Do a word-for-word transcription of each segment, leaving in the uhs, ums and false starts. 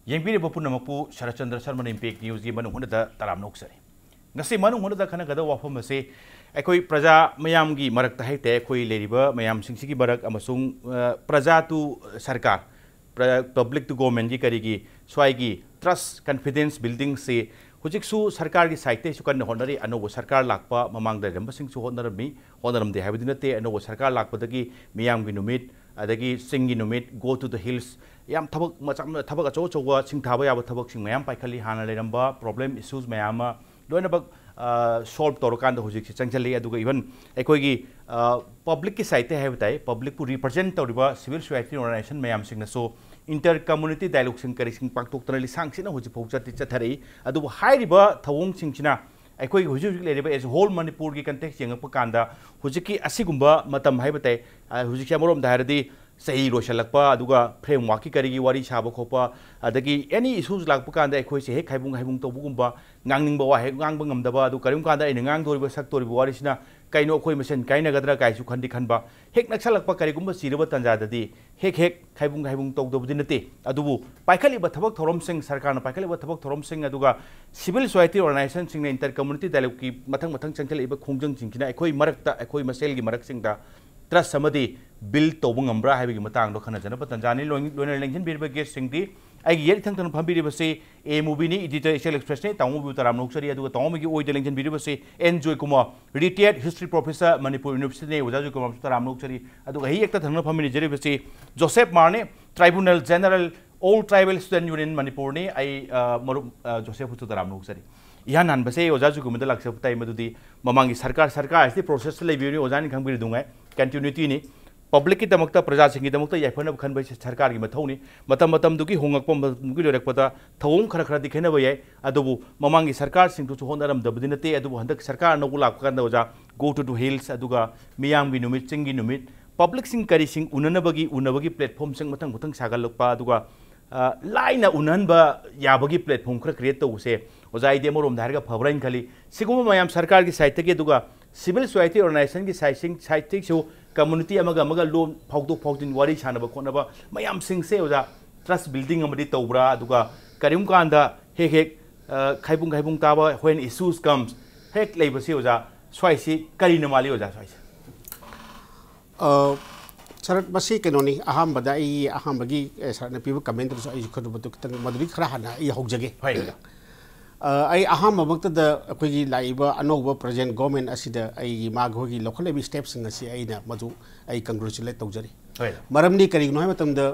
ꯌꯦꯡꯕꯤꯔꯤꯕ ꯄꯨꯝꯅꯃꯛꯄꯨ ꯁꯔꯠꯆꯟꯗ꯭ꯔ ꯁꯔꯃꯅ ꯏꯝꯄꯦꯛ ꯅ꯭ꯌꯨꯁꯀꯤ ꯃꯅꯨꯡ ꯍꯨꯠꯅꯗ ꯇꯔꯥꯝꯅ ꯑꯣꯛꯆꯔꯤ꯫ ꯉꯁꯤ ꯃꯅꯨꯡ ꯍꯨꯠꯅꯗ ꯈꯟꯅꯒꯗꯕ ꯋꯥꯐꯝ ꯑꯁꯤ ꯑꯩꯈꯣꯏ ꯄ꯭ꯔꯖꯥ ꯃꯌꯥꯝꯒꯤ ꯃꯔꯛꯇ ꯍꯥꯏꯇꯥꯔꯦ, ꯑꯩꯈꯣꯏ ꯂꯩꯔꯤꯕ ꯃꯌꯥꯝꯁꯤꯡꯁꯤꯒꯤ ꯃꯔꯛ ꯑꯃꯁꯨꯡ, ꯑ, ꯄ꯭ꯔꯖꯥ to ꯁꯔꯀꯥꯔ, ꯄ꯭ꯔ-, public to governmentꯀꯤ ꯀꯔꯤꯒꯤ ꯁ꯭ꯋꯥꯏꯒꯤ trust confidence buildingꯁꯤ ꯍꯧꯖꯤꯛꯁꯨ ꯁꯔꯀꯥꯔꯒꯤ ꯁꯥꯏꯠꯇꯩꯁꯨ ꯀꯟꯅ ꯍꯣꯠꯅꯔꯤ꯫ ꯑꯅꯧꯕ ꯁꯔꯀꯥꯔ ꯂꯥꯛꯄ, ꯃꯃꯥꯡꯗ ꯂꯩꯔꯝꯕꯁꯤꯡꯁꯨ ꯍꯣꯠꯅꯔꯝꯃꯤ, ꯍꯣꯠꯅꯔꯝꯗꯦ ꯍꯥꯏꯕꯗꯤ ꯅꯠꯇꯦ꯫ ꯑꯅꯧꯕ ꯁꯔꯀꯥꯔ ꯂꯥꯛꯄꯗꯒꯤ ꯃꯤꯌꯥꯝꯒꯤ ꯅꯨꯃꯤꯠ, ꯑꯗꯒꯤ ꯆꯤꯡꯒꯤ ꯅꯨꯃꯤꯠ, Go to the Hills, ꯌꯥꯝ ꯊꯕꯛ ꯃꯆꯥ, ꯊꯕꯛ ꯑꯆꯧ ꯑꯆꯧꯕ ꯁꯤꯡꯊꯥꯕ ꯌꯥꯕ ꯊꯕꯛꯁꯤꯡ ꯃꯌꯥꯝ ꯄꯥꯏꯈꯠꯂꯤ꯫ ꯍꯥꯟꯅ ꯂꯩꯔꯝꯕ problem issues ꯃꯌꯥꯝ ꯑꯃ ꯂꯣꯏꯅꯃꯛ, ꯑ, solve ꯇꯧꯔꯀꯥꯟꯗ ꯍꯧꯖꯤꯛꯁꯤ ꯆꯪꯁꯤꯜꯂꯤ꯫ ꯑꯗꯨꯒ even ꯑꯩꯈꯣꯏꯒꯤ, ꯑ, publicꯀꯤ ꯁꯥꯏꯠꯇ ꯍꯥꯏꯕ ꯇꯥꯏ, publicꯄꯨ represent ꯇꯧꯔꯤꯕ civil society organization ꯃꯌꯥꯝꯁꯤꯡꯅꯁꯨ inter community dialogueꯁꯤꯡ ꯀꯔꯤꯁꯤꯡ ꯄꯥꯡꯊꯣꯛꯇꯅ ꯂꯤꯁꯥꯡ ꯁꯤꯠꯅ ꯍꯧꯖꯤꯛ ꯐꯥꯎ ꯆꯠꯇꯤ ꯆꯠꯊꯔꯛꯏ꯫ ꯑꯗꯨꯕꯨ ꯍꯥꯏꯔꯤꯕ ꯊꯧꯑꯣꯡꯁꯤꯡꯁꯤꯅ ꯑꯩꯈꯣꯏꯒꯤ ꯍꯧꯖꯤꯛ ꯍꯧꯖꯤꯛ ꯂꯩꯔꯤꯕ as a whole ꯃꯅꯤꯄꯨꯔꯒꯤ context ꯌꯦꯡꯉꯛꯄ ꯀꯥꯟꯗ ꯍꯧꯖꯤꯛꯀꯤ ꯑꯁꯤꯒꯨꯝꯕ ꯃꯇꯝ ꯍꯥꯏꯕ ꯇꯥꯏ, ꯑ, ꯍꯧꯖꯤꯛꯁꯦ ꯑꯃꯔꯣꯝꯗ ꯍꯥꯏꯔꯗꯤ ꯆꯍꯤ ꯂꯣꯏꯁꯤꯜꯂꯛꯄ, ꯑꯗꯨꯒ frameworkꯀꯤ ꯀꯔꯤꯒꯤ ꯋꯥꯔꯤ ꯁꯥꯕ ꯈꯣꯠꯄ, ꯑꯗꯒꯤ any issues ꯂꯥꯛꯄ ꯀꯥꯟꯗ ꯑꯩꯈꯣꯏꯁꯦ ꯍꯦꯛ ꯍꯥꯏꯕꯨꯡ ꯍꯥꯏꯕꯨꯡ ꯇꯧꯕꯒꯨꯝꯕ, ꯉꯥꯡꯅꯤꯡꯕ ꯋꯥ ꯍꯦꯛ ꯉꯥꯡꯕ ꯉꯝꯗꯕ, ꯑꯗꯨ ꯀꯔꯤꯒꯨꯝꯕ ꯀꯥꯟꯗ ꯑꯩꯅ ꯉꯥꯡꯗꯣꯔꯤꯕ ꯁꯛꯇꯣꯔꯤꯕ ꯋꯥꯔꯤꯁꯤꯅ ꯀꯩꯅꯣ ꯑꯩꯈꯣꯏ ꯃꯁꯦꯟ ꯀꯥꯏꯅꯒꯗ꯭ꯔꯥ ꯀꯥꯏꯁꯨ ꯈꯟꯗꯤ ꯈꯟꯕ, ꯍꯦꯛ ꯅꯛꯁꯜꯂꯛꯄ ꯀꯔꯤꯒꯨꯝꯕ ꯆꯤꯔꯕ ꯇꯥꯟꯖꯥꯗꯗꯤ ꯍꯦꯛ ꯍꯦꯛ ꯍꯥꯏꯕꯨꯡ ꯍꯥꯏꯕꯨꯡ ꯇꯧꯗꯕꯗꯤ ꯅꯠꯇꯦ꯫ ꯑꯗꯨꯕꯨ ꯄꯥꯏꯈꯠꯂꯤꯕ ꯊꯕꯛ ꯊꯧꯔꯝꯁꯤꯡ, ꯁꯔꯀꯥꯔꯅ ꯄꯥꯏꯈꯠꯂꯤꯕ ꯊꯕꯛ ꯊꯧꯔꯝꯁꯤꯡ, ꯑꯗꯨꯒ civil society organizationꯁꯤꯡꯅ inter community dialogueꯀꯤ ꯃꯊꯪ ꯃꯊꯪ ꯆꯪꯁꯤꯜꯂꯛꯏꯕ ꯈꯣꯡꯖꯪꯁꯤꯡꯁꯤꯅ ꯑꯩꯈꯣꯏ ꯃꯔꯛꯇ, ꯑꯩꯈꯣꯏ ꯃꯁꯦꯜꯒꯤ ꯃꯔꯛꯁꯤꯡꯗ trust ꯑꯃꯗꯤ build ꯇꯧꯕ ꯉꯝꯕ꯭ꯔꯥ ꯍꯥꯏꯕꯒꯤ ꯃꯇꯥꯡꯗꯣ ꯈꯟꯅꯖꯅꯕ ꯇꯥꯟꯖꯥꯅꯤ꯫ ꯂꯣꯏ-, ꯂꯣꯏꯅ ꯂꯦꯡꯁꯤꯟꯕꯤꯔꯤꯕ guestꯁꯤꯡꯗꯤ ꯑꯩꯒꯤ ꯌꯦꯠ ꯏꯊꯪ ꯊꯪꯅ ꯐꯝꯕꯤꯔꯤꯕꯁꯤ A ꯃꯨꯕꯤꯅꯤ, editor Excel Expressꯅꯤ, ꯇꯥꯃꯣ ꯃꯨꯕꯤꯕꯨ ꯇꯔꯥꯝꯅ ꯑꯣꯛꯆꯔꯤ꯫ ꯑꯗꯨꯒ ꯇꯥꯃꯣ ꯃꯨꯕꯤꯒꯤ ꯑꯣꯏꯗ ꯂꯦꯡꯁꯤꯟꯕꯤꯔꯤꯕꯁꯤ N Joykumar, retired history professor, Manipur Universityꯅꯤ, ꯑꯣꯖꯥ ꯖꯣꯏꯀꯨꯃꯥꯔꯕꯨꯁꯨ ꯇꯔꯥꯝꯅ ꯑꯣꯛꯆꯔꯤ꯫ ꯑꯗꯨꯒ ꯑꯩ ꯌꯦꯠꯇ ꯊꯪꯅ ꯐꯝꯃꯤꯟꯅꯖꯔꯤꯕꯁꯤ ꯖꯣꯁꯦꯐ ꯃꯥꯔꯅꯤ, Tribunal General, All Tribal Student Union ꯃꯅꯤꯄꯨꯔꯅꯤ꯫ ꯑꯩ, ꯑ, ꯃꯔꯨꯞ, ꯑ, ꯖꯣꯁꯦꯐ ꯍꯨꯠꯇꯨ ꯇꯔꯥꯝꯅ ꯑꯣꯛꯆꯔꯤ꯫ ꯏꯍꯥꯟ ꯍꯥꯟꯕꯁꯦ ꯑꯩ ꯑꯣꯖꯥ ꯖꯨꯀꯨꯃꯤꯗ ꯂꯥꯛꯆꯕ ꯇꯥꯏ, ꯃꯗꯨꯗꯤ ꯃꯃꯥꯡꯒꯤ ꯁꯔꯀꯥꯔ, ꯁꯔꯀꯥꯔ ꯑꯁꯤꯗꯤ processꯇ ꯂꯩꯕꯤꯕꯅꯤ, ꯑꯣꯖꯥꯅ ꯈꯪꯕꯤꯔꯗꯨꯉꯥꯏ, continuityꯅꯤ꯫ Publicꯀꯤꯗꯃꯛꯇ, ꯄ꯭ꯔꯖꯥꯁꯤꯡꯒꯤꯗꯃꯛꯇ ꯌꯥꯏꯐꯅꯕ ꯈꯟꯕ ꯍꯥꯏꯁꯤ ꯁꯔꯀꯥꯔꯒꯤ ꯃꯊꯧꯅꯤ꯫ ꯃꯇꯝ ꯃꯇꯝꯗꯨꯒꯤ ꯍꯣꯡꯂꯛꯄ, ꯃꯇꯝꯗꯨꯒꯤ ꯂꯣꯏꯔꯛꯄꯗ ꯊꯧꯑꯣꯡ ꯈꯔ ꯈꯔꯗꯤ ꯈꯦꯠꯅꯕ ꯌꯥꯏ, ꯑꯗꯨꯕꯨ ꯃꯃꯥꯡꯒꯤ ꯁꯔꯀꯥꯔꯁꯤꯡꯗꯨꯁꯨ ꯍꯣꯠꯅꯔꯝꯗꯕꯗꯤ ꯅꯠꯇꯦ꯫ ꯑꯗꯨꯕꯨ ꯍꯟꯗꯛ ꯁꯔꯀꯥꯔ ꯑꯅꯧꯕ ꯂꯥꯛꯄ ꯀꯥꯟꯗ ꯑꯣꯖꯥ, Go to the Hills, ꯑꯗꯨꯒ ꯃꯤꯌꯥꯝꯒꯤ ꯅꯨꯃꯤꯠ, ꯆꯤꯡꯒꯤ ꯅꯨꯃꯤꯠ, publicꯁꯤꯡ ꯀꯔꯤꯁꯤꯡ ꯎꯅꯅꯕꯒꯤ, ꯎꯅꯕꯒꯤ platformꯁꯤꯡ ꯃꯊꯪ ꯃꯊꯪ ꯁꯥꯒꯠꯂꯛꯄ, ꯑꯗꯨꯒ, ꯑ, ꯂꯥꯏꯅ ꯎꯅꯍꯟꯕ ꯌꯥꯕꯒꯤ platform ꯈꯔ create ꯇꯧꯕꯁꯦ, ꯑꯣꯖꯥ, ꯑꯩꯗꯤ ꯑꯃꯔꯣꯝꯗ ꯍꯥꯏꯔꯒ ꯐꯕ꯭ꯔꯥ ꯍꯥꯏꯅ ꯈꯜꯂꯤ꯫ ꯁꯤꯒꯨꯝꯕ ꯃꯌꯥꯝ ꯁꯔꯀꯥꯔꯒꯤ sideꯇꯒꯤ, ꯑꯗꯨꯒ civil society organizationꯒꯤ sideꯁꯤꯡ, sideꯇꯒꯤꯁꯨ community ꯑꯃꯒ ꯑꯃꯒ ꯂꯣꯟ ꯐꯥꯎꯗꯣꯛ ꯐꯥꯎꯖꯤꯟ, ꯋꯥꯔꯤ ꯁꯥꯟꯅꯕ ꯈꯣꯠꯅꯕ ꯃꯌꯥꯝꯁꯤꯡꯁꯦ, ꯑꯣꯖꯥ, trust building ꯑꯃꯗꯤ ꯇꯧꯕ꯭ꯔꯥ? ꯑꯗꯨꯒ ꯀꯔꯤꯒꯨꯝꯕ ꯀꯥꯟꯗ ꯍꯦꯛ ꯍꯦꯛ, ꯑ, ꯈꯥꯏꯕꯨꯡ ꯈꯥꯏꯕꯨꯡ ꯇꯥꯕ, when issues comes, ꯍꯦꯛ ꯂꯩꯕꯁꯤ ꯑꯣꯖꯥ, ꯁ꯭ꯋꯥꯏꯁꯤ ꯀꯔꯤꯅ ꯃꯥꯜꯂꯤ ꯑꯣꯖꯥ, ꯁ꯭ꯋꯥꯏꯁꯤ? ꯑ, ꯁꯥꯔ, ꯃꯁꯤ ꯀꯩꯅꯣꯅꯤ, ꯑꯍꯥꯟꯕꯗ ꯑꯩ ꯑꯍꯥꯟꯕꯒꯤ, ꯑꯦ, ꯁꯥꯔꯅ ꯄꯤꯕ comment ꯗꯨꯁꯨ ꯑꯩꯁꯨ ꯈꯔ ꯃꯗꯨ ꯈꯤꯇꯪ, ꯃꯗꯨꯗꯒꯤ ꯈꯔ ꯍꯥꯟꯅ ꯑꯩ ꯍꯧꯖꯒꯦ꯫ ꯍꯣꯏ, ꯑꯣꯖꯥ꯫ ꯑ, ꯑꯩ ꯑꯍꯥꯟꯕꯃꯛꯇꯗ ꯑꯩꯈꯣꯏꯒꯤ ꯂꯥꯛꯏꯕ ꯑꯅꯧꯕ present government ꯑꯁꯤꯗ ꯑꯩꯒꯤ ꯃꯥꯒꯤ ꯍꯣꯏꯒꯤ ꯂꯧꯈꯠꯂꯛꯏꯕ step ꯁꯤꯡ ꯑꯁꯤ ꯑꯩꯅ ꯃꯗꯨ ꯑꯩ congratulate ꯇꯧꯖꯔꯤ꯫ ꯍꯣꯏ, ꯑꯣꯖꯥ꯫ ꯃꯔꯝꯗꯤ ꯀꯔꯤꯒꯤꯅꯣ ꯍꯥꯏꯕ ꯃꯇꯝꯗ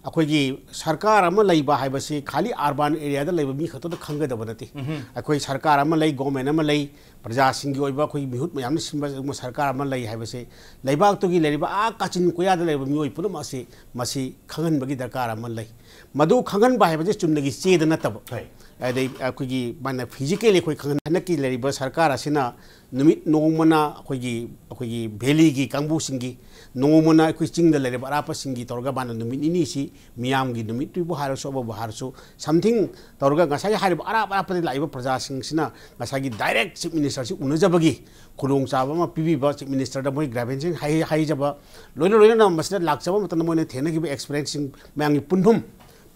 ꯑꯩꯈꯣꯏꯒꯤ ꯁꯔꯀꯥꯔ ꯑꯃ ꯂꯩꯕ ꯍꯥꯏꯕꯁꯤ ꯈꯥꯂꯤ urban area ꯗ ꯂꯩꯕ ꯃꯤ ꯈꯛꯇꯗ ꯈꯪꯒꯗꯕ ꯅꯠꯇꯦ꯫ ꯑꯩꯈꯣꯏ ꯁꯔꯀꯥꯔ ꯑꯃ ꯂꯩ, government ꯑꯃ ꯂꯩ, ꯄ꯭ꯔꯖꯥꯁꯤꯡꯒꯤ ꯑꯣꯏꯕ ꯑꯩꯈꯣꯏ ꯃꯤꯍꯨꯠ ꯃꯌꯥꯝꯅ ꯁꯤꯟꯕ ꯑꯗꯨꯒꯨꯝꯕ ꯁꯔꯀꯥꯔ ꯑꯃ ꯂꯩ ꯍꯥꯏꯕꯁꯦ ꯂꯩꯕꯥꯛꯇꯨꯒꯤ ꯂꯩꯔꯤꯕ ꯑꯥ ꯀꯥꯆꯤꯟ ꯀꯣꯌꯥꯗ ꯂꯩꯔꯤꯕ ꯃꯤꯑꯣꯏ ꯄꯨꯝꯅꯃꯛ ꯑꯁꯤ ꯃꯁꯤ ꯈꯪꯍꯟꯕꯒꯤ ꯗꯔꯀꯥꯔ ꯑꯃ ꯂꯩ꯫ ꯃꯗꯨ ꯈꯪꯍꯟꯕ ꯍꯥꯏꯕꯁꯦ ꯆꯨꯝꯅꯒꯤ ꯆꯦꯗ ꯅꯠꯇꯕ, ꯍꯣꯏ꯫ ꯑꯗꯩ ꯑꯩꯈꯣꯏꯒꯤ ꯃꯥꯅ physically ꯑꯩꯈꯣꯏ ꯈꯪꯍꯟ-, ꯍꯟꯗꯛꯀꯤ ꯂꯩꯔꯤꯕ ꯁꯔꯀꯥꯔ ꯑꯁꯤꯅ ꯅꯨꯃꯤꯠ ꯅꯣꯡꯃꯅ ꯑꯩꯈꯣꯏꯒꯤ, ꯑꯩꯈꯣꯏꯒꯤ valley ꯒꯤ ꯀꯥꯡꯕꯨꯁꯤꯡꯒꯤ, ꯅꯣꯡꯃꯅ ꯑꯩꯈꯣꯏ ꯆꯤꯡꯗ ꯂꯩꯔꯤꯕ ꯑꯔꯥꯞꯄꯁꯤꯡꯒꯤ ꯇꯧꯔꯒ ꯃꯥꯅ ꯅꯨꯃꯤꯠ ꯅꯤꯅꯤꯁꯤ ꯃꯤꯌꯥꯝꯒꯤ ꯅꯨꯃꯤꯠꯇꯨꯕꯨ ꯍꯥꯏꯔꯁꯨ ꯑꯃꯕꯨ ꯍꯥꯏꯔꯁꯨ something ꯇꯧꯔꯒ ꯉꯁꯥꯏꯒꯤ ꯍꯥꯏꯔꯤꯕ ꯑꯔꯥꯞ ꯑꯔꯥꯞꯄꯗ ꯂꯥꯛꯏꯕ ꯄ꯭ꯔꯖꯥꯁꯤꯡꯁꯤꯅ ꯉꯁꯥꯏꯒꯤ direct Chief Minister ꯁꯤ ꯎꯅꯖꯕꯒꯤ ꯈꯨꯗꯣꯡꯆꯥꯕ ꯑꯃ ꯄꯤꯕꯤꯕ, Chief Minister ꯗ ꯃꯣꯏ grievance ꯁꯤꯡ ꯍꯥꯏ-, ꯍꯥꯏꯖꯕ, ꯂꯣꯏꯅ ꯂꯣꯏꯅꯅ ꯃꯁꯤꯗ ꯂꯥꯛꯆꯕ ꯃꯇꯝꯗ ꯃꯣꯏꯅ ꯊꯦꯡꯅꯈꯤꯕ experience ꯁꯤꯡ ꯃꯌꯥꯝꯒꯤ ꯄꯨꯟꯐꯝ,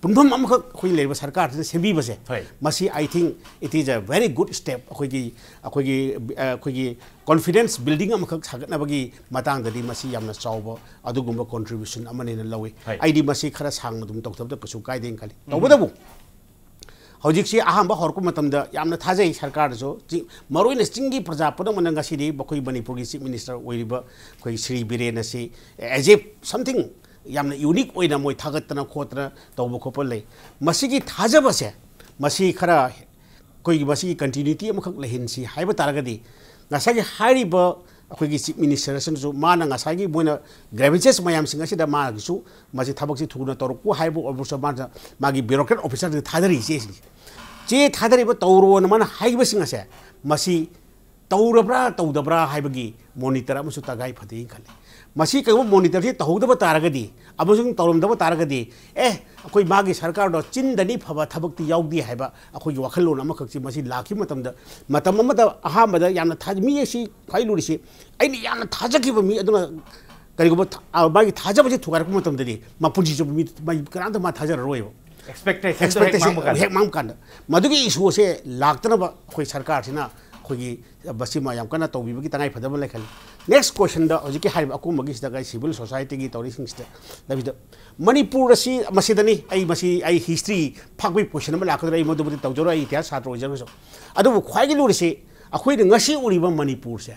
ꯄꯨꯟꯐꯝ ꯑꯃꯈꯛ ꯑꯩꯈꯣꯏ ꯂꯩꯔꯤꯕ ꯁꯔꯀꯥꯔꯁꯤꯅ ꯁꯦꯝꯕꯤꯕꯁꯦ, ꯍꯣꯏ꯫ ꯃꯁꯤ I think it is a very good step꯫ ꯑꯩꯈꯣꯏꯒꯤ, ꯑꯩꯈꯣꯏꯒꯤ, ꯑ, ꯑꯩꯈꯣꯏꯒꯤ confidence building ꯑꯃꯈꯛ ꯁꯥꯒꯠꯅꯕꯒꯤ ꯃꯇꯥꯡꯗꯗꯤ ꯃꯁꯤ ꯌꯥꯝꯅ ꯆꯥꯎꯕ ꯑꯗꯨꯒꯨꯝꯕ contribution ꯑꯃꯅꯦꯅ ꯂꯧꯏ꯫ ꯍꯣꯏ꯫ ꯑꯩꯗꯤ ꯃꯁꯤ ꯈꯔ ꯁꯥꯡꯅ ꯑꯗꯨꯝ ꯇꯧꯊꯕꯗ ꯀꯩꯁꯨ ꯀꯥꯏꯗꯦꯅ ꯈꯜꯂꯤ꯫ ꯇꯧꯕꯇꯕꯨ ꯍꯧꯖꯤꯛꯁꯤ ꯑꯍꯥꯟꯕ ꯍꯧꯔꯛꯄ ꯃꯇꯝꯗ ꯌꯥꯝꯅ ꯊꯥꯖꯩ ꯁꯔꯀꯥꯔꯗꯁꯨ, ꯆꯤ-, ꯃꯔꯨꯑꯣꯏꯅ ꯆꯤꯡꯒꯤ ꯄ꯭ꯔꯖꯥ ꯄꯨꯝꯅꯃꯛꯅ ꯉꯁꯤꯗꯤ ꯃꯈꯣꯏ ꯃꯅꯤꯄꯨꯔꯒꯤ Chief Minister ꯑꯣꯏꯔꯤꯕ ꯑꯩꯈꯣꯏ ꯁ꯭ꯔꯤ ꯕꯤꯔꯦꯟ ꯑꯁꯤ as if something ꯌꯥꯝꯅ unique ꯑꯣꯏꯅ ꯃꯣꯏ ꯊꯥꯒꯠꯇꯅ ꯈꯣꯠꯇꯅ ꯇꯧꯕ ꯈꯣꯠꯄ ꯂꯩ꯫ ꯃꯁꯤꯒꯤ ꯊꯥꯖꯕꯁꯦ, ꯃꯁꯤ ꯈꯔ ꯑꯩꯈꯣꯏꯒꯤ ꯃꯁꯤꯒꯤ continuity ꯑꯃꯈꯛ ꯂꯩꯍꯟꯁꯤ ꯍꯥꯏꯕ ꯇꯥꯔꯒꯗꯤ, ꯉꯁꯥꯏꯒꯤ ꯍꯥꯏꯔꯤꯕ ꯑꯩꯈꯣꯏꯒꯤ Chief Minister ꯑꯁꯤꯅꯁꯨ ꯃꯥꯅ ꯉꯁꯥꯏꯒꯤ ꯃꯣꯏꯅ grievances ꯃꯌꯥꯝꯁꯤꯡ ꯑꯁꯤꯗ ꯃꯥꯒꯤꯁꯨ ꯃꯁꯤ ꯊꯕꯛꯁꯤ ꯊꯨꯅ ꯇꯧꯔꯛꯄ ꯍꯥꯏꯕ ꯑꯣꯏꯔꯕꯁꯨ ꯃꯥꯅ ꯃꯥꯒꯤ bureaucrat officer ꯗ ꯊꯥꯗꯔꯤꯁꯦ, ꯆꯦ ꯊꯥꯗꯔꯤꯕ ꯇꯧꯔꯣꯅ ꯃꯥꯅ ꯍꯥꯏꯕꯁꯤꯡ ꯑꯁꯦ ꯃꯁꯤ ꯇꯧꯔꯕ꯭ꯔꯥ ꯇꯧꯗꯕ꯭ꯔꯥ ꯍꯥꯏꯕꯒꯤ monitor ꯑꯃꯁꯨ ꯇꯉꯥꯏ ꯐꯗꯦꯅ ꯈꯜꯂꯤ꯫ ꯃꯁꯤ ꯀꯩꯒꯨꯝꯕ monitor ꯁꯤ ꯇꯧꯍꯧꯗꯕ ꯇꯥꯔꯒꯗꯤ ꯑꯃꯁꯨꯡ ꯇꯧꯔꯝꯗꯕ ꯇꯥꯔꯒꯗꯤ, ꯑꯦ, ꯑꯩꯈꯣꯏ ꯃꯥꯒꯤ ꯁꯔꯀꯥꯔꯗꯣ ꯆꯤꯟꯗꯅꯤ ꯐꯕ ꯊꯕꯛꯇꯤ ꯌꯥꯎꯗꯦ ꯍꯥꯏꯕ ꯑꯩꯈꯣꯏꯒꯤ ꯋꯥꯈꯜꯂꯣꯟ ꯑꯃꯈꯛꯁꯤ ꯃꯁꯤ ꯂꯥꯛꯈꯤꯕ ꯃꯇꯝꯗ, ꯃꯇꯝ ꯑꯃꯗ ꯑꯍꯥꯟꯕꯗ ꯌꯥꯝꯅ ꯊꯥꯖ-, ꯃꯤ ꯑꯁꯤ ꯈ꯭ꯋꯥꯏ ꯂꯨꯔꯤꯁꯤ, ꯑꯩꯅ ꯌꯥꯝꯅ ꯊꯥꯖꯈꯤꯕ ꯃꯤ ꯑꯗꯨꯅ ꯀꯔꯤꯒꯨꯝꯕ ꯊ-, ꯑ, ꯃꯥꯒꯤ ꯊꯥꯖꯕꯁꯦ ꯊꯨꯒꯥꯏꯔꯛꯄ ꯃꯇꯝꯗꯗꯤ ꯃꯄꯨꯟꯁꯤ ꯆꯨꯞꯄ ꯃꯤ, ꯃꯤ ꯀꯅꯥꯝꯇ ꯃꯥ ꯊꯥꯖꯔꯔꯣꯏꯕ꯫ ꯑꯦꯛꯁꯄꯦꯛꯇꯦꯁꯟ ꯑꯦꯛꯁꯄꯦꯛꯇꯦꯁꯟ ꯍꯦꯛ ꯃꯥꯡꯕ ꯀꯥꯟꯗ꯫ ꯃꯗꯨꯒꯤ ꯏꯁꯨ ꯑꯁꯦ ꯂꯥꯛꯇꯅꯕ ꯑꯩꯈꯣꯏ ꯁꯔꯀꯥꯔꯁꯤꯅ ꯑꯩꯈꯣꯏꯒꯤ ꯃꯁꯤꯃ ꯌꯥꯝ ꯀꯟꯅ ꯇꯧꯕꯤꯕꯒꯤ ꯇꯉꯥꯏ ꯐꯗꯕ ꯂꯩꯈꯜꯂꯤ꯫ ꯅꯦꯛꯁ ꯀꯣꯏꯁꯟꯗ ꯍꯧꯖꯤꯛꯀꯤ ꯍꯥꯏꯔꯤꯕ ꯑꯀꯣꯟꯕꯒꯤꯁꯤꯗ ꯑꯩ ꯁꯤꯚꯤꯜ ꯁꯣꯁꯥꯏꯇꯤꯒꯤ ꯇꯧꯔꯤꯁꯤꯡꯁꯤꯗ ꯂꯩꯕꯤꯗ ꯃꯅꯤꯄꯨꯔ ꯑꯁꯤ ꯃꯁꯤꯗꯅꯤ꯫ ꯑꯩ ꯃꯁꯤ ꯑꯩ ꯍꯤꯁꯇ꯭ꯔꯤ ꯐꯥꯛꯄꯒꯤ ꯄꯣꯏꯁꯟ ꯑꯃ ꯂꯥꯛꯀꯗ꯭ꯔꯥ, ꯑꯩ ꯃꯗꯨꯕꯨꯗꯤ ꯇꯧꯖꯔꯣꯏ, ꯑꯩ ꯏꯇꯤꯍꯥꯁ ꯁꯥꯇ꯭ꯔ ꯑꯣꯏꯖꯔꯒꯁꯨ꯫ ꯑꯗꯨꯕꯨ ꯈ꯭ꯋꯥꯏꯒꯤ ꯂꯨꯔꯤꯁꯤ ꯑꯩꯈꯣꯏꯅ ꯉꯁꯤ ꯎꯔꯤꯕ ꯃꯅꯤꯄꯨꯔꯁꯦ,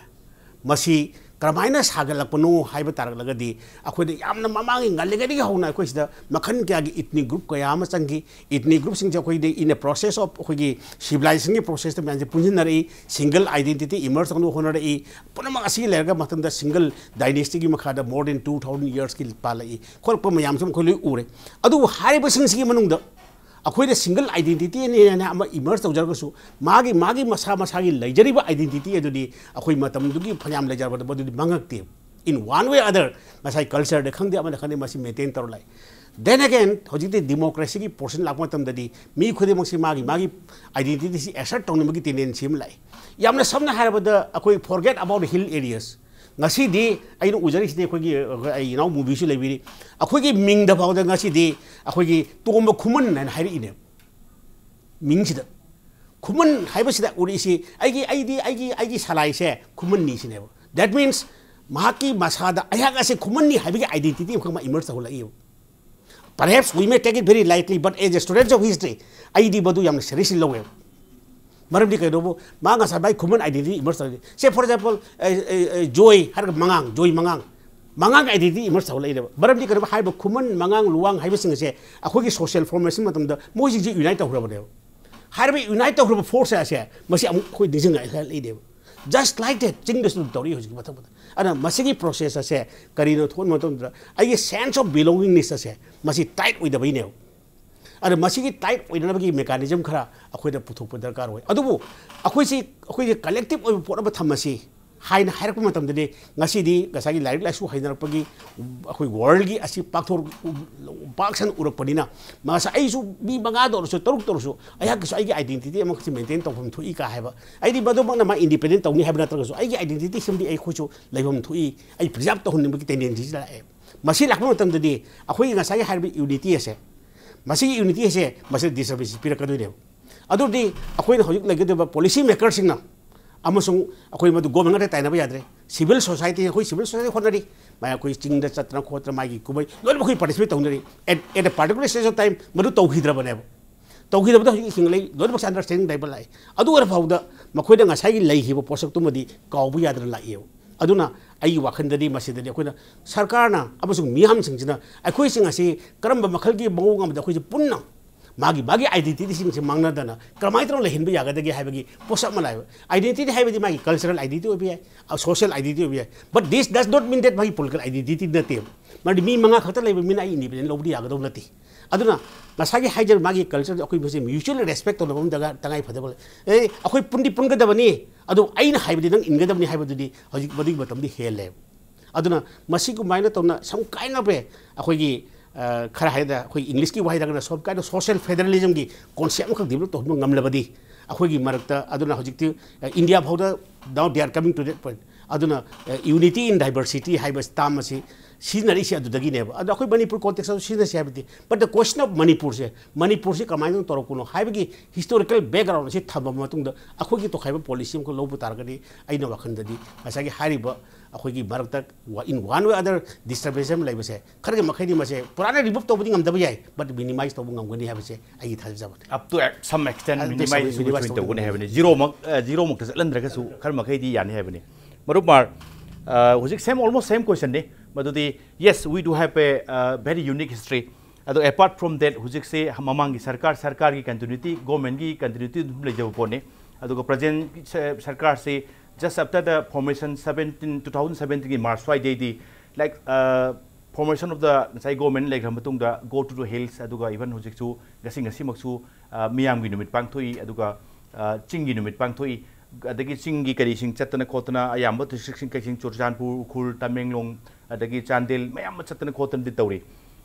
ꯃꯁꯤ ꯀꯔꯝꯍꯥꯏꯅ ꯁꯥꯒꯠꯂꯛꯄꯅꯣ ꯍꯥꯏꯕ ꯇꯥꯔꯛꯂꯒꯗꯤ, ꯑꯩꯈꯣꯏꯗ ꯌꯥꯝꯅ ꯃꯃꯥꯡꯒꯤ ꯉꯜꯂꯤꯉꯩꯗꯒꯤ ꯍꯧꯅ ꯑꯩꯈꯣꯏ ꯁꯤꯗ ꯃꯈꯜ ꯀꯌꯥꯒꯤ ꯏꯊꯅꯤꯛ ꯒ꯭ꯔꯨꯞ ꯀꯌꯥ ꯑꯃ ꯆꯪꯈꯤ꯫ ꯏꯊꯅꯤꯛ ꯒ꯭ꯔꯨꯞꯁꯤꯡꯁꯦ ꯑꯩꯈꯣꯏꯗꯤ in a process of ꯑꯩꯈꯣꯏꯒꯤ ꯁꯤꯚꯤꯂꯥꯏꯖꯦꯁꯟꯒꯤ ꯄ꯭ꯔꯣꯁꯦꯁꯇ ꯃꯌꯥꯝꯁꯦ ꯄꯨꯟꯁꯤꯟꯅꯔꯛꯏ, ꯁꯤꯡꯒꯜ ꯑꯥꯏꯗꯦꯟꯇꯤꯇꯤ ꯏꯃꯔꯖ ꯇꯧꯅꯕ ꯍꯣꯠꯅꯔꯛꯏ꯫ ꯄꯨꯝꯅꯃꯛ ꯑꯁꯤ ꯂꯩꯔꯒ ꯃꯊꯪꯗ ꯁꯤꯡꯒꯜ ꯗꯥꯏꯅꯦꯁꯇꯤꯒꯤ ꯃꯈꯥꯗ more than two thousand ꯏꯌꯔꯁꯀꯤ ꯄꯥꯜꯂꯛꯏ ꯈꯣꯠꯂꯛꯄ ꯃꯌꯥꯝꯁꯨ ꯑꯩꯈꯣꯏ ꯂꯣꯏ ꯎꯔꯦ꯫ ꯑꯗꯨꯕꯨ ꯍꯥꯏꯔꯤꯕꯁꯤꯡꯁꯤꯒꯤ ꯃꯅꯨꯡꯗ ꯑꯩꯈꯣꯏꯅ ꯁꯤꯡꯒꯜ ꯑꯥꯏꯗꯦꯟꯇꯤꯇꯤꯅꯦꯅ ꯑꯃ ꯏꯃꯔꯖ ꯇꯧꯖꯔꯒꯁꯨ, ꯃꯥꯒꯤ ꯃꯥꯒꯤ ꯃꯁꯥ ꯃꯁꯥꯒꯤ ꯂꯩꯖꯔꯤꯕ ꯑꯥꯏꯗꯦꯟꯇꯤꯇꯤ ꯑꯗꯨꯗꯤ ꯑꯩꯈꯣꯏ ꯃꯇꯝꯗꯨꯒꯤ ꯐꯅꯌꯥꯝ ꯂꯩꯖꯔꯕꯗ ꯃꯗꯨꯗꯤ ꯃꯥꯡꯉꯛꯇꯦ꯫ In one way or other, ꯉꯁꯥꯏ ꯀꯜꯆꯔꯗ ꯈꯪꯗꯦ, ꯑꯃꯗ ꯈꯪꯗꯦ, ꯃꯁꯤ ꯃꯦꯟꯇꯦꯟ ꯇꯧꯔ ꯂꯥꯛꯏ꯫ Then again, ꯍꯧꯖꯤꯛꯇꯤ ꯗꯤꯃꯣꯀ꯭ꯔꯦꯁꯤꯒꯤ ꯄꯣꯔꯁꯟ ꯂꯥꯛꯄ ꯃꯇꯝꯗꯗꯤ ꯃꯤ ꯈꯨꯗꯤꯡꯃꯛꯁꯤ ꯃꯥꯒꯤ ꯃꯥꯒꯤ ꯑꯥꯏꯗꯦꯟꯇꯤꯇꯤꯁꯤ ꯑꯦꯁꯔꯠ ꯇꯧꯅꯕꯒꯤ ꯇꯦꯟꯗꯦꯟꯁꯤ ꯑꯃ ꯂꯥꯛꯏ꯫ ꯌꯥꯝꯅ ꯁꯝꯅ ꯍꯥꯏꯔꯕꯗ, ꯑꯩꯈꯣꯏ forget about hill areas꯫ ꯉꯁꯤꯗꯤ ꯑꯩꯅ ꯎꯖꯔꯤꯁꯤꯗꯤ ꯑꯩꯈꯣꯏꯒꯤ, ꯑꯩ ꯏꯅꯥꯎ ꯃꯨꯕꯤꯁꯨ ꯂꯩꯕꯤꯔꯤ, ꯑꯩꯈꯣꯏꯒꯤ ꯃꯤꯡꯗ ꯐꯥꯎꯗ ꯉꯁꯤꯗꯤ ꯑꯩꯈꯣꯏꯒꯤ ꯇꯣꯝꯕ ꯈꯨꯃꯟ ꯍꯥꯏꯅ ꯍꯥꯏꯔꯛꯏꯅꯦꯕ꯫ ꯃꯤꯡꯁꯤꯗ ꯈꯨꯃꯟ ꯍꯥꯏꯕꯁꯤꯗ ꯎꯔꯛꯏꯁꯤ ꯑꯩꯒꯤ, ꯑꯩꯗꯤ ꯑꯩꯒꯤ, ꯑꯩꯒꯤ ꯁꯂꯥꯏꯁꯦ ꯈꯨꯃꯟꯅꯤ ꯁꯤꯅꯦꯕ꯫ That means ꯃꯍꯥꯛꯀꯤ ꯃꯁꯥꯗ ꯑꯩꯍꯥꯛ ꯑꯁꯦ ꯈꯨꯃꯟꯅꯤ ꯍꯥꯏꯕꯒꯤ ꯑꯥꯏꯗꯦꯟꯇꯤꯇꯤ ꯑꯃꯈꯛ ꯃꯥ ꯏꯃꯔꯖ ꯇꯧꯍꯜꯂꯛꯏꯕ꯫ Perhaps we may take it very lightly, but as a student of history, ꯑꯩꯗꯤ ꯃꯗꯨ ꯌꯥꯝꯅ ꯁꯦꯔꯤꯌꯁꯂꯤ ꯂꯧꯋꯦꯕ꯫ ꯃꯔꯝꯗꯤ ꯀꯩꯅꯣꯕꯨ, ꯃꯥ ꯉꯁꯥꯏ ꯃꯥꯏ ꯈꯨꯃꯟ ꯑꯥꯏꯗꯦꯟꯇꯤꯇꯤ ꯏꯃꯔꯖ ꯇꯧꯔꯤ꯫ Say for example, ꯑꯦ, ꯑꯦ, ꯑꯦ, ꯖꯣꯏ ꯍꯥꯏꯔꯒ ꯃꯉꯥꯡ, ꯖꯣꯏ ꯃꯉꯥꯡ, ꯃꯉꯥꯡ ꯑꯥꯏꯗꯦꯟꯇꯤꯇꯤ ꯏꯃꯔꯖ ꯇꯧꯍꯜꯂꯛꯏꯅꯦꯕ꯫ ꯃꯔꯝꯗꯤ ꯀꯩꯅꯣꯕꯨ, ꯍꯥꯏꯔꯤꯕ ꯈꯨꯃꯟ, ꯃꯉꯥꯡ, ꯂꯨꯋꯥꯡ ꯍꯥꯏꯕꯁꯤꯡ ꯑꯁꯦ ꯑꯩꯈꯣꯏꯒꯤ ꯁꯣꯁꯤꯌꯦꯜ ꯐꯣꯔꯃꯦꯁꯟ ꯃꯇꯝꯗ ꯃꯣꯏꯁꯤꯡꯁꯦ ꯌꯨꯅꯥꯏꯠ ꯇꯧꯈ꯭ꯔꯕꯅꯦꯕ꯫ ꯍꯥꯏꯔꯤꯕ ꯌꯨꯅꯥꯏꯠ ꯇꯧꯈ꯭ꯔꯕ ꯐꯣꯔꯁ ꯑꯁꯦ ꯃꯁꯤ ꯑꯃꯨꯛ ꯑꯩꯈꯣꯏ ꯅꯤꯡꯁꯤꯡꯉꯛꯂꯛꯏꯅꯦꯕ꯫ Just like that, ꯆꯤꯡꯗꯁꯨ ꯑꯗꯨꯝ ꯇꯧꯔꯤ ꯍꯧꯖꯤꯛꯀꯤ ꯃꯊꯪ ꯃꯊꯪ꯫ ꯑꯗꯨꯅ ꯃꯁꯤꯒꯤ ꯄ꯭ꯔꯣꯁꯦꯁ ꯑꯁꯦ ꯀꯔꯤꯅꯣ ꯊꯣꯛꯍꯟꯕ ꯃꯇꯝꯗ, ꯑꯩꯒꯤ sense of belongingness ꯑꯁꯦ ꯃꯁꯤ ꯇꯥꯏꯠ ꯑꯣꯏꯗꯕꯩꯅꯦꯕ꯫ ꯑꯗ ꯃꯁꯤꯒꯤ ꯇꯥꯏꯠ ꯑꯣꯏꯅꯅꯕꯒꯤ ꯃꯦꯀꯥꯅꯤꯖꯝ ꯈꯔ ꯑꯩꯈꯣꯏꯗ ꯄꯨꯊꯣꯛꯄ ꯗꯔꯀꯥꯔ ꯑꯣꯏ꯫ ꯑꯗꯨꯕꯨ ꯑꯩꯈꯣꯏꯁꯤ, ꯑꯩꯈꯣꯏꯒꯤ ꯀꯂꯦꯛꯇꯤꯚ ꯑꯣꯏꯕ ꯄꯣꯠ ꯑꯃ ꯊꯝꯃꯁꯤ ꯍꯥꯏꯅ ꯍꯥꯏꯔꯛꯄ ꯃꯇꯝꯗꯗꯤ, ꯉꯁꯤꯗꯤ ꯉꯁꯥꯏꯒꯤ ꯂꯥꯏꯔꯤꯛ ꯂꯥꯏꯁꯨ ꯍꯩꯅꯔꯛꯄꯒꯤ ꯑꯩꯈꯣꯏ ꯋꯥꯔꯜꯒꯤ ꯑꯁꯤ ꯄꯥꯛꯊꯣꯛ ꯄꯥꯛ ꯁꯟꯅ ꯎꯔꯛꯄꯅꯤꯅ, ꯉꯁꯥꯏ ꯑꯩꯁꯨ ꯃꯤ ꯃꯉꯥꯗ ꯑꯣꯏꯔꯁꯨ, ꯇꯔꯨꯛꯇ ꯑꯣꯏꯔꯁꯨ, ꯑꯩꯍꯥꯛꯀꯤꯁꯨ ꯑꯩꯒꯤ identity ꯑꯃꯈꯛꯁꯤ maintain ꯇꯧꯐꯝ ꯊꯣꯛꯏ ꯀꯥ ꯍꯥꯏꯕ꯫ ꯑꯩꯗꯤ ꯃꯗꯨꯃꯛꯅ ꯃꯥ independent ꯇꯧꯅꯤ ꯍꯥꯏꯕ ꯅꯠꯇ꯭ꯔꯒꯁꯨ, ꯑꯩꯒꯤ identity ꯁꯤꯃꯗꯤ ꯑꯩꯈꯣꯏꯁꯨ ꯂꯩꯐꯝ ꯊꯣꯛꯏ, ꯑꯩ preserve ꯇꯧꯍꯟꯅꯤꯡꯕꯒꯤ tendency ꯁꯤ ꯂꯥꯛꯑꯦ꯫ ꯃꯁꯤ ꯂꯥꯛꯄ ꯃꯇꯝꯗꯗꯤ ꯑꯩꯈꯣꯏꯒꯤ ꯉꯁꯥꯏꯒꯤ ꯍꯥꯏꯔꯤꯕ unity ꯑꯁꯦ, ꯃꯁꯤꯒꯤ unity ꯑꯁꯦ ꯃꯁꯤ disturbance ꯄꯤꯔꯛꯀꯗꯣꯏꯅꯦꯕ꯫ ꯑꯗꯨꯗꯤ ꯑꯩꯈꯣꯏꯅ ꯍꯧꯖꯤꯛ ꯂꯩꯒꯗꯧꯔꯤꯕ policy maker ꯁꯤꯡꯅ ꯑꯃꯁꯨꯡ ꯑꯩꯈꯣꯏ ꯃꯗꯨ government ꯉꯥꯛꯇ ꯇꯥꯏꯅꯕ ꯌꯥꯗ꯭ꯔꯦ꯫ Civil society, ꯑꯩꯈꯣꯏ civil society ꯍꯣꯠꯅꯔꯤ, ꯃꯥꯏ ꯑꯩꯈꯣꯏ ꯆꯤꯡꯗ ꯆꯠꯇꯅ ꯈꯣꯠꯇꯅ ꯃꯥꯒꯤ ꯀꯨꯝꯍꯩ ꯂꯣꯏꯅꯃꯛ ꯑꯩꯈꯣꯏ participate ꯇꯧꯅꯔꯤ꯫ At, at a particular stage of time ꯃꯗꯨ ꯇꯧꯈꯤꯗ꯭ꯔꯕꯅꯦꯕ꯫ ꯇꯧꯈꯤꯗꯕꯗ ꯍꯧꯖꯤꯛ ꯍꯤꯡꯂꯛꯏ ꯂꯣꯏꯅꯃꯛꯁꯦ understanding ꯂꯩꯕ ꯂꯥꯛꯏ꯫ ꯑꯗꯨ ꯑꯣꯏꯔ ꯐꯥꯎꯕꯗ ꯃꯈꯣꯏꯗ ꯉꯁꯥꯏꯒꯤ ꯂꯩꯈꯤꯕ ꯄꯣꯠꯁꯛꯇꯨꯃꯗꯤ ꯀꯥꯎꯕ ꯌꯥꯗꯅ ꯂꯥꯛꯏꯑꯕ꯫ ꯑꯗꯨꯅ ꯑꯩꯒꯤ ꯋꯥꯈꯜꯗꯗꯤ ꯃꯁꯤꯗꯗꯤ ꯑꯩꯈꯣꯏꯅ ꯁꯔꯀꯥꯔꯅ ꯑꯃꯁꯨꯡ ꯃꯤꯌꯥꯝꯁꯤꯡꯁꯤꯅ ꯑꯩꯈꯣꯏꯁꯤꯡ ꯑꯁꯤ ꯀꯔꯝꯕ ꯃꯈꯜꯒꯤ ꯃꯑꯣꯡ ꯑꯃꯗ ꯑꯩꯈꯣꯏꯁꯦ ꯄꯨꯟꯅ ꯃꯥꯒꯤ, ꯃꯥꯒꯤ identity ꯁꯤꯡꯁꯦ ꯃꯥꯡꯅꯗꯅ ꯀꯔꯝꯍꯥꯏꯅ ꯇꯧꯔꯒ ꯂꯩꯍꯟꯕ ꯌꯥꯒꯗꯒꯦ ꯍꯥꯏꯕꯒꯤ ꯄꯣꯠꯁꯛ ꯑꯃ ꯂꯥꯛꯑꯦꯕ꯫ Identity ꯍꯥꯏꯕꯗꯤ ꯃꯥꯒꯤ cultural identity ꯑꯣꯏꯕ ꯌꯥꯏ, social identity ꯑꯣꯏꯕ ꯌꯥꯏ, but this does not mean that ꯃꯥꯒꯤ political identity ꯅꯠꯇꯦꯕ꯫ ꯃꯔꯝꯗꯤ ꯃꯤ ꯃꯉꯥ ꯈꯛꯇ ꯂꯩꯕ ꯃꯤꯅ ꯑꯩ independent ꯂꯧꯕꯗꯤ ꯌꯥꯒꯗꯧ ꯅꯠꯇꯦ꯫ ꯑꯗꯨꯅ ꯉꯁꯥꯏꯒꯤ ꯍꯥꯏꯖꯔꯤꯕ ꯃꯥꯒꯤ culture ꯑꯩꯈꯣꯏ ꯃꯁꯦ mutually respect ꯇꯧꯅꯕ ꯑꯃ ꯗꯔꯀꯥꯔ, ꯇꯉꯥꯏ ꯐꯗꯕ ꯂꯩ꯫ ꯑꯦ, ꯑꯩꯈꯣꯏ ꯄꯨꯟꯗꯤ ꯄꯨꯟꯒꯗꯕꯅꯤ, ꯑꯗꯨ ꯑꯩꯅ ꯍꯥꯏꯕꯗꯤ ꯅꯪ ꯏꯟꯒꯗꯕꯅꯤ ꯍꯥꯏꯕꯗꯨꯗꯤ ꯍꯧꯖꯤꯛ ꯃꯗꯨꯒꯤ ꯃꯇꯝꯗꯤ ꯍꯦꯜꯂꯦꯕ꯫ ꯑꯗꯨꯅ ꯃꯁꯤꯒꯨꯝꯃꯥꯏꯅ ꯇꯧꯅ ꯁꯝ ꯀꯥꯏꯅꯕ ꯑꯩꯈꯣꯏꯒꯤ, ꯑ, ꯈꯔ ꯍꯥꯏꯔꯗ ꯑꯩꯈꯣꯏ English ꯀꯤ ꯋꯥꯍꯩꯗ ꯍꯥꯏꯔꯒꯅ some kind of social federalism ꯒꯤ concept ꯑꯃꯈꯛ develop ꯇꯧꯍꯟꯕ ꯉꯝꯂꯕꯗꯤ ꯑꯩꯈꯣꯏꯒꯤ ꯃꯔꯛꯇ, ꯑꯗꯨꯅ ꯍꯧꯖꯤꯛꯇꯤ, ꯑ, India ꯐꯥꯎꯗ now they are coming to that point꯫ ꯑꯗꯨꯅ, ꯑ, unity in diversity ꯍꯥꯏꯕ term ꯑꯁꯤ ꯁꯤꯖꯤꯟꯅꯔꯛꯏꯁꯦ ꯑꯗꯨꯗꯒꯤꯅꯦꯕ꯫ ꯑꯗꯣ ꯑꯩꯈꯣꯏ ꯃꯅꯤꯄꯨꯔ context ꯇꯁꯨ ꯁꯤꯖꯤꯟꯅꯁꯤ ꯍꯥꯏꯕꯗꯤ, but the question of ꯃꯅꯤꯄꯨꯔꯁꯦ, ꯃꯅꯤꯄꯨꯔꯁꯦ ꯀꯃꯥꯏꯅ ꯇꯧꯔꯛꯄꯅꯣ ꯍꯥꯏꯕꯒꯤ historical background ꯑꯁꯤ ꯊꯝꯃꯕ ꯃꯇꯨꯡꯗ ꯑꯩꯈꯣꯏꯒꯤ ꯇꯣꯈꯥꯏꯕ policy ꯑꯃꯈꯛ ꯂꯧꯕ ꯇꯥꯔꯒꯗꯤ, ꯑꯩꯅ ꯋꯥꯈꯜꯗꯗꯤ ꯉꯁꯥꯏꯒꯤ ꯍꯥꯏꯔꯤꯕ ꯑꯩꯈꯣꯏꯒꯤ ꯃꯔꯛꯇ ꯋꯥ-, in one way other disturbance ꯑꯃ ꯂꯩꯕꯁꯦ ꯈꯔꯒꯤ ꯃꯈꯩꯗꯤ ꯃꯁꯦ ꯄꯨꯔꯥꯅ remove ꯇꯧꯕꯗꯤ ꯉꯝꯗꯕ ꯌꯥꯏ, but minimize ꯇꯧꯕ ꯉꯝꯒꯅꯤ ꯍꯥꯏꯕꯁꯦ ꯑꯩꯒꯤ ꯊꯥꯖꯕꯅꯤ꯫ Up to some extent ꯑꯗꯨ minimize minimize ꯇꯧꯕ ꯇꯧꯒꯅꯤ ꯉꯝꯒꯅꯤ꯫ ꯍꯥꯏꯕꯅꯤ꯫ Zero ꯃꯛ, ꯑ, zero ꯃꯛꯇ ꯆꯠꯍꯟꯗ꯭ꯔꯒꯁꯨ ꯈꯔ ꯃꯈꯩꯗꯤ ꯌꯥꯅꯤ ꯍꯥꯏꯕꯅꯤ꯫ ꯃꯔꯨꯞ ꯃꯥꯔ, ꯑ, ꯍꯧꯖꯤꯛ same, almost same question ꯅꯤ꯫ ꯃꯗꯨꯗꯤ, yes, we do have a, uh, very unique history꯫ ꯑꯗꯣ apart from that, ꯍꯧꯖꯤꯛꯁꯦ ꯃꯃꯥꯡꯒꯤ ꯁꯔꯀꯥꯔ, ꯁꯔꯀꯥꯔꯒꯤ continuity, government ꯀꯤ continuity ꯑꯗꯨꯝ ꯂꯩꯖꯕ ꯄꯣꯠꯅꯤ꯫ ꯑꯗꯨꯒ present ꯁ-, ꯁꯔꯀꯥꯔꯁꯤ just after the formation seventeen, two thousand seventeen ꯒꯤ March ꯁ꯭ꯋꯥꯏꯗꯩꯗꯤ, like, uh, formation of the ꯉꯁꯥꯏ government ꯂꯩꯈ꯭ꯔ ꯃꯇꯨꯡꯗ go to the hills, ꯑꯗꯨꯒ even ꯍꯧꯖꯤꯛꯁꯨ ꯉꯁꯤ ꯉꯁꯤꯃꯛꯁꯨ, uh, ꯃꯤꯌꯥꯝꯒꯤ ꯅꯨꯃꯤꯠ ꯄꯥꯡꯊꯣꯛꯏ, ꯑꯗꯨꯒ, uh, ꯆꯤꯡꯒꯤ ꯅꯨꯃꯤꯠ ꯄꯥꯡꯊꯣꯛꯏ꯫ ꯑꯗꯒꯤ ꯆꯤꯡꯒꯤ ꯀꯔꯤꯁꯤꯡ ꯆꯠꯇꯅ ꯈꯣꯠꯇꯅ ꯑꯌꯥꯝꯕ ꯗꯤꯁꯇ꯭ꯔꯤꯛꯁꯤꯡ ꯀꯩꯁꯤꯡ ꯆꯨꯔꯆꯥꯟꯄꯨꯔ, ꯎꯈ꯭ꯔꯨꯜ, ꯇꯃꯦꯡꯂꯣꯡ, ꯑꯗꯒꯤ ꯆꯥꯟꯗꯦꯜ ꯃꯌꯥꯝ ꯑꯃ ꯆꯠꯇꯅ ꯈꯣꯠꯇꯅꯗꯤ ꯇꯧꯔꯤ꯫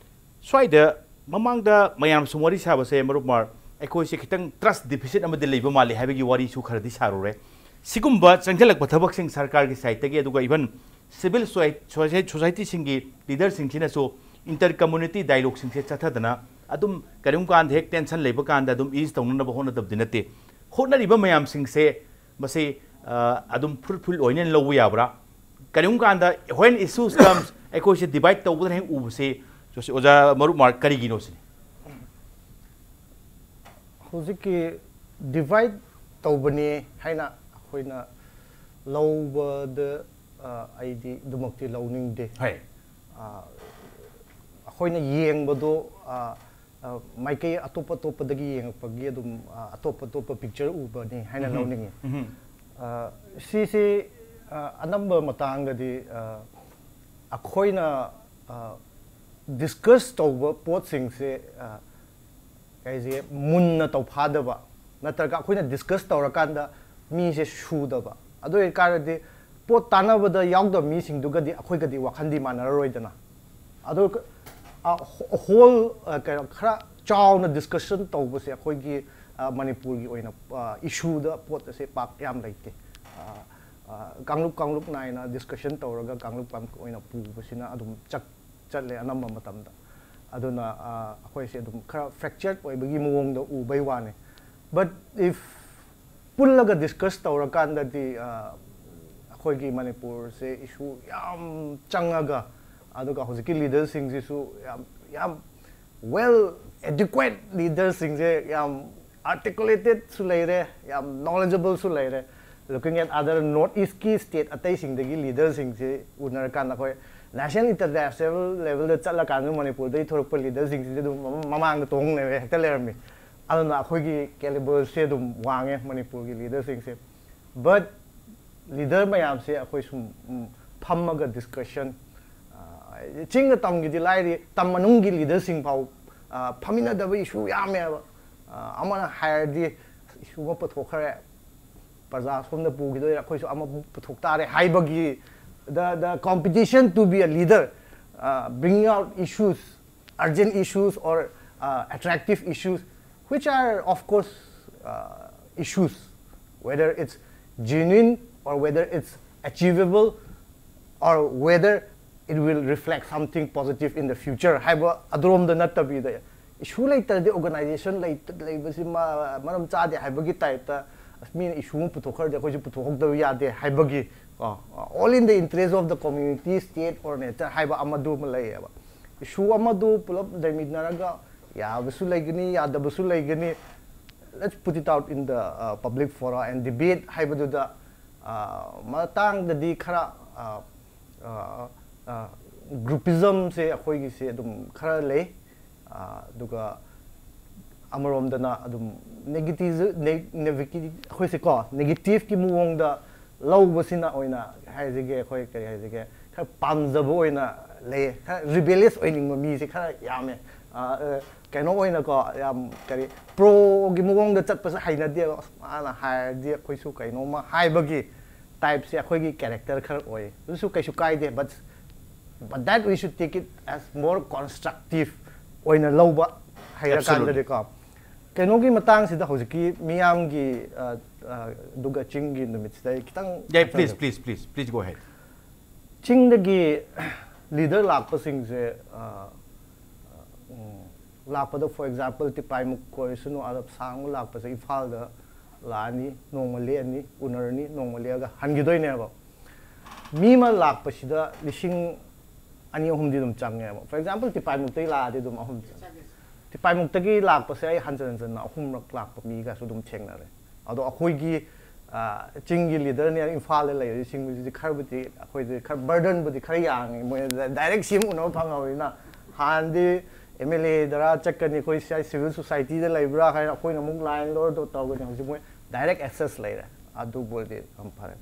ꯁ꯭ꯋꯥꯏꯗ ꯃꯃꯥꯡꯗ ꯃꯌꯥꯝ ꯁꯨꯝ ꯋꯥꯔꯤ ꯁꯥꯕꯁꯦ ꯃꯔꯨꯞ ꯃꯥꯔ, ꯑꯩꯈꯣꯏꯁꯦ ꯈꯤꯇꯪ ꯇ꯭ꯔꯁ ꯗꯤꯐꯤꯁꯤꯠ ꯑꯃꯗꯤ ꯂꯩꯕ ꯃꯥꯜꯂꯤ ꯍꯥꯏꯕꯒꯤ ꯋꯥꯔꯤꯁꯨ ꯈꯔꯗꯤ ꯁꯥꯔꯨꯔꯦ꯫ ꯁꯤꯒꯨꯝꯕ ꯆꯪꯁꯤꯜꯂꯛꯄ ꯊꯕꯛꯁꯤꯡ ꯁꯔꯀꯥꯔꯒꯤ ꯁꯥꯏꯠꯇꯒꯤ, ꯑꯗꯨꯒ ꯏꯚꯟ ꯁꯤꯚꯤꯜ ꯁꯣꯁꯥꯏꯇꯤꯁꯤꯡꯒꯤ ꯂꯤꯗꯔꯁꯤꯡꯁꯤꯅꯁꯨ ꯏꯟꯇꯔ ꯀꯝꯃꯨꯅꯤꯇꯤ ꯗꯥꯏꯂꯣꯒꯁꯤꯡꯁꯦ ꯆꯠꯊꯗꯅ ꯑꯗꯨꯝ ꯀꯔꯤꯒꯨꯝꯕ ꯀꯥꯟꯗ ꯍꯦꯛ ꯇꯦꯟꯁꯟ ꯂꯩꯕ ꯀꯥꯟꯗ ꯑꯗꯨꯝ ꯏꯁ ꯇꯧꯅꯅꯕ ꯍꯣꯠꯅꯗꯕꯗꯤ ꯅꯠꯇꯦ꯫ ꯍꯣꯠꯅꯔꯤꯕ ꯃꯌꯥꯝꯁꯤꯡꯁꯦ ꯃꯁꯤ ꯑ, ꯑꯗꯨꯝ ꯐ꯭ꯔꯨꯠꯐꯨꯜ ꯑꯣꯏꯅ ꯂꯧꯕ ꯌꯥꯕ꯭ꯔꯥ? ꯀꯔꯤꯒꯨꯝꯕ ꯀꯥꯟꯗ when issues comes ꯑꯩꯈꯣꯏꯁꯦ ꯗꯤꯚꯥꯏꯠ ꯇꯧꯕꯗꯅ ꯍꯦꯛ ꯎꯕꯁꯦ, ꯑꯣꯖꯥ ꯃꯔꯨꯞ ꯃꯥꯔ, ꯀꯔꯤꯒꯤꯅꯣ ꯁꯤꯅꯤ? ꯍꯧꯖꯤꯛꯀꯤ ꯗꯤꯚꯥꯏꯠ ꯇꯧꯕꯅꯤ ꯍꯥꯏꯅ ꯑꯩꯈꯣꯏꯅ ꯂꯧꯕꯗ ꯑ, ꯑꯩꯗꯤ ꯑꯗꯨꯃꯛꯇꯤ ꯂꯧꯅꯤꯡꯗꯦ꯫ ꯍꯣꯏ꯫ ꯑ, ꯑꯩꯈꯣꯏꯅ ꯌꯦꯡꯕꯗꯣ ꯑ, ꯑ, ꯃꯥꯏꯀꯩ ꯑꯇꯣꯞ ꯑꯇꯣꯞꯄꯗꯒꯤ ꯌꯦꯡꯉꯛꯄꯒꯤ ꯑꯗꯨꯝ ꯑ, ꯑꯇꯣꯞ ꯑꯇꯣꯞꯄ ꯄꯤꯛꯆꯔ ꯎꯕꯅꯤ ꯍꯥꯏꯅ ꯂꯧꯅꯤꯡꯉꯤ꯫ ꯑ, ꯁꯤꯁꯤ ꯑ, ꯑꯅꯝꯕ ꯃꯇꯥꯡꯗꯗꯤ ꯑ, ꯑꯩꯈꯣꯏꯅ ꯗꯤꯁꯀꯁ ꯇꯧꯕ ꯄꯣꯠꯁꯤꯡꯁꯦ ꯑ, ꯀꯩꯁꯦ ꯃꯨꯟꯅ ꯇꯧꯐꯥꯗꯕ, ꯅꯠꯇ꯭ꯔꯒ ꯑꯩꯈꯣꯏꯅ ꯗꯤꯁꯀꯁ ꯇꯧꯔꯀꯥꯟꯗ ꯃꯤꯁꯦ ꯁꯨꯗꯕ, ꯑꯗꯨ ꯑꯣꯏꯇꯥꯔꯗꯤ ꯄꯣꯠ ꯇꯥꯟꯅꯕꯗ ꯌꯥꯎꯗꯕ ꯃꯤꯁꯤꯡꯗꯨꯒꯗꯤ ꯑꯩꯈꯣꯏꯒꯗꯤ ꯋꯥꯈꯜꯗꯤ ꯃꯥꯟꯅꯔꯔꯣꯏꯗꯅ꯫ ꯑꯗꯣ ꯍꯣꯜ ꯀꯩꯅꯣ ꯈꯔ ꯆꯥꯎꯅ ꯗꯤꯁꯀꯁꯟ ꯇꯧꯕꯁꯦ ꯑꯩꯈꯣꯏꯒꯤ ꯑ, ꯃꯅꯤꯄꯨꯔꯒꯤ ꯑꯣꯏꯅ ꯏꯁꯨꯗ ꯄꯣꯠ ꯑꯁꯦ ꯄꯥꯛ ꯌꯥꯝ ꯂꯩꯇꯦ꯫ ꯑ, ꯑ, ꯀꯥꯡꯂꯨꯞ ꯀꯥꯡꯂꯨꯞ ꯅꯥꯏꯅ ꯗꯤꯁꯀꯁꯟ ꯇꯧꯔꯒ ꯀꯥꯡꯂꯨꯞ ꯀꯥꯡꯂꯨꯞ ꯑꯣꯏꯅ ꯄꯨꯕꯁꯤꯅ ꯑꯗꯨꯝ ꯆꯠ ꯆꯠꯂꯦ ꯑꯅꯝꯕ ꯃꯇꯝꯗ꯫ ꯑꯗꯨꯅ ꯑ, ꯑꯩꯈꯣꯏꯁꯦ ꯑꯗꯨꯝ ꯈꯔ ꯐ꯭ꯔꯦꯛꯆꯔ ꯑꯣꯏꯕꯒꯤ ꯃꯑꯣꯡꯗ ꯎꯕꯩ ꯋꯥꯅꯤ꯫ But if ꯄꯨꯜꯂꯒ ꯗꯤꯁꯀꯁ ꯇꯧꯔꯀꯥꯟꯗꯗꯤ ꯑ, ꯑꯩꯈꯣꯏꯒꯤ ꯃꯅꯤꯄꯨꯔꯁꯦ ꯏꯁꯨ ꯌꯥꯝ ꯆꯪꯉꯒ, ꯑꯗꯨꯒ ꯍꯧꯖꯤꯛꯀꯤ ꯂꯤꯗꯔꯁꯤꯡꯁꯤꯁꯨ ꯌꯥꯝ ꯌꯥꯝ ꯋꯦꯜ ꯑꯦꯗꯨꯀ꯭ꯋꯦꯠ ꯂꯤꯗꯔꯁꯤꯡꯁꯦ ꯌꯥꯝ ꯑꯥꯔꯇꯤꯀꯨꯂꯦꯇꯦꯠꯁꯨ ꯂꯩꯔꯦ, ꯌꯥꯝ ꯅꯣꯂꯦꯖꯦꯕꯜꯁꯨ ꯂꯩꯔꯦ꯫ Looking at other North East ꯀꯤ ꯁ꯭ꯇꯦꯠ ꯑꯇꯩꯁꯤꯡꯗꯒꯤ ꯂꯤꯗꯔꯁꯤꯡꯁꯤ ꯎꯅꯔꯀꯥꯟꯗ ꯑꯩꯈꯣꯏ ꯅꯦꯁꯅꯦꯜ ꯏꯟꯇꯔꯅꯦꯁꯅꯦꯜ ꯂꯦꯚꯦꯜꯗ ꯆꯠꯂꯀꯥꯟꯗ ꯃꯅꯤꯄꯨꯔꯗꯒꯤ ꯊꯣꯔꯛꯄ ꯂꯤꯗꯔꯁꯤꯡꯁꯤꯗꯤ ꯑꯗꯨꯝ ꯃꯃꯥꯡꯗ ꯇꯣꯡ ꯂꯩꯔꯦ, ꯍꯦꯛꯇ ꯂꯩꯔꯝꯃꯤ꯫ ꯑꯗꯨꯅ ꯑꯩꯈꯣꯏꯒꯤ ꯀꯦꯂꯤꯕꯔꯁꯦ ꯑꯗꯨꯝ ꯋꯥꯡꯉꯦ ꯃꯅꯤꯄꯨꯔꯒꯤ ꯂꯤꯗꯔꯁꯤꯡꯁꯦ꯫ But ꯂꯤꯗꯔ ꯃꯌꯥꯝꯁꯦ ꯑꯩꯈꯣꯏ ꯁꯨꯝ ꯎꯝ, ꯐꯝꯃꯒ ꯗꯤꯁꯀꯁꯟ, ꯆꯤꯡꯒ ꯇꯝꯒꯤꯗꯤ ꯂꯥꯏꯔꯤ, ꯇꯝ ꯃꯅꯨꯡꯒꯤ ꯂꯤꯗꯔꯁꯤꯡ ꯐꯥꯎ ꯑ, ꯐꯝꯃꯤꯟꯅꯗꯕ ꯏꯁꯨ ꯌꯥꯝꯃꯦꯕ꯫ ꯑ, ꯑꯃꯅ ꯍꯥꯏꯔꯗꯤ ꯏꯁꯨ ꯑꯃ ꯄꯨꯊꯣꯛꯈ꯭ꯔꯦ, ꯄ꯭ꯔꯖꯥ ꯁꯣꯝꯗ ꯄꯨꯈꯤꯗꯣꯏꯔꯥ, ꯑꯩꯈꯣꯏꯁꯨ ꯑꯃ ꯄꯨꯊꯣꯛ ꯇꯥꯔꯦ ꯍꯥꯏꯕꯒꯤ, the the competition to be a leader, uh, bringing out issues, urgent issues or uh, attractive issues, which are of course uh, issues, whether it's genuine or whether it's achievable or whether it will reflect something positive in the future ꯍꯥꯏꯕ ꯑꯗꯨꯔꯣꯝꯗ ꯅꯠꯇꯕꯤꯗ, ꯏꯁꯨ ꯂꯩꯇ꯭ꯔꯗꯤ organisation ꯂꯩꯕꯁꯤ ꯃꯔꯝ ꯆꯥꯗꯦ ꯍꯥꯏꯕꯒꯤ ꯇꯥꯏꯞꯇ, ꯑꯁ, ꯃꯤꯅ ꯏꯁꯨ ꯑꯃ ꯄꯨꯊꯣꯛꯈ꯭ꯔꯗꯤ ꯑꯩꯈꯣꯏꯁꯨ ꯄꯨꯊꯣꯛꯍꯧꯗꯕ ꯌꯥꯗꯦ ꯍꯥꯏꯕꯒꯤ, ꯀꯣ, all in the interest of the community, state or nature ꯍꯥꯏꯕ ꯑꯃꯗꯨ ꯑꯃ ꯂꯩꯌꯦꯕ. ꯏꯁꯨ ꯑꯃꯗꯨ ꯄꯨꯂꯞ ꯂꯩꯃꯤꯟꯅꯔꯒ ꯌꯥꯕꯁꯨ ꯂꯩꯒꯅꯤ, ꯌꯥꯗꯕꯁꯨ ꯂꯩꯒꯅꯤ, let's put it out in the uh, public fora and debate ꯍꯥꯏꯕꯗꯨꯗ, uh, ꯃꯇꯥꯡꯗꯗꯤ ꯈꯔ, uh, uh, uh, groupismꯁꯦ ꯑꯩꯈꯣꯏꯒꯤꯁꯦ ꯑꯗꯨꯝ ꯈꯔ ꯂꯩ. ꯑꯗꯨꯒ ꯑꯃꯔꯣꯝꯗꯅ ꯑꯗꯨꯝ negative, ꯑꯩꯈꯣꯏꯁꯦ ꯀꯣ negative ꯀꯤ ꯃꯑꯣꯡꯗ ꯂꯧꯕꯁꯤꯅ ꯑꯣꯏꯅ ꯍꯥꯏꯁꯤꯒꯦ, ꯑꯩꯈꯣꯏ ꯀꯔꯤ ꯍꯥꯏꯁꯤꯒꯦ, ꯈꯔ ꯄꯥꯝꯖꯕ ꯑꯣꯏꯅ ꯂꯩ, ꯈꯔ rebellious ꯑꯣꯏꯅꯤꯡꯕ ꯃꯤꯁꯦ ꯈꯔ ꯌꯥꯝꯃꯦ. ꯀꯩꯅꯣ ꯑꯣꯏꯅꯀꯣ, ꯌꯥꯝ ꯀꯔꯤ, ꯄ꯭ꯔꯣꯒꯤ ꯃꯑꯣꯡꯗ ꯆꯠꯄꯁꯦ ꯍꯩꯅꯗꯦꯕ. ꯑꯁ, ꯃꯥꯅ ꯍꯥꯏꯔꯗꯤ ꯑꯩꯈꯣꯏꯁꯨ ꯀꯩꯅꯣꯝꯃ ꯍꯥꯏꯕꯒꯤ typeꯁꯦ ꯑꯩꯈꯣꯏꯒꯤ character ꯈꯔ ꯑꯣꯏ꯫ ꯑꯗꯨꯁꯨ ꯀꯩꯁꯨ ꯀꯥꯏꯗꯦ, but but that we should take it as more constructive ꯑꯣꯏꯅ ꯂꯧꯕ ꯍꯩꯔꯀꯥꯟꯗꯗꯤꯀꯣ. ꯀꯩꯅꯣꯒꯤ ꯃꯇꯥꯡꯁꯤꯗ ꯍꯧꯖꯤꯛꯀꯤ ꯃꯤꯌꯥꯝꯒꯤ, ꯑ, ꯑ, ꯑꯗꯨꯒ ꯆꯤꯡꯒꯤ ꯅꯨꯃꯤꯠꯁꯤꯗ ꯑꯩ ꯈꯤꯇꯪ Yeah, please, please, please, please go ahead. ꯆꯤꯡꯗꯒꯤ leader ꯂꯥꯛꯄꯁꯤꯡꯁꯦ, ꯑ, ꯎꯝ, ꯂꯥꯛꯄꯗ, for example, ꯇꯤꯄꯥꯏꯃꯨꯛ ꯑꯣꯏꯔꯁꯅꯨ, ꯑꯗ ꯁꯥꯡꯅ ꯂꯥꯛꯄꯁꯦ ꯏꯝꯐꯥꯜꯗ ꯂꯥꯛꯑꯅꯤ, ꯅꯣꯡꯃ ꯂꯦꯛꯑꯅꯤ, ꯎꯅꯔꯅꯤ, ꯅꯣꯡꯃ ꯂꯦꯛꯑꯒ ꯍꯟꯈꯤꯗꯣꯏꯅꯦꯕ. ꯃꯤ ꯑꯃ ꯂꯥꯛꯄꯁꯤꯗ ꯂꯤꯁꯤꯡ ꯑꯅꯤ ꯑꯍꯨꯝꯗꯤ ꯑꯗꯨꯝ ꯆꯪꯉꯦꯕ. For example, ꯇꯤꯄꯥꯏꯃꯨꯛꯇꯒꯤ ꯂꯥꯛꯑꯗꯤ ꯑꯗꯨꯝ ꯑꯍꯨꯝ ꯆꯪꯉꯦ. ꯇꯤꯄꯥꯏꯃꯨꯛꯇꯒꯤ ꯂꯥꯛꯄꯁꯦ ꯑꯩ ꯍꯟꯖꯟ ꯍꯟꯖꯟꯅ ꯑꯍꯨꯝꯔꯛ ꯂꯥꯛꯄ ꯃꯤꯒꯁꯨ ꯑꯗꯨꯝ ꯊꯦꯡꯅꯔꯦ. ꯑꯗꯣ ꯑꯩꯈꯣꯏꯒꯤ, ꯑ, ꯆꯤꯡꯒꯤ leaderꯅꯦ ꯏꯝꯐꯥꯜꯗ ꯂꯩꯔꯤꯁꯤꯡꯕꯁꯤꯗꯤ ꯈꯔꯕꯨꯗꯤ, ꯑꯩꯈꯣꯏꯗꯤ ꯈꯔ burdenꯕꯨꯗꯤ ꯈꯔ ꯌꯥꯡꯉꯤ, ꯃꯣꯏ direct ꯁꯤ ꯑꯃ ꯎꯅꯕ ꯐꯪꯉꯕꯅꯤꯅ. ꯍꯥꯟꯅꯗꯤ MLA ꯗꯔꯥ ꯆꯠꯀꯅꯤ, ꯑꯩꯈꯣꯏ ꯁꯤ civil societyꯗ ꯂꯩꯕ꯭ꯔꯥ ꯍꯥꯏꯅ ꯑꯩꯈꯣꯏꯅ ꯑꯃꯨꯛ line ꯂꯧꯔ ꯇꯧꯒꯅꯤ. ꯍꯧꯖꯤꯛ ꯃꯣꯏ direct access ꯂꯩꯔꯦ, ꯑꯗꯨꯕꯨꯗꯤ ꯌꯥꯝ ꯐꯔꯦ.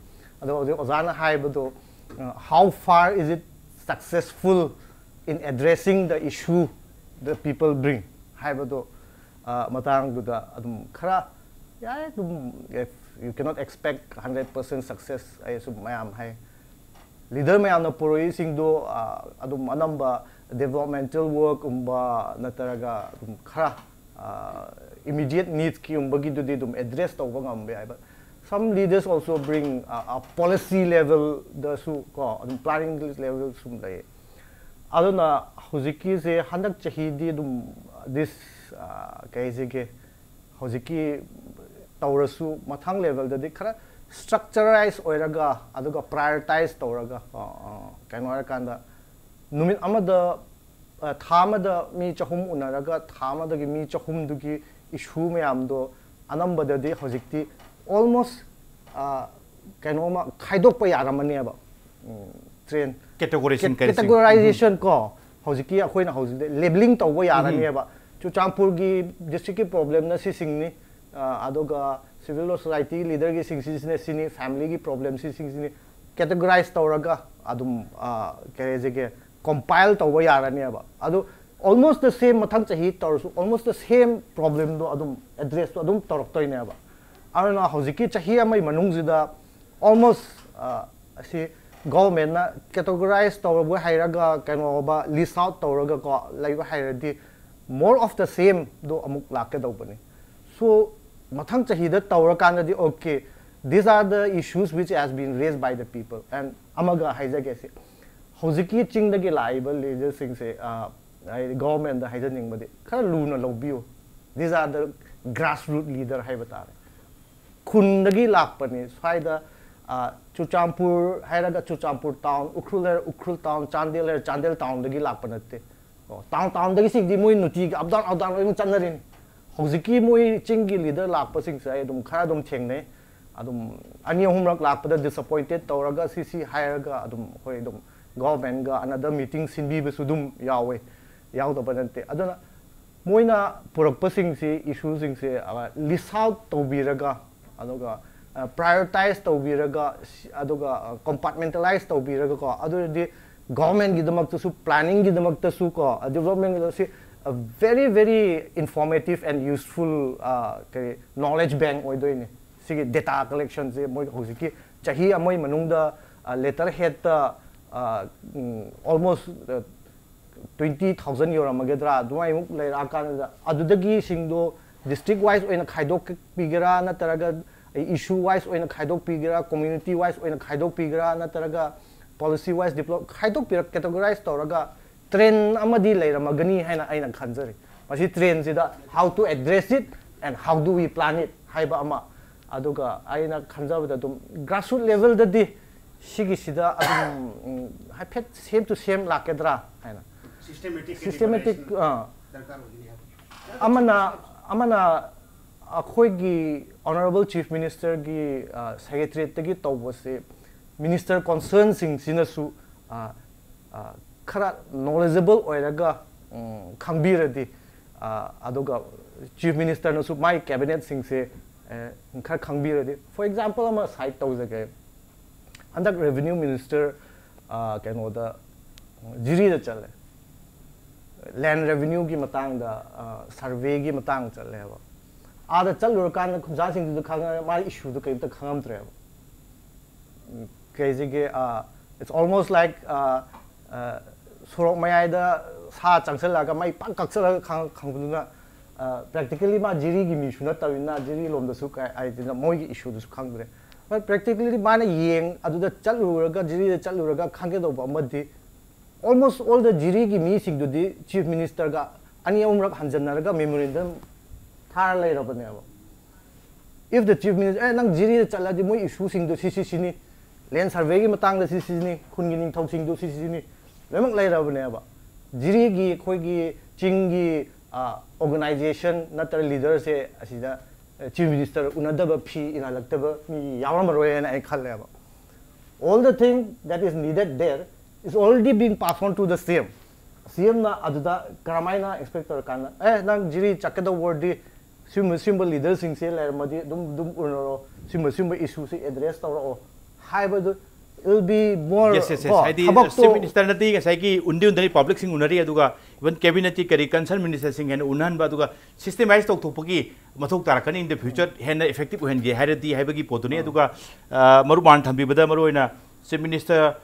ꯑꯗꯣ ꯍꯧꯖꯤꯛ ꯑꯣꯖꯥꯅ ꯍꯥꯏꯕꯗꯣ, ꯑ, how far is it successful in addressing the issue the people bring ꯍꯥꯏꯕꯗꯣ, ꯑ, ꯃꯇꯥꯡꯗꯨꯗ ꯑꯗꯨꯝ ꯈꯔ ꯌꯥꯏ, ꯑꯗꯨꯝ if You cannot expect hundred percent success ꯑꯩꯁꯨ ꯃꯌꯥꯝ ꯍꯥꯏ꯫ Leader ꯃꯌꯥꯝꯅ ꯄꯨꯔꯛꯏꯁꯤꯡꯗꯣ ꯑꯗꯨꯝ ꯑꯅꯝꯕ developmental workꯀꯨꯝꯕ ꯅꯠꯇ꯭ꯔꯒ ꯑꯗꯨꯝ ꯈꯔ immediate needsꯀꯤꯒꯨꯝꯕꯒꯤꯗꯨꯗꯤ ꯑꯗꯨꯝ address ꯇꯧꯕ ꯉꯝꯕ ꯌꯥꯏ꯫ But some leaders also bring policy levelꯗꯁꯨ ꯀꯣ, ꯑꯗꯨꯝ planning level ꯁꯨꯝ ꯂꯩ꯫ ꯑꯗꯨꯅ ꯍꯧꯖꯤꯛꯀꯤꯁꯦ ꯍꯟꯗꯛ ꯆꯍꯤꯗꯤ ꯑꯗꯨꯝ this ꯀꯩꯁꯤꯒꯦ ꯍꯧꯖꯤꯛꯀꯤ ꯇꯧꯔꯁꯨ ꯃꯊꯪ levelꯗꯗꯤ ꯈꯔ structurized ꯑꯣꯏꯔꯒ ꯑꯗꯨꯒ prioritize ꯇꯧꯔꯒ ꯀꯩꯅꯣ ꯍꯥꯏꯔꯀꯥꯟꯗ ꯅꯨꯃꯤꯠ ꯑꯃꯗ ꯊꯥ ꯑꯃꯗ ꯃꯤ ꯆꯍꯨꯝ ꯎꯅꯔꯒ ꯊꯥ ꯑꯃꯗꯒꯤ ꯃꯤ ꯆꯍꯨꯝꯗꯨꯒꯤ issue ꯃꯌꯥꯝꯗꯣ ꯑꯅꯝꯕꯗꯗꯤ ꯍꯧꯖꯤꯛꯇꯤ almost ꯀꯩꯅꯣꯃ ꯈꯥꯏꯗꯣꯛꯄ ꯌꯥꯔꯝꯃꯅꯦꯕ꯫ Train categorization ꯀꯔꯤ categorization ꯀꯣ, ꯍꯧꯖꯤꯛꯀꯤ ꯑꯩꯈꯣꯏꯅ ꯍꯧꯖꯤꯛ labeling ꯇꯧꯕ ꯌꯥꯔꯅꯦꯕ꯫ ꯆꯨꯔꯆꯥꯟꯄꯨꯔꯒꯤ districtꯀꯤ problemꯅ ꯁꯤꯁꯤꯡꯅꯤ, ꯑꯗꯨꯒ civil society leaderꯒꯤ ꯁꯤꯡꯁꯤꯅ ꯁꯤꯅꯤ, familyꯒꯤ problemꯁꯤ ꯁꯤꯡꯁꯤꯅꯤ, categorize ꯇꯧꯔꯒ ꯑꯗꯨꯝ ꯀꯔꯤ ꯍꯥꯏꯁꯤꯒꯦ compile ꯇꯧꯕ ꯌꯥꯔꯅꯦꯕ꯫ ꯑꯗꯨ almost the same ꯃꯊꯪ ꯆꯍꯤ ꯇꯧꯔꯁꯨ almost the same problemꯗꯣ ꯑꯗꯨꯝ addressꯇꯣ ꯑꯗꯨꯝ ꯇꯧꯔꯛꯇꯣꯏꯅꯦꯕ꯫ ꯑꯗꯨꯅ ꯍꯧꯖꯤꯛꯀꯤ ꯆꯍꯤ ꯑꯃꯒꯤ ꯃꯅꯨꯡꯁꯤꯗ almost ꯑꯁꯤ governmentꯅ categorize ꯇꯧꯔꯕ ꯍꯩꯔꯒ ꯀꯩꯅꯣꯕ list out ꯇꯧꯔꯒꯀꯣ ꯂꯩꯕ ꯍꯩꯔꯗꯤ more of the sameꯗꯣ ꯑꯃꯨꯛ ꯂꯥꯛꯀꯗꯧꯕꯅꯤ꯫ So ꯃꯊꯪ ꯆꯍꯤꯗ ꯇꯧꯔꯀꯥꯟꯗꯗꯤ okay, these are the issues which has been raised by the people and ꯑꯃꯒ ꯍꯥꯏꯖꯒꯦ ꯁꯤ, ꯍꯧꯖꯤꯛꯀꯤ ꯆꯤꯡꯗꯒꯤ ꯂꯥꯛꯏꯕ leaderꯁꯤꯡꯁꯦ ꯍꯥꯏꯗꯤ governmentꯗ ꯍꯥꯏꯖꯅꯤꯡꯕꯗꯤ ꯈꯔ ꯂꯨꯅ ꯂꯧꯕꯤꯌꯨ꯫ These are the grassroot leader ꯍꯥꯏꯕ ꯇꯥꯔꯦ꯫ ꯈꯨꯟꯗꯒꯤ ꯂꯥꯛꯄꯅꯤ꯫ ꯁ꯭ꯋꯥꯏꯗ ꯆꯨꯔꯆꯥꯟꯄꯨꯔ ꯍꯥꯏꯔꯒ ꯆꯨꯔꯆꯥꯟꯄꯨꯔ town, ꯎꯈ꯭ꯔꯨꯜ ꯍꯥꯏꯔ ꯎꯈ꯭ꯔꯨꯜ town, ꯆꯥꯟꯗꯦꯜ ꯍꯥꯏꯔ ꯆꯥꯟꯗꯦꯜ townꯗꯒꯤ ꯂꯥꯛꯄ ꯅꯠꯇꯦ꯫ Town townꯗꯒꯤ ꯁꯤꯗꯤ ꯃꯣꯏ ꯅꯨꯡꯇꯤꯒꯤ up down up down ꯂꯣꯏꯅ ꯆꯠꯅꯔꯤꯅꯤ꯫ ꯍꯧꯖꯤꯛꯀꯤ ꯃꯣꯏ ꯆꯤꯡꯒꯤ leader ꯂꯥꯛꯄꯁꯤꯡꯁꯦ ꯑꯩ ꯑꯗꯨꯝ ꯈꯔ ꯑꯗꯨꯝ ꯊꯦꯡꯅꯩ꯫ ꯑꯗꯨꯝ ꯑꯅꯤ ꯑꯍꯨꯝꯔꯛ ꯂꯥꯛꯄꯗ disappointed ꯇꯧꯔꯒ ꯁꯤ ꯁꯤ ꯍꯥꯏꯔꯒ ꯑꯗꯨꯝ ꯑꯩꯈꯣꯏ ꯑꯗꯨꯝ governmentꯒ another meeting ꯁꯤꯟꯕꯤꯕꯁꯨ ꯑꯗꯨꯝ ꯌꯥꯎꯋꯦ, ꯌꯥꯎꯗꯕ ꯅꯠꯇꯦ꯫ ꯑꯗꯨꯅ ꯃꯣꯏꯅ ꯄꯨꯔꯛꯄꯁꯤꯡꯁꯤ, issueꯁꯤꯡꯁꯤ list out ꯇꯧꯕꯤꯔꯒ ꯑꯗꯨꯒ prioritize ꯇꯧꯕꯤꯔꯒ ꯑꯗꯨꯒ compartmentalize ꯇꯧꯕꯤꯔꯒꯀꯣ, ꯑꯗꯨ ꯑꯣꯏꯔꯗꯤ governmentꯒꯤꯗꯃꯛꯇꯁꯨ, planningꯒꯤꯗꯃꯛꯇꯁꯨ ꯀꯣ, developmentꯒꯤꯗꯃꯛꯇꯁꯨ very very informative and useful ꯀꯔꯤ knowledge bank ꯑꯣꯏꯗꯣꯏꯅꯤ꯫ ꯁꯤꯒꯤ ꯗꯦꯇꯥ ꯀꯂꯦꯛꯁꯟꯁꯦ ꯃꯣꯏ ꯍꯧꯖꯤꯛꯀꯤ ꯆꯍꯤ ꯑꯃꯒꯤ ꯃꯅꯨꯡꯗ ꯂꯦꯇꯔ ꯍꯦꯠꯇ ꯑꯣꯜꯃꯣꯁ ꯇ꯭ꯋꯦꯟꯇꯤ ꯊꯥꯎꯖꯟ ꯌꯧꯔꯝꯃꯒꯗ꯭ꯔꯥ ꯑꯗꯨꯃꯥꯏꯃꯨꯛ ꯂꯩꯔꯛꯑꯀꯥꯟꯗ ꯑꯗꯨꯗꯒꯤꯁꯤꯡꯗꯣ ꯗꯤꯁꯇ꯭ꯔꯤꯛ ꯋꯥꯏꯁ ꯑꯣꯏꯅ ꯈꯥꯏꯗꯣꯛꯄꯤꯒꯦꯔꯥ ꯅꯠꯇ꯭ꯔꯒ ꯏꯁꯨ ꯋꯥꯏꯁ ꯑꯣꯏꯅ ꯈꯥꯏꯗꯣꯛꯄꯤꯒꯦꯔꯥ ꯀꯝꯃ꯭ꯌꯨꯅꯤꯇꯤ ꯋꯥꯏꯁ ꯑꯣꯏꯅ ꯈꯥꯏꯗꯣꯛꯄꯤꯒꯦꯔꯥ ꯅꯠꯇ꯭ꯔꯒ ꯄꯣꯂꯤꯁꯤ ꯋꯥꯏꯁ ꯗꯤꯕ꯭ꯂꯣꯞ ꯈꯥꯏꯗꯣꯛꯄꯤꯔꯛ ꯀꯦꯇꯒꯣꯔꯥꯏꯁ ꯇꯧꯔꯒ ꯇ꯭ꯔꯦꯟ ꯑꯃꯗꯤ ꯂꯩꯔꯝꯃꯒꯅꯤ ꯍꯥꯏꯅ ꯑꯩꯅ ꯈꯟꯖꯔꯤ꯫ ꯃꯁꯤ ꯇ꯭ꯔꯦꯟꯁꯤꯗ how to address it and how do we plan it ꯍꯥꯏꯕ ꯑꯃ, ꯑꯗꯨꯒ ꯑꯩꯅ ꯈꯟꯖꯕꯗ ꯑꯗꯨꯝ ꯒ꯭ꯔꯥꯁꯔꯨꯠ ꯂꯦꯚꯦꯜꯗꯗꯤ ꯁꯤꯒꯤꯁꯤꯗ ꯑꯗꯨꯝ ꯎꯝ, ꯍꯥꯏꯐꯦꯠ ꯁꯦꯝ ꯇꯨ ꯁꯦꯝ ꯂꯥꯛꯀꯗ꯭ꯔꯥ ꯍꯥꯏꯅ ꯁꯤꯁꯇꯦꯃꯦꯇꯤꯛ ꯁꯤꯁꯇꯦꯃꯦꯇꯤꯛ ꯗꯔꯀꯥꯔ ꯑꯣꯏꯒꯅꯤ ꯍꯥꯏꯕ꯫ ꯑꯃꯅ ꯑꯃꯅ ꯑꯩꯈꯣꯏꯒꯤ ꯑꯣꯅꯔꯦꯕꯜ ꯆꯤꯐ ꯃꯤꯅꯤꯁꯇꯔꯒꯤ ꯁꯦꯀ꯭ꯔꯦꯇꯔꯤꯌꯦꯠꯇꯒꯤ ꯇꯧꯕꯁꯦ ꯃꯤꯅꯤꯁꯇꯔ ꯀꯣꯟꯁꯔꯟꯁꯤꯡꯁꯤꯅꯁꯨ ꯈꯔ ꯅꯣꯂꯦꯖꯦꯕꯜ ꯑꯣꯏꯔꯒ ꯎꯝ, ꯈꯪꯕꯤꯔꯗꯤ ꯑ, ꯑꯗꯨꯒ ꯆꯤꯐ ꯃꯤꯅꯤꯁꯇꯔꯅꯁꯨ ꯃꯥꯏ ꯀꯦꯕꯤꯅꯦꯠꯁꯤꯡꯁꯦ ꯑ, ꯈꯔ ꯈꯪꯕꯤꯔꯗꯤ, ꯐꯣꯔ ꯑꯦꯛꯖꯥꯝꯄꯜ ꯑꯃ ꯁꯥꯏꯠ ꯇꯧꯖꯒꯦ꯫ ꯍꯟꯗꯛ ꯔꯦꯚꯤꯅ꯭ꯌꯨ ꯃꯤꯅꯤꯁꯇꯔ ꯀꯩꯅꯣꯗ ꯖꯤꯔꯤꯗ ꯆꯠꯂꯦ, ꯂꯦꯟ ꯔꯦꯚꯤꯅ꯭ꯌꯨꯒꯤ ꯃꯇꯥꯡꯗ ꯁꯔꯚꯦꯒꯤ ꯃꯇꯥꯡ ꯆꯠꯂꯦꯕ꯫ ꯑꯥꯗ ꯆꯠꯂꯨꯔꯀꯥꯟꯗ ꯈꯨꯟꯖꯥꯁꯤꯡꯗꯨꯗ ꯈꯪꯉ ꯃꯥꯒꯤ ꯏꯁꯨꯗꯨ ꯀꯔꯤꯝꯇ ꯈꯪꯉꯝꯗ꯭ꯔꯦꯕ꯫ ꯀꯩꯁꯤꯒꯤ it's almost like ꯁꯣꯔꯣꯛ ꯃꯌꯥꯏꯗ ꯁꯥ ꯆꯪꯁꯜꯂꯛꯑꯒ ꯃꯩ ꯄꯥꯛ ꯀꯛꯁꯜꯂꯒ ꯈꯪꯕꯗꯨꯅ, ꯄ꯭ꯔꯦꯛꯇꯤꯀꯦꯜꯂꯤ ꯃꯥ ꯖꯤꯔꯤꯒꯤ ꯃꯤꯁꯨ ꯅꯠꯇꯕꯅꯤꯅ ꯖꯤꯔꯤ ꯂꯣꯝꯗꯁꯨ ꯍꯥꯏꯗꯅ ꯃꯣꯏꯒꯤ ꯏꯁꯨꯗꯨꯁꯨ ꯈꯪꯗ꯭ꯔꯦ꯫ ꯕꯠ ꯄ꯭ꯔꯦꯛꯇꯤꯀꯦꯜꯂꯤ ꯃꯥꯅ ꯌꯦꯡ ꯑꯗꯨꯗ ꯆꯠꯂꯨꯔꯒ ꯖꯤꯔꯤꯗ ꯆꯠꯂꯨꯔꯒ ꯈꯪꯒꯗꯧꯕ ꯑꯃꯗꯤ ꯑꯣꯜꯃꯣꯁ ꯑꯣꯜ ꯗ ꯖꯤꯔꯤꯒꯤ ꯃꯤꯁꯤꯡꯗꯨꯗꯤ ꯆꯤꯐ ꯃꯤꯅꯤꯁꯇꯔꯒ ꯑꯅꯤ ꯑꯍꯨꯝꯔꯛ ꯍꯟꯖꯟꯅꯔꯒ ꯃꯦꯃꯣꯔꯦꯟꯗꯝ ꯊꯥꯔ ꯂꯩꯔꯕꯅꯦꯕ꯫ If the chief minister ꯑꯦ ꯅꯪ ꯖꯤꯔꯤꯗ ꯆꯠꯂꯗꯤ ꯃꯣꯏ ꯏꯁꯨꯁꯤꯡꯗꯣ ꯁꯤ ꯁꯤ ꯁꯤꯅꯤ, ꯂꯦꯟ ꯁꯔꯚꯦꯒꯤ ꯃꯇꯥꯡꯗ ꯁꯤ ꯁꯤꯅꯤ, ꯈꯨꯟꯒꯤ ꯅꯤꯡꯊꯧꯁꯤꯡꯗꯣ ꯁꯤ ꯁꯤꯅꯤ, ꯂꯣꯏꯅꯃꯛ ꯂꯩꯔꯕꯅꯦꯕ꯫ ꯖꯤꯔꯤꯒꯤ ꯑꯩꯈꯣꯏꯒꯤ ꯆꯤꯡꯒꯤ ꯑꯣꯔꯒꯅꯥꯏꯖꯦꯁꯟ ꯅꯠꯇ꯭ꯔꯒ ꯂꯤꯗꯔꯁꯦ ꯑꯁꯤꯗ ꯆꯤꯐ ꯃꯤꯅꯤꯁꯇꯔ ꯎꯅꯗꯕ ꯐꯤ ꯏꯟꯍꯜꯂꯛꯇꯕ ꯃꯤ ꯌꯥꯎꯔꯝꯃꯔꯣꯏ ꯍꯥꯏꯅ ꯑꯩ ꯈꯜꯂꯦꯕ꯫ All the thing that is needed there is already being passed on to the C M. ꯁꯤ ꯑꯦꯝꯅ ꯑꯗꯨꯗ ꯀꯔꯝꯍꯥꯏꯅ ꯑꯦꯛꯁꯄꯦꯛ ꯇꯧꯔꯀꯥꯟꯗ ꯑꯦ ꯅꯪ ꯖꯤꯔꯤ ꯆꯠꯀꯗꯧꯕ ꯑꯣꯏꯔꯗꯤ ꯁꯤꯒꯨꯝꯕ ꯁꯤꯒꯨꯝꯕ ꯂꯤꯗꯔꯁꯤꯡꯁꯦ ꯂꯩꯔꯝꯃꯗꯤ ꯑꯗꯨꯝ ꯑꯗꯨꯝ ꯎꯅꯔꯣ, ꯁꯤꯒꯨꯝꯕ ꯁꯤꯒꯨꯝꯕ ꯏꯁꯨꯁꯦ ꯑꯦꯗ꯭ꯔꯦꯁ ꯇꯧꯔꯛꯑꯣ ꯍꯥꯏꯕꯗꯨ It will be more Yes, yes, yes. ꯀꯣ, ꯍꯥꯏꯗꯤ ꯊꯕꯛꯇꯣ ꯆꯤꯐ ꯃꯤꯅꯤꯁꯇꯔꯅꯗꯤ ꯉꯁꯥꯏꯒꯤ ꯎꯟꯗꯤ ꯎꯟꯅꯔꯤ, ꯄꯕ꯭ꯂꯤꯛꯁꯤꯡ ꯎꯅꯔꯤ, ꯑꯗꯨꯒ ꯏꯚꯟ ꯀꯦꯕꯤꯅꯦꯠꯀꯤ ꯀꯔꯤ ꯀꯟꯁꯔꯟ ꯃꯤꯅꯤꯁꯇꯔꯁꯤꯡ ꯍꯦꯟꯅ ꯎꯅꯍꯟꯕ, ꯑꯗꯨꯒ ꯁꯤꯁꯇꯦꯃꯥꯏꯁ ꯇꯧꯊꯣꯛꯄꯒꯤ ꯃꯊꯧ ꯇꯥꯔꯛꯀꯅꯤ, in the future ꯍꯦꯟꯅ ꯏꯐꯦꯛꯇꯤꯞ ꯑꯣꯏꯍꯟꯒꯦ ꯍꯥꯏꯔꯗꯤ ꯍꯥꯏꯕꯒꯤ ꯄꯣꯠꯇꯨꯅꯤ꯫ ꯑꯗꯨꯒ ꯑ, ꯃꯔꯨꯞ ꯃꯥꯅ ꯊꯝꯕꯤꯕꯗ ꯃꯔꯨ ꯑꯣꯏꯅ ꯆꯤꯐ ꯃꯤꯅꯤꯁꯇꯔ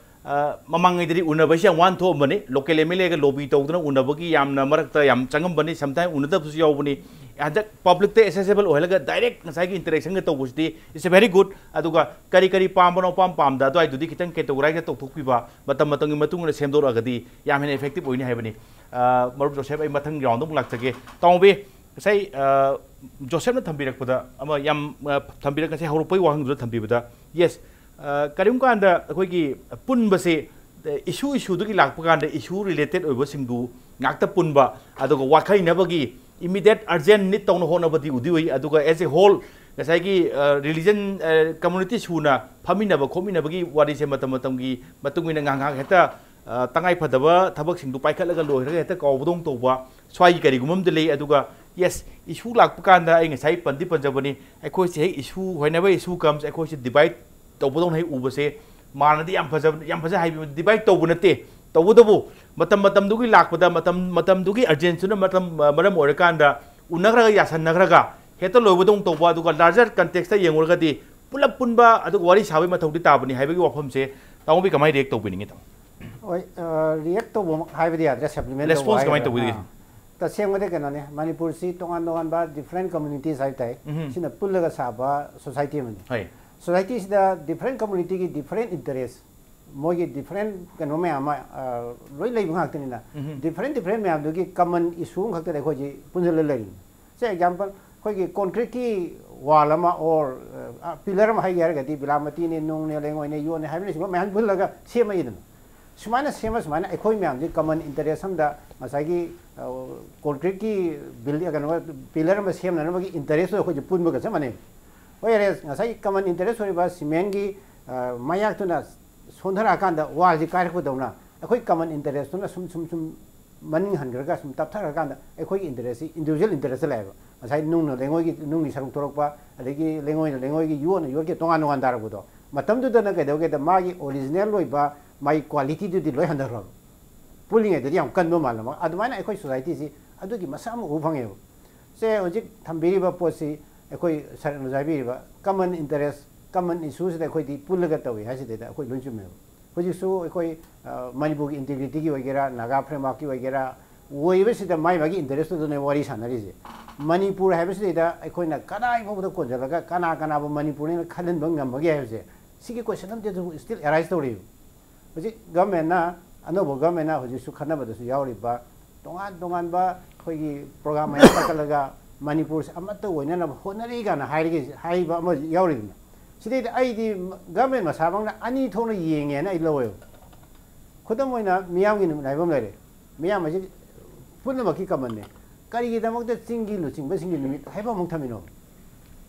ꯃꯃꯥꯡꯉꯩꯗꯗꯤ ꯎꯅꯕꯁꯤ ꯌꯥꯝ ꯋꯥꯅ ꯊꯣꯛꯑꯝꯕꯅꯤ, ꯂꯣꯀꯦꯜ ꯑꯦꯝ ꯑꯦꯜ ꯑꯦꯒ ꯂꯣꯕꯤ ꯇꯧꯗꯅ ꯎꯅꯕꯒꯤ ꯌꯥꯝꯅ ꯃꯔꯛꯇ ꯌꯥꯝ ꯆꯪꯉꯝꯕꯅꯤ, ꯁꯝꯇꯥꯏꯝ ꯎꯅꯗꯕꯁꯨ ꯌꯥꯎꯕꯅꯤ꯫ ꯍꯟꯗꯛ ꯄꯕ꯭ꯂꯤꯛꯇ ꯑꯦꯁꯦꯁꯦꯕꯜ ꯑꯣꯏꯍꯜꯂꯒ ꯗꯥꯏꯔꯦꯛ ꯉꯁꯥꯏꯒꯤ ꯏꯟꯇꯔꯦꯛꯁꯟꯒ ꯇꯧꯕꯁꯤꯗꯤ it's a very good꯫ ꯑꯗꯨꯒ ꯀꯔꯤ ꯀꯔꯤ ꯄꯥꯝꯕꯅꯣ, ꯑꯄꯥꯝ ꯄꯥꯝꯗ ꯑꯗꯨꯋꯥꯏꯗꯨꯗꯤ ꯈꯤꯇꯪ ꯀꯦꯇꯣꯒꯣꯔꯥꯏꯖ ꯇꯧꯊꯣꯛꯄꯤꯕ, ꯃꯇꯝ ꯃꯇꯝꯒꯤ ꯃꯇꯨꯡ ꯏꯟꯅ ꯁꯦꯝꯗꯣꯔꯛꯑꯒꯗꯤ ꯌꯥꯝ ꯍꯦꯟꯅ ꯏꯐꯦꯛꯇꯤꯞ ꯑꯣꯏꯅꯤ ꯍꯥꯏꯕꯅꯤ꯫ ꯑ, ꯃꯔꯨꯞ ꯖꯣꯁꯦꯐ, ꯑꯩ ꯃꯊꯪ ꯔꯥꯎꯟꯗ ꯑꯃꯨꯛ ꯂꯥꯛꯆꯒꯦ꯫ ꯇꯥꯎꯕꯤ, ꯉꯁꯥꯏ ꯑ, ꯖꯣꯁꯦꯐꯅ ꯊꯝꯕꯤꯔꯛꯄꯗ ꯑꯃ ꯌꯥꯝ ꯑ, ꯊꯝꯕꯤꯔꯛ ꯉꯁꯥꯏ ꯍꯧꯔꯛꯄꯒꯤ ꯋꯥꯍꯪꯗꯨꯗ ꯊꯝꯕꯤꯕꯗ, ꯌꯦꯁ, ꯀꯔꯤꯒꯨꯝꯕ ꯀꯥꯟꯗ ꯑꯩꯈꯣꯏꯒꯤ ꯄꯨꯟꯕꯁꯦ ꯏꯁꯨ ꯏꯁꯨꯗꯨꯒꯤ ꯂꯥꯛꯄ ꯀꯥꯟꯗ ꯏꯁꯨ ꯔꯤꯂꯦꯇꯦꯠ ꯑꯣꯏꯕꯁꯤꯡꯗꯨ ꯉꯥꯛꯇ ꯄꯨꯟꯕ, ꯑꯗꯨꯒ ꯋꯥꯈꯩꯅꯕꯒꯤ ꯏꯃꯤꯗꯦꯠ ꯑꯔꯖꯦꯟ ꯅꯤꯠ ꯇꯧꯅ ꯍꯣꯠꯅꯕꯗꯤ ꯎꯗꯤ ꯎꯏ꯫ ꯑꯗꯨꯒ ꯑꯦꯁ ꯑꯦ ꯍꯣꯜ ꯉꯁꯥꯏꯒꯤ ꯔꯤꯂꯤꯖꯟ ꯀꯝꯃꯨꯅꯤꯇꯤ ꯁꯨꯅ ꯐꯝꯃꯤꯟꯅꯕ ꯈꯣꯠꯃꯤꯟꯅꯕꯒꯤ ꯋꯥꯔꯤꯁꯦ ꯃꯇꯝ ꯃꯇꯝꯒꯤ ꯃꯇꯨꯡ ꯏꯟꯅ ꯉꯥꯏꯍꯥꯛ ꯉꯥꯏꯍꯥꯛ ꯍꯦꯛꯇ ꯑ, ꯇꯉꯥꯏ ꯐꯗꯕ ꯊꯕꯛꯁꯤꯡꯗꯨ ꯄꯥꯏꯈꯠꯂꯒ ꯂꯣꯏꯈ꯭ꯔꯒ ꯍꯦꯛꯇ ꯀꯥꯎꯕꯗꯧꯅ ꯇꯧꯕ, ꯁ꯭ꯋꯥꯏꯒꯤ ꯀꯔꯤꯒꯨꯝꯕ ꯑꯃꯗꯤ ꯂꯩ꯫ ꯑꯗꯨꯒ ꯌꯦꯁ, ꯏꯁꯨ ꯂꯥꯛꯄ ꯀꯥꯟꯗ ꯑꯩ ꯉꯁꯥꯏ ꯄꯟꯗꯤ ꯄꯟꯖꯕꯅꯤ, ꯑꯩꯈꯣꯏꯁꯦ ꯍꯦꯛ ꯏꯁꯨ, whenever issue comes, ꯑꯩꯈꯣꯏꯁꯦ ꯗꯤꯚꯥꯏꯠ ꯇꯧꯕꯗꯧꯅ ꯍꯦꯛ ꯎꯕꯁꯦ ꯃꯥꯅꯗꯤ ꯌꯥꯝ ꯐꯖꯕ, ꯌꯥꯝ ꯐꯖꯩ ꯍꯥꯏꯕ, ꯗꯤꯚꯥꯏꯠ ꯇꯧꯕ ꯅꯠꯇꯦ꯫ ꯇꯧꯕꯇꯕꯨ ꯃꯇꯝ ꯃꯇꯝꯗꯨꯒꯤ ꯂꯥꯛꯄꯗ, ꯃꯇꯝ ꯃꯇꯝꯗꯨꯒꯤ ꯑꯔꯖꯦꯟꯁꯤꯅ ꯃꯇꯝ ꯃꯔꯝ ꯑꯣꯏꯔꯀꯥꯟꯗ ꯎꯅꯈ꯭ꯔꯒ ꯌꯥꯁꯟꯅꯈ꯭ꯔꯒ ꯍꯦꯛꯇ ꯂꯣꯏꯕꯗꯧꯅ ꯇꯧꯕ, ꯑꯗꯨꯒ ꯂꯥꯔꯖꯔ ꯀꯟꯇꯦꯛꯁꯇ ꯌꯦꯡꯉꯨꯔꯒꯗꯤ ꯄꯨꯂꯞ ꯄꯨꯟꯕ ꯑꯗꯨꯒ ꯋꯥꯔꯤ ꯁꯥꯕꯒꯤ ꯃꯊꯧꯗꯤ ꯇꯥꯕꯅꯤ ꯍꯥꯏꯕꯒꯤ ꯋꯥꯐꯝꯁꯦ ꯇꯥꯃꯣꯕꯤ ꯀꯃꯥꯏꯅ ꯔꯤꯌꯦꯛ ꯇꯧꯕꯤꯅꯤꯡꯉꯤ, ꯇꯥꯃꯣ? ꯍꯣꯏ, ꯔꯤꯌꯦꯛ ꯇꯧꯕꯃꯛ ꯍꯥꯏꯕꯗꯤ ꯌꯥꯗ꯭ꯔꯦ, ꯁꯄ꯭ꯂꯤꯃꯦꯟ ꯔꯦꯁꯄꯣꯟꯁ ꯀꯃꯥꯏꯅ ꯇꯧꯕꯤꯒꯦ? ꯇꯁꯦꯡꯕꯗꯤ ꯀꯩꯅꯣꯅꯦ, ꯃꯅꯤꯄꯨꯔꯁꯤ ꯇꯣꯉꯥꯟ ꯇꯣꯉꯥꯟꯕ ꯗꯤꯐ꯭ꯔꯦꯟ ꯀꯝꯃ꯭ꯌꯨꯅꯤꯇꯤꯁ ꯍꯥꯏꯕ ꯇꯥꯏ, ꯎꯝ꯫ ꯁꯤꯅ ꯄꯨꯜꯂꯒ ꯁꯥꯕ ꯁꯣꯁꯥꯏꯇꯤ ꯑꯃꯅꯤ꯫ ꯍꯣꯏ꯫ ꯁꯣꯁꯥꯏꯇꯤꯁꯤꯗ ꯗꯤꯐ꯭ꯔꯦꯟ ꯀꯝꯃ꯭ꯌꯨꯅꯤꯇꯤꯒꯤ ꯗꯤꯐ꯭ꯔꯦꯟ ꯏꯟꯇꯔꯦꯁ, ꯃꯣꯏꯒꯤ ꯗꯤꯐ꯭ꯔꯦꯟ ꯀꯩꯅꯣ ꯃꯌꯥꯝ ꯑꯃ ꯑ, ꯂꯣꯏ ꯂꯩꯕ ꯉꯥꯛꯇꯅꯤꯅ, ꯎꯝ꯫ ꯗꯤꯐ꯭ꯔꯦꯟ ꯗꯤꯐ꯭ꯔꯦꯟ ꯃꯌꯥꯝꯗꯨꯒꯤ ꯀꯃꯟ ꯏꯁꯨ ꯑꯃꯈꯛꯇꯗ ꯑꯩꯈꯣꯏꯁꯤ ꯄꯨꯟꯁꯤꯜꯂ ꯂꯩꯔꯤꯅꯤ꯫ ꯁꯦ ꯑꯦꯛꯖꯥꯝꯄꯜ, ꯑꯩꯈꯣꯏꯒꯤ ꯀꯣꯟꯀ꯭ꯔꯤꯠꯀꯤ ꯋꯥꯜ ꯑꯃ ꯑꯣꯔ ꯄꯤꯂꯔ ꯑꯃ ꯍꯩꯒꯦ ꯍꯥꯏꯔꯒꯗꯤ ꯕꯤꯂꯥꯃꯇꯤꯅꯤ, ꯅꯨꯡꯅꯦ, ꯂꯩꯉꯣꯏꯅꯦ, ꯌꯣꯠꯅꯦ ꯍꯥꯏꯕꯅꯆꯤꯡꯕ ꯃꯌꯥꯝ ꯄꯨꯜꯂꯒ ꯁꯦꯝꯃꯛꯏꯗꯅ꯫ ꯁꯨꯃꯥꯏꯅ ꯁꯦꯝꯃ ꯁꯨꯃꯥꯏꯅ ꯑꯩꯈꯣꯏ ꯃꯌꯥꯝꯁꯤ ꯀꯃꯟ ꯏꯟꯇꯔꯦꯁ ꯑꯃꯗ ꯉꯁꯥꯏꯒꯤ ꯀꯣꯟꯀ꯭ꯔꯤꯠꯀꯤ ꯕꯤꯜꯗꯤꯡ, ꯀꯩꯅꯣ, ꯄꯤꯂꯔ ꯑꯃ ꯁꯦꯝꯅꯅꯕꯒꯤ ꯏꯟꯇꯔꯦꯁꯇꯨ ꯑꯩꯈꯣꯏꯁꯦ ꯄꯨꯟꯕꯒ ꯆꯞ ꯃꯥꯟꯅꯩ꯫ ꯍꯣꯏ, ꯉꯁꯥꯏꯒꯤ ꯀꯃꯟ ꯏꯟꯇꯔꯦꯁ ꯑꯣꯏꯔꯤꯕ ꯁꯤꯃꯦꯟꯒꯤ ꯃꯌꯥꯛꯇꯨꯅ ꯁꯣꯟꯊꯔꯛꯑꯀꯥꯟꯗ ꯋꯥꯜꯁꯤ ꯀꯥꯏꯔꯛꯄꯗꯧꯅ ꯑꯩꯈꯣꯏ ꯀꯃꯟ ꯏꯟꯇꯔꯦꯁꯇꯨꯅ ꯁꯨꯝ ꯁꯨꯝ ꯁꯨꯝ ꯃꯅꯤꯡ ꯍꯟꯈ꯭ꯔꯒ ꯁꯨꯝ ꯇꯞꯊꯈ꯭ꯔꯀꯥꯟꯗ ꯑꯩꯈꯣꯏꯒꯤ ꯏꯟꯇꯔꯦꯁꯁꯤ ꯏꯟꯗꯤꯕꯤꯖꯨꯋꯦꯜ ꯏꯟꯇꯔꯦꯁꯇ ꯂꯥꯛꯑꯦꯕ꯫ ꯉꯁꯥꯏ ꯅꯨꯡꯅ ꯂꯩꯉꯣꯏꯒꯤ, ꯅꯨꯡꯒꯤ ꯁꯔꯨꯛ ꯊꯣꯛꯂꯛꯄ, ꯑꯗꯒꯤ ꯂꯩꯉꯣꯏꯅ ꯂꯩꯉꯣꯏꯒꯤ, ꯌꯣꯠꯅ ꯌꯣꯠꯀꯤ ꯇꯣꯉꯥꯟ ꯇꯣꯉꯥꯟ ꯇꯥꯔꯛꯄꯗꯣ, ꯃꯇꯝꯗꯨꯗꯅ ꯀꯩꯗꯧꯒꯦꯗ, ꯃꯥꯒꯤ ꯑꯣꯔꯤꯖꯤꯅꯦꯜ ꯑꯣꯏꯕ ꯃꯥꯒꯤ ꯀ꯭ꯋꯥꯂꯤꯇꯤꯗꯨꯗꯤ ꯂꯣꯏ ꯍꯟꯊꯈ꯭ꯔꯕ꯫ ꯄꯨꯜꯂꯤꯉꯩꯗꯗꯤ ꯌꯥꯝ ꯀꯟꯕ ꯃꯥꯜꯂꯝꯃꯒ, ꯑꯗꯨꯃꯥꯏꯅ ꯑꯩꯈꯣꯏ ꯁꯣꯁꯥꯏꯇꯤꯁꯤ ꯑꯗꯨꯒꯤ ꯃꯁꯛ ꯑꯃ ꯎꯕ ꯐꯪꯉꯦꯕ꯫ ꯁꯦ, ꯍꯧꯖꯤꯛ ꯊꯝꯕꯤꯔꯤꯕ ꯄꯣꯠꯁꯤ, ꯑꯩꯈꯣꯏ ꯁꯔꯅꯁꯨ ꯍꯥꯏꯕꯤꯔꯤꯕ common interest, common issue ꯁꯤꯗ ꯑꯩꯈꯣꯏꯗꯤ ꯄꯨꯜꯂꯒ ꯇꯧꯏ ꯍꯥꯏꯁꯤꯗꯩꯗ ꯑꯩꯈꯣꯏ ꯂꯣꯏ ꯆꯨꯝꯃꯦꯕ꯫ ꯍꯧꯖꯤꯛꯁꯨ ꯑꯩꯈꯣꯏ, ꯑ, ꯃꯅꯤꯄꯨꯔꯒꯤ ꯏꯟꯇꯤꯒ꯭ꯔꯤꯇꯤꯒꯤ ꯑꯣꯏꯒꯦꯔꯥ, ꯅꯥꯒꯥ ꯐ꯭ꯔꯦꯝꯋꯥꯔꯛꯀꯤ ꯑꯣꯏꯒꯦꯔꯥ, ꯑꯣꯏꯕꯁꯤꯗ ꯃꯥꯏ ꯃꯥꯒꯤ ꯏꯟꯇꯔꯦꯁꯇꯨꯗꯅꯦ ꯋꯥꯔꯤ ꯁꯥꯟꯅꯔꯤꯁꯦ꯫ ꯃꯅꯤꯄꯨꯔ ꯍꯥꯏꯕꯁꯤꯗꯩꯗ ꯑꯩꯈꯣꯏꯅ ꯀꯗꯥꯏ ꯐꯥꯎꯕꯗ ꯀꯣꯟꯁꯤꯜꯂꯒ ꯀꯅꯥ ꯀꯅꯥꯕꯨ ꯃꯅꯤꯄꯨꯔꯅꯦꯅ ꯈꯜꯍꯟꯕ ꯉꯝꯃꯒꯦ ꯍꯥꯏꯕꯁꯦ, ꯁꯤꯒꯤ ꯀꯣꯏꯁꯟ ꯑꯃꯗꯤ ꯑꯗꯨꯝ still arise ꯇꯧꯔꯤꯕ꯫ ꯍꯧꯖꯤꯛ ꯒꯚꯔꯟꯃꯦꯟꯅ, ꯑꯅꯧꯕ ꯒꯚꯔꯟꯃꯦꯟꯅ ꯍꯧꯖꯤꯛꯁꯨ ꯈꯟꯅꯕꯗꯁꯨ ꯌꯥꯎꯔꯤꯕ, ꯇꯣꯉꯥꯟ ꯇꯣꯉꯥꯟꯕ ꯑꯩꯈꯣꯏꯒꯤ ꯄ꯭ꯔꯣꯒ꯭ꯔꯥꯝ ꯃꯌꯥꯝ ꯄꯥꯏꯈꯠꯂꯒ ꯃꯅꯤꯄꯨꯔꯁꯦ ꯑꯃꯠꯇ ꯑꯣꯏꯅꯅꯕ ꯍꯣꯠꯅꯔꯤ ꯀꯥꯏꯅ ꯍꯥꯏꯔꯒ, ꯍꯥꯏꯕ ꯑꯃ ꯌꯥꯎꯔꯤꯗꯅ꯫ ꯁꯤꯗꯩꯗ ꯑꯩꯗꯤ ꯒꯚꯔꯟꯃꯦꯟ ꯃꯁꯥꯃꯛꯅ ꯑꯅꯤ ꯊꯣꯛꯅ ꯌꯦꯡꯉꯦꯅ ꯑꯩ ꯂꯧꯋꯦꯕ꯫ ꯈꯨꯗꯝ ꯑꯣꯏꯅ ꯃꯤꯌꯥꯝꯒꯤ ꯅꯨꯃꯤꯠ ꯍꯥꯏꯕ ꯑꯃ ꯂꯩꯔꯦ꯫ ꯃꯤꯌꯥꯝ ꯑꯁꯤ ꯄꯨꯝꯅꯃꯛꯀꯤ ꯀꯃꯟꯅꯦ꯫ ꯀꯔꯤꯒꯤꯗꯃꯛꯇ ꯆꯤꯡꯒꯤ ꯂꯨꯆꯤꯡꯕꯁꯤꯡꯒꯤ ꯅꯨꯃꯤꯠ ꯍꯥꯏꯕ ꯑꯃꯨꯛ ꯊꯝꯃꯤꯅꯣ?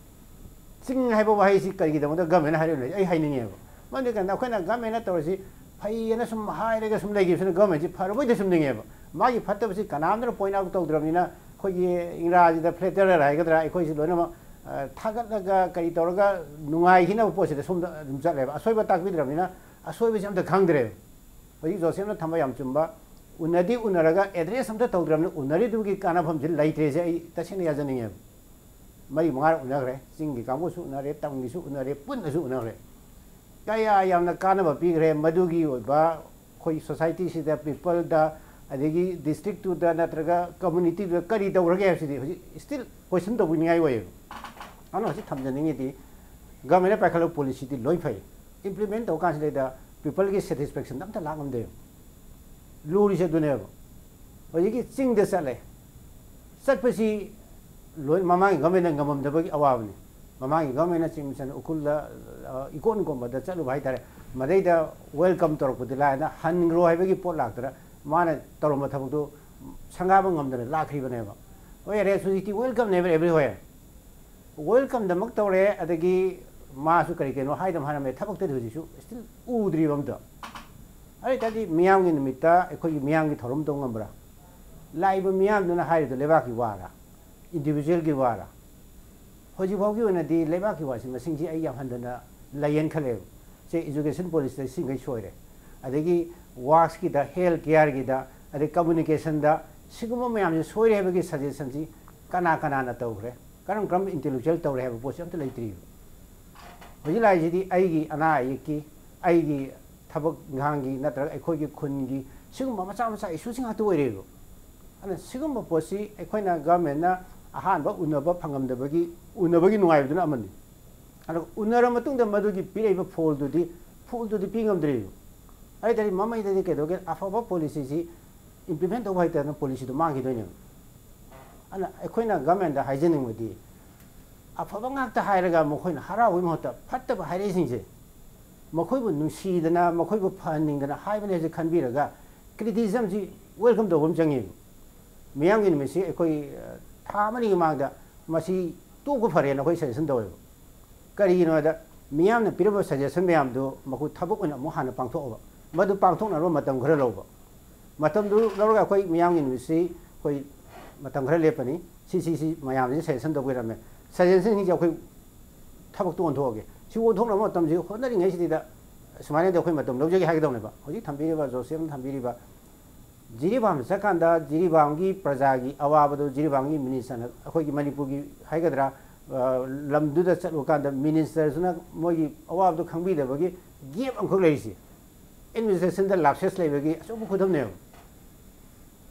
ꯆꯤꯡ ꯍꯥꯏꯕ ꯋꯥꯍꯩꯁꯤ ꯀꯔꯤꯒꯤꯗꯃꯛꯇ ꯒꯚꯔꯟꯃꯦꯟꯅ ꯍꯥꯏꯔꯛꯏꯅꯣ? ꯑꯩ ꯍꯥꯏꯅꯤꯡꯉꯦꯕ꯫ ꯃꯔꯝꯗꯤ ꯀꯩꯅꯣ, ꯑꯩꯈꯣꯏꯅ ꯒꯚꯔꯟꯃꯦꯟꯅ ꯇꯧꯔꯤꯁꯤ ꯐꯩꯌꯦꯅ ꯁꯨꯝ ꯍꯥꯏꯔꯒ ꯁꯨꯝ ꯂꯩꯈꯤꯕꯁꯤꯅ ꯒꯚꯔꯟꯃꯦꯟꯁꯤ ꯐꯔꯕꯣꯏꯗ ꯁꯨꯝ ꯅꯤꯡꯉꯦꯕ꯫ ꯃꯥꯒꯤ ꯐꯠꯇꯕꯁꯤ ꯀꯅꯥꯝꯇꯅ ꯄꯣꯏꯟ ꯑꯥꯎꯠ ꯇꯧꯗ꯭ꯔꯕꯅꯤꯅ, ꯑꯩꯈꯣꯏꯒꯤ ꯏꯪꯒ꯭ꯔꯥꯖꯤꯗ ꯐ꯭ꯂꯦꯇꯔꯔ ꯍꯥꯏꯒꯗ꯭ꯔꯥ, ꯑꯩꯈꯣꯏꯁꯤ ꯂꯣꯏꯅꯃꯛ, ꯑ, ꯊꯥꯒꯠꯂꯒ ꯀꯔꯤ ꯇꯧꯔꯒ ꯅꯨꯡꯉꯥꯏꯈꯤꯅꯕ ꯄꯣꯠꯁꯤꯗ ꯁꯣꯝꯗ ꯑꯗꯨꯝ ꯆꯠꯂꯦꯕ꯫ ꯑꯁꯣꯏꯕ ꯇꯥꯛꯄꯤꯗ꯭ꯔꯕꯅꯤꯅ ꯑꯁꯣꯏꯕꯁꯤ ꯑꯝꯇ ꯈꯪꯗ꯭ꯔꯦꯕ꯫ ꯍꯧꯖꯤꯛ ꯖꯣꯁꯦꯐꯅ ꯊꯝꯕ ꯌꯥꯝ ꯆꯨꯝꯕ, ꯎꯅꯗꯤ ꯎꯅꯔꯒ ꯑꯦꯗ꯭ꯔꯦꯁ ꯑꯝꯇ ꯇꯧꯗ꯭ꯔꯕꯅꯤꯅ ꯎꯅꯔꯤꯗꯨꯒꯤ ꯀꯥꯟꯅꯐꯝꯁꯤ ꯂꯩꯇ꯭ꯔꯦꯁꯦ ꯑꯩ ꯇꯁꯦꯡꯅ ꯌꯥꯖꯅꯤꯡꯉꯦꯕ꯫ ꯃꯔꯤ ꯃꯉꯥꯔꯛ ꯎꯅꯈ꯭ꯔꯦ, ꯆꯤꯡꯒꯤ ꯀꯥꯡꯕꯨꯁꯨ ꯎꯅꯔꯦ, ꯇꯝꯒꯤꯁꯨ ꯎꯅꯔꯦ, ꯄꯨꯟꯅꯁꯨ ꯎꯅꯈ꯭ꯔꯦ꯫ ꯀꯌꯥ ꯌꯥꯝꯅ ꯀꯥꯟꯅꯕ ꯄꯤꯈ꯭ꯔꯦ꯫ ꯃꯗꯨꯒꯤ ꯑꯣꯏꯕ ꯑꯩꯈꯣꯏ ꯁꯣꯁꯥꯏꯇꯤꯁꯤꯗ, ꯄꯤꯄꯜꯗ, ꯑꯗꯒꯤ ꯗꯤꯁꯇ꯭ꯔꯤꯛꯇꯨꯗ ꯅꯠꯇ꯭ꯔꯒ ꯀꯝꯃꯨꯅꯤꯇꯤꯗꯨꯗ ꯀꯔꯤ ꯇꯧꯈ꯭ꯔꯒꯦ ꯍꯥꯏꯕꯁꯤꯗꯤ ꯍꯧꯖꯤꯛ still question ꯇꯧꯕꯤꯅꯤꯡꯉꯥꯏ ꯑꯣꯏꯌꯦꯕ꯫ ꯑꯗꯨꯅ ꯍꯧꯖꯤꯛ ꯊꯝꯖꯅꯤꯡꯉꯤꯗꯤ, ꯒꯚꯔꯟꯃꯦꯟꯅ ꯄꯥꯏꯈꯠꯂꯛꯄ ꯄꯣꯂꯤꯁꯤꯗꯤ ꯂꯣꯏ ꯐꯩ, ꯏꯝꯄ꯭ꯂꯤꯃꯦꯟ ꯇꯧ ꯀꯥꯟꯁꯤꯗꯩꯗ ꯄꯤꯄꯜꯒꯤ ꯁꯦꯇꯤꯁꯐꯦꯛꯁꯟ ꯑꯝꯇ ꯂꯥꯛ ꯉꯝꯗꯦꯕ꯫ ꯂꯨꯔꯤꯁꯦ ꯑꯗꯨꯅꯦꯕ꯫ ꯍꯧꯖꯤꯛꯀꯤ ꯆꯤꯡꯗ ꯆꯠꯂꯦ, ꯆꯠꯄꯁꯤ ꯂꯣꯏ ꯃꯃꯥꯡꯒꯤ ꯒꯚꯔꯟꯃꯦꯟꯅ ꯉꯝꯃꯝꯗꯕꯒꯤ ꯑꯋꯥꯕꯅꯤ꯫ ꯃꯃꯥꯡꯒꯤ ꯒꯚꯔꯟꯃꯦꯟꯅ ꯆꯤꯡ ꯃꯆꯟ ꯎꯈ꯭ꯔꯨꯜꯗ, ꯑ, ꯏꯀꯣꯟ ꯀꯣꯟꯕꯗ ꯆꯠꯂꯨꯕ ꯍꯥꯏꯇꯥꯔꯦ꯫ ꯃꯗꯩꯗ ꯋꯦꯜꯀꯝ ꯇꯧꯔꯛꯄꯗꯤ ꯂꯥꯏꯅ ꯍꯟꯈ꯭ꯔꯣ ꯍꯥꯏꯕꯒꯤ ꯄꯣꯠ ꯂꯥꯛꯇꯅ ꯃꯥꯅ ꯇꯧꯔꯝꯕ ꯊꯕꯛꯇꯨ ꯁꯪꯒꯥꯕ ꯉꯝꯗꯅ ꯂꯥꯛꯈ꯭ꯔꯤꯕꯅꯦꯕ꯫ ꯍꯣꯏ, ꯌꯥꯔꯦ, ꯍꯧꯖꯤꯛꯇꯤ welcome never everywhere꯫ ꯋꯦꯜꯀꯝꯗꯃꯛ ꯇꯧꯔꯦ, ꯑꯗꯒꯤ ꯃꯥꯁꯨ ꯀꯔꯤ ꯀꯩꯅꯣ ꯍꯥꯏꯗꯅ ꯍꯥꯏꯔꯝꯃꯦ, ꯊꯕꯛꯇꯗꯤ ꯍꯧꯖꯤꯛꯁꯨ still ꯎꯗ꯭ꯔꯤꯕ ꯑꯝꯇ꯫ ꯑꯗꯨ ꯑꯣꯏꯇꯥꯔꯗꯤ ꯃꯤꯌꯥꯝꯒꯤ ꯅꯨꯃꯤꯠꯇ ꯑꯩꯈꯣꯏꯒꯤ ꯃꯤꯌꯥꯝꯒꯤ ꯊꯧꯔꯝ ꯇꯧ ꯉꯝꯕ꯭ꯔꯥ? ꯂꯥꯛꯏꯕ ꯃꯤꯌꯥꯝꯗꯨꯅ ꯍꯥꯏꯔꯤꯗꯣ ꯂꯩꯕꯥꯛꯀꯤ ꯋꯥꯔ, ꯏꯟꯗꯤꯕꯤꯖꯨꯋꯦꯜꯒꯤ ꯋꯥꯔ? ꯍꯧꯖꯤꯛ ꯐꯥꯎꯒꯤ ꯑꯣꯏꯅꯗꯤ ꯂꯩꯕꯥꯛꯀꯤ ꯋꯥꯁꯤ ꯃꯁꯤꯡꯁꯤ ꯑꯩ ꯌꯥꯝ ꯍꯟꯊꯅ ꯂꯩꯌꯦꯅ ꯈꯜꯂꯦꯕ꯫ ꯁꯦ education policyꯗ ꯁꯤꯈꯩ ꯁꯣꯏꯔꯦ, ꯑꯗꯒꯤ worksꯀꯤꯗ, health careꯒꯤꯗ, ꯑꯗꯩ communicationꯗ ꯁꯤꯒꯨꯝꯕ ꯃꯌꯥꯝꯁꯦ ꯁꯣꯏꯔꯦ ꯍꯥꯏꯕꯒꯤ suggestionꯁꯤ ꯀꯅꯥ ꯀꯅꯥꯅ ꯇꯧꯈ꯭ꯔꯦ, ꯀꯔꯝ ꯀꯔꯝꯕ intellectual ꯇꯧꯔꯦ ꯍꯥꯏꯕ ꯄꯣꯠꯁꯤ ꯑꯝꯇ ꯂꯩꯇ꯭ꯔꯤꯕ꯫ ꯍꯧꯖꯤꯛ ꯂꯥꯛꯏꯁꯤꯗꯤ ꯑꯩꯒꯤ ꯑꯅꯥ ꯑꯌꯦꯛꯀꯤ, ꯑꯩꯒꯤ ꯊꯕꯛ ꯏꯪꯈꯥꯡꯒꯤ ꯅꯠꯇ꯭ꯔꯒ ꯑꯩꯈꯣꯏꯒꯤ ꯈꯨꯟꯒꯤ ꯁꯤꯒꯨꯝꯕ ꯃꯆꯥ ꯃꯆꯥ issueꯁꯤꯡ ꯉꯥꯛꯇ ꯑꯣꯏꯔꯦꯕ꯫ ꯑꯗꯨꯅ ꯁꯤꯒꯨꯝꯕ ꯄꯣꯠꯁꯤ ꯑꯩꯈꯣꯏꯅ governmentꯅ ꯑꯍꯥꯟꯕ ꯎꯅꯕ ꯐꯪꯉꯝꯗꯕꯒꯤ, ꯎꯅꯕꯒꯤ ꯅꯨꯡꯉꯥꯏꯕꯗꯨꯅ ꯑꯃꯅꯤ꯫ ꯑꯗꯨꯒ ꯎꯅꯔ ꯃꯇꯨꯡꯗ ꯃꯗꯨꯒꯤ ꯄꯤꯔꯛꯏꯕ ꯐꯣꯜꯗꯨꯗꯤ, ꯐꯣꯜꯗꯨꯗꯤ ꯄꯤ ꯉꯝꯗ꯭ꯔꯤꯕ꯫ ꯑꯗꯨ ꯇꯥꯔꯗꯤ ꯃꯃꯩꯗꯗꯤ ꯀꯩꯗꯧꯒꯦ, ꯑꯐꯕ policyꯁꯤ implement ꯇꯧꯕ ꯍꯩꯇꯗꯅ policyꯗꯨ ꯃꯥꯡꯈꯤꯗꯣꯏꯅꯦꯕ꯫ ꯑꯗꯨꯅ ꯑꯩꯈꯣꯏꯅ governmentꯇ ꯍꯥꯏꯖꯅꯤꯡꯕꯗꯤ, ꯑꯐꯕ ꯉꯥꯛꯇ ꯍꯥꯏꯔꯒ ꯃꯈꯣꯏꯅ ꯍꯔꯥꯎꯕꯒꯤ ꯃꯍꯨꯠꯇ ꯐꯠꯇꯕ ꯍꯥꯏꯔꯛꯏꯁꯤꯡꯁꯦ ꯃꯈꯣꯏꯕꯨ ꯅꯨꯡꯁꯤꯗꯅ, ꯃꯈꯣꯏꯕꯨ ꯐꯍꯟꯅꯤꯡꯗꯅ ꯍꯥꯏꯕꯅꯦꯁꯦ ꯈꯟꯕꯤꯔꯒ criticismꯁꯤ welcome ꯇꯧꯕ ꯑꯃ ꯆꯪꯉꯦꯕ꯫ ꯃꯤꯌꯥꯝꯒꯤ ꯅꯨꯃꯤꯠꯁꯤ ꯑꯩꯈꯣꯏ, ꯑ, ꯊꯥ ꯑꯃꯅꯤꯒꯤ ꯃꯃꯥꯡꯗ ꯃꯁꯤ ꯇꯣꯛꯄ ꯐꯔꯦꯅ ꯑꯩꯈꯣꯏ suggestion ꯇꯧꯋꯦꯕ꯫ ꯀꯔꯤꯒꯤꯅꯣ ꯍꯥꯏꯗ, ꯃꯤꯌꯥꯝꯅ ꯄꯤꯔꯝꯕ suggestion ꯃꯌꯥꯝꯗꯨ ꯃꯈꯣꯏ ꯊꯕꯛ ꯑꯣꯏꯅ ꯑꯃꯨꯛ ꯍꯥꯟꯅ ꯄꯥꯡꯊꯣꯛꯑꯕ, ꯃꯗꯨ ꯄꯥꯡꯊꯣꯛꯅꯅꯕ ꯃꯇꯝ ꯈꯔ ꯂꯧꯕ꯫ ꯃꯇꯝꯗꯨ ꯂꯧꯔꯒ ꯑꯩꯈꯣꯏ ꯃꯤꯌꯥꯝꯒꯤ ꯅꯨꯃꯤꯠꯁꯤ ꯑꯩꯈꯣꯏ ꯃꯇꯝ ꯈꯔ ꯂꯦꯞꯄꯅꯤ, ꯁꯤ, ꯁꯤ, ꯁꯤ ꯃꯌꯥꯝꯁꯤ suggestion ꯇꯧꯕꯤꯔꯝꯃꯦ, suggestionꯁꯤꯡꯁꯦ ꯑꯩꯈꯣꯏ ꯊꯕꯛꯇ ꯑꯣꯟꯊꯣꯛꯑꯒꯦ꯫ ꯁꯤ ꯑꯣꯟꯊꯣꯛꯅꯕ ꯃꯇꯝꯁꯤ ꯍꯣꯠꯅꯔꯤꯉꯩꯁꯤꯗ ꯁꯨꯃꯥꯏꯅ ꯑꯩꯈꯣꯏ ꯃꯇꯝ ꯂꯧꯖꯒꯦ ꯍꯥꯏꯒꯗꯧꯅꯦꯕ꯫ ꯍꯧꯖꯤꯛ ꯊꯝꯕꯤꯔꯤꯕ ꯖꯣꯁꯦꯐꯅ ꯊꯝꯕꯤꯔꯤꯕ ꯖꯤꯔꯤꯕꯥꯝꯗ ꯆꯠꯀꯥꯟꯗ ꯖꯤꯔꯤꯕꯥꯝꯒꯤ ꯄ꯭ꯔꯖꯥꯒꯤ ꯑꯋꯥꯕꯗꯨ ꯖꯤꯔꯤꯕꯥꯝꯒꯤ ministerꯅ, ꯑꯩꯈꯣꯏꯒꯤ ꯃꯅꯤꯄꯨꯔꯒꯤ ꯍꯥꯏꯒꯗ꯭ꯔꯥ, ꯑ, ꯂꯝꯗꯨꯗ ꯆꯠꯂꯨꯀꯥꯟꯗ ministerꯗꯨꯅ ꯃꯣꯏꯒꯤ ꯑꯋꯥꯕꯗꯨ ꯈꯪꯕꯤꯗꯕꯒꯤ gap ꯑꯃꯈꯛ ꯂꯩꯔꯤꯁꯤ꯫ Administrationꯗ lapses ꯂꯩꯕꯒꯤ ꯑꯆꯧꯕ ꯈꯨꯗꯝꯅꯦꯕ꯫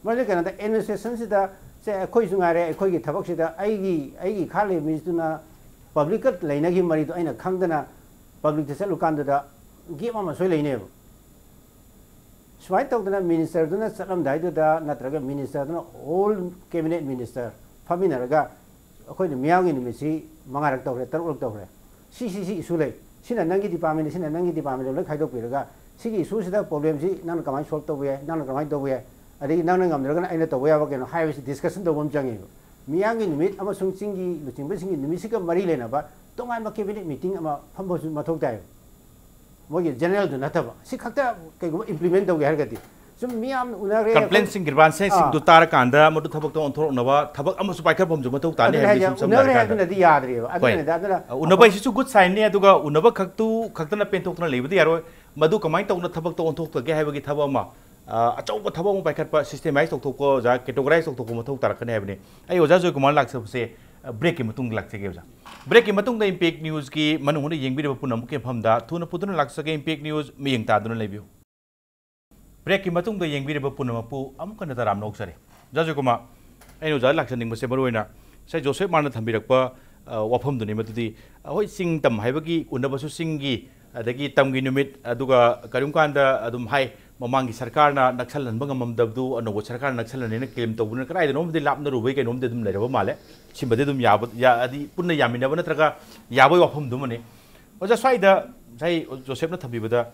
ꯃꯔꯝꯗꯤ ꯀꯩꯅꯣꯗ administrationꯁꯤꯗ ꯁꯦ ꯑꯩꯈꯣꯏꯁꯨ ꯉꯥꯏꯔꯦ, ꯑꯩꯈꯣꯏꯒꯤ ꯊꯕꯛꯁꯤꯗ ꯑꯩꯒꯤ, ꯑꯩꯒꯤ ꯏꯈꯥ ꯂꯩꯕ ꯃꯤꯗꯨꯅ publicꯀ ꯂꯩꯅꯈꯤꯕ ꯃꯔꯤꯗꯣ ꯑꯩꯅ ꯈꯪꯗꯅ publicꯇ ꯆꯠꯂꯨꯀꯥꯟꯗꯨꯗ gap ꯑꯃ ꯁꯣꯏ ꯂꯩꯅꯦꯕ꯫ ꯁꯨꯃꯥꯏꯅ ꯇꯧꯗꯅ ministerꯗꯨꯅ ꯆꯠꯂꯝꯗꯥꯏꯗꯨꯗ ꯅꯠꯇ꯭ꯔꯒ ministerꯗꯨꯅ whole cabinet minister ꯐꯝꯃꯤꯟꯅꯔꯒ ꯑꯩꯈꯣꯏꯅ ꯃꯤꯌꯥꯝꯒꯤ ꯅꯨꯃꯤꯠꯁꯤ ꯃꯉꯥꯔꯛ ꯇꯧꯈ꯭ꯔꯦ, ꯇꯔꯨꯛꯂꯛ ꯇꯧꯈ꯭ꯔꯦ, ꯁꯤ, ꯁꯤ, ꯁꯤ issue ꯂꯩ, ꯁꯤꯅ ꯅꯪꯒꯤ departmentꯅꯤ, ꯁꯤꯅ ꯅꯪꯒꯤ departmentꯅꯤ, ꯂꯣꯏ ꯈꯥꯏꯗꯣꯛꯄꯤꯔꯒ ꯁꯤꯒꯤ issueꯁꯤꯗ problemꯁꯤ ꯅꯪꯅ ꯀꯃꯥꯏꯅ solve ꯇꯧꯕ ꯌꯥꯏ, ꯅꯪꯅ ꯀꯃꯥꯏꯅ ꯇꯧꯕ ꯌꯥꯏ, ꯑꯗꯒꯤ ꯅꯪꯅ ꯉꯝꯗ꯭ꯔꯒꯅ ꯑꯩꯅ ꯇꯧꯕ ꯌꯥꯕ ꯀꯩꯅꯣ ꯍꯥꯏꯕꯁꯤ discussion ꯇꯧꯕ ꯑꯃ ꯆꯪꯉꯦꯕ꯫ ꯃꯤꯌꯥꯝꯒꯤ ꯅꯨꯃꯤꯠ ꯑꯃꯁꯨꯡ ꯆꯤꯡꯒꯤ ꯂꯨꯆꯤꯡꯕꯁꯤꯡꯒꯤ ꯅꯨꯃꯤꯠꯁꯤꯒ ꯃꯔꯤ ꯂꯩꯅꯕ ꯇꯣꯉꯥꯟꯕ cabinet meeting ꯑꯃ ꯐꯝꯕꯁꯨ ꯃꯊꯧ ꯇꯥꯏꯕ꯫ ꯃꯣꯏꯒꯤ generalꯗꯨ ꯅꯠꯇꯕ, ꯁꯤ ꯈꯛꯇ ꯀꯩꯒꯨꯝꯕ implement ꯇꯧꯒꯦ ꯍꯥꯏꯔꯒꯗꯤ꯫ ꯁꯨꯝ ꯃꯤꯌꯥꯝ ꯎꯅꯈ꯭ꯔꯦ꯫ ꯀꯝꯄ꯭ꯂꯦꯟꯁꯤꯡ ꯒ꯭ꯔꯤꯚꯥꯟꯁꯁꯤꯡꯗꯨ ꯇꯥꯔꯀꯥꯟꯗ ꯃꯗꯨ ꯊꯕꯛꯇ ꯑꯣꯟꯊꯣꯔꯛꯅꯕ ꯊꯕꯛ ꯑꯃꯁꯨ ꯄꯥꯏꯈꯠꯐꯝꯁꯨ ꯃꯊꯧ ꯇꯥꯅꯤ ꯑꯗꯨꯅ ꯍꯥꯏꯕꯗꯤ ꯍꯥꯏꯁꯦ ꯁꯨꯝ ꯁꯝꯅ ꯎꯅꯈ꯭ꯔꯦ ꯍꯥꯏꯔꯀꯥꯟꯗ ꯍꯥꯏꯗꯨꯅꯗꯤ ꯌꯥꯗ꯭ꯔꯤꯕ꯫ ꯍꯣꯏ꯫ ꯑꯗꯨꯅꯗꯤ ꯑꯗꯨꯅ ꯑ, ꯎꯅꯕ ꯍꯥꯏꯁꯤꯁꯨ ꯒꯨꯗ ꯁꯥꯏꯟꯅꯤ꯫ ꯑꯗꯨꯒ ꯎꯅꯕ ꯈꯛꯇꯨ ꯈꯛꯇꯅ ꯄꯦꯟꯊꯣꯛꯇꯅ ꯂꯩꯕꯗꯤ ꯌꯥꯔꯣꯏ꯫ ꯃꯗꯨ ꯀꯃꯥꯏꯅ ꯇꯧꯅ ꯊꯕꯛꯇ ꯑꯣꯟꯊꯣꯛꯇꯒꯦ ꯍꯥꯏꯕꯒꯤ ꯊꯕꯛ ꯑꯃ, ꯑ, ꯑꯆꯧꯕ ꯊꯕꯛ ꯑꯃ ꯄꯥꯏꯈꯠꯄ, ꯁꯤꯁꯇꯦꯃꯥꯏꯁ ꯇꯧꯊꯣꯛꯄ, ꯑꯣꯖꯥ, ꯀꯦꯇꯣꯒꯣꯔꯥꯏꯁ ꯇꯧꯊꯣꯛꯄ ꯃꯊꯧ ꯇꯥꯔꯛꯀꯅꯤ ꯍꯥꯏꯕꯅꯤ꯫ ꯑꯩ ꯑꯣꯖꯥ ꯖꯣꯏꯀꯨꯃꯥꯔ ꯂꯥꯛꯆꯕꯁꯦ, ꯑ, ꯕ꯭ꯔꯦꯛꯀꯤ ꯃꯇꯨꯡꯗ ꯂꯥꯛꯆꯒꯦ ꯑꯣꯖꯥ꯫ ꯕ꯭ꯔꯦꯛꯀꯤ ꯃꯇꯨꯡꯗ ꯏꯝꯄꯦꯛ ꯅ꯭ꯌꯨꯁꯀꯤ ꯃꯅꯨꯡ ꯍꯨꯠꯅ ꯌꯦꯡꯕꯤꯔꯤꯕ ꯄꯨꯝꯅꯃꯛꯀꯤ ꯃꯐꯝꯗ ꯊꯨꯅ ꯄꯨꯗꯨꯅ ꯂꯥꯛꯆꯒꯦ꯫ ꯏꯝꯄꯦꯛ ꯅ꯭ꯌꯨꯁ ꯃꯤꯠꯌꯦꯡ ꯇꯥꯗꯨꯅ ꯂꯩꯕꯤꯌꯨ꯫ ꯕ꯭ꯔꯦꯛꯀꯤ ꯃꯇꯨꯡꯗ ꯌꯦꯡꯕꯤꯔꯤꯕ ꯄꯨꯝꯅꯃꯛꯄꯨ ꯑꯃꯨꯛ ꯍꯟꯅ ꯇꯔꯥꯝꯅ ꯑꯣꯛꯆꯔꯤ꯫ ꯑꯣꯖꯥ ꯖꯣꯏꯀꯨꯃꯥꯔ, ꯑꯩꯅ ꯑꯣꯖꯥꯗ ꯂꯥꯛꯆꯅꯤꯡꯕꯁꯦ ꯃꯔꯨꯑꯣꯏꯅ ꯉꯁꯥꯏ ꯖꯣꯁꯦꯐ ꯃꯥꯔꯅ ꯊꯝꯕꯤꯔꯛꯄ, ꯑ, ꯋꯥꯐꯝꯗꯨꯅꯤ꯫ ꯃꯗꯨꯗꯤ ꯑꯩꯈꯣꯏ ꯆꯤꯡ ꯇꯝ ꯍꯥꯏꯕꯒꯤ ꯎꯅꯕꯁꯨ ꯆꯤꯡꯒꯤ, ꯑꯗꯒꯤ ꯇꯝꯒꯤ ꯅꯨꯃꯤꯠ, ꯑꯗꯨꯒ ꯀꯔꯤꯒꯨꯝꯕ ꯀꯥꯟꯗ ꯑꯗꯨꯝ ꯍꯥꯏ, ꯃꯃꯥꯡꯒꯤ ꯁꯔꯀꯥꯔꯅ ꯅꯛꯁꯜꯍꯟꯕ ꯉꯝꯃꯝꯗꯕꯗꯨ ꯑꯅꯧꯕ ꯁꯔꯀꯥꯔꯅ ꯅꯛꯁꯜꯍꯟꯅꯤꯅ ꯀ꯭ꯂꯦꯝ ꯇꯧꯕꯅꯤꯅ ꯀꯗꯥꯏꯗꯅꯣꯝꯗꯤ ꯂꯥꯞꯅꯔꯨꯕꯩ ꯀꯩꯅꯣꯝꯗꯤ ꯑꯗꯨꯝ ꯂꯩꯔꯕ ꯃꯥꯜꯂꯦ꯫ ꯁꯤꯃꯗꯤ ꯑꯗꯨꯝ ꯌꯥꯕ, ꯌꯥ-, ꯍꯥꯏꯗꯤ ꯄꯨꯟꯅ ꯌꯥꯃꯤꯟꯅꯕ ꯅꯠꯇ꯭ꯔꯒ ꯌꯥꯕꯒꯤ ꯋꯥꯐꯝꯗꯨꯃꯅꯤ꯫ ꯑꯣꯖꯥ, ꯁ꯭ꯋꯥꯏꯗ ꯉꯁꯥꯏ ꯖꯣꯁꯦꯐꯅ ꯊꯝꯕꯤꯕꯗ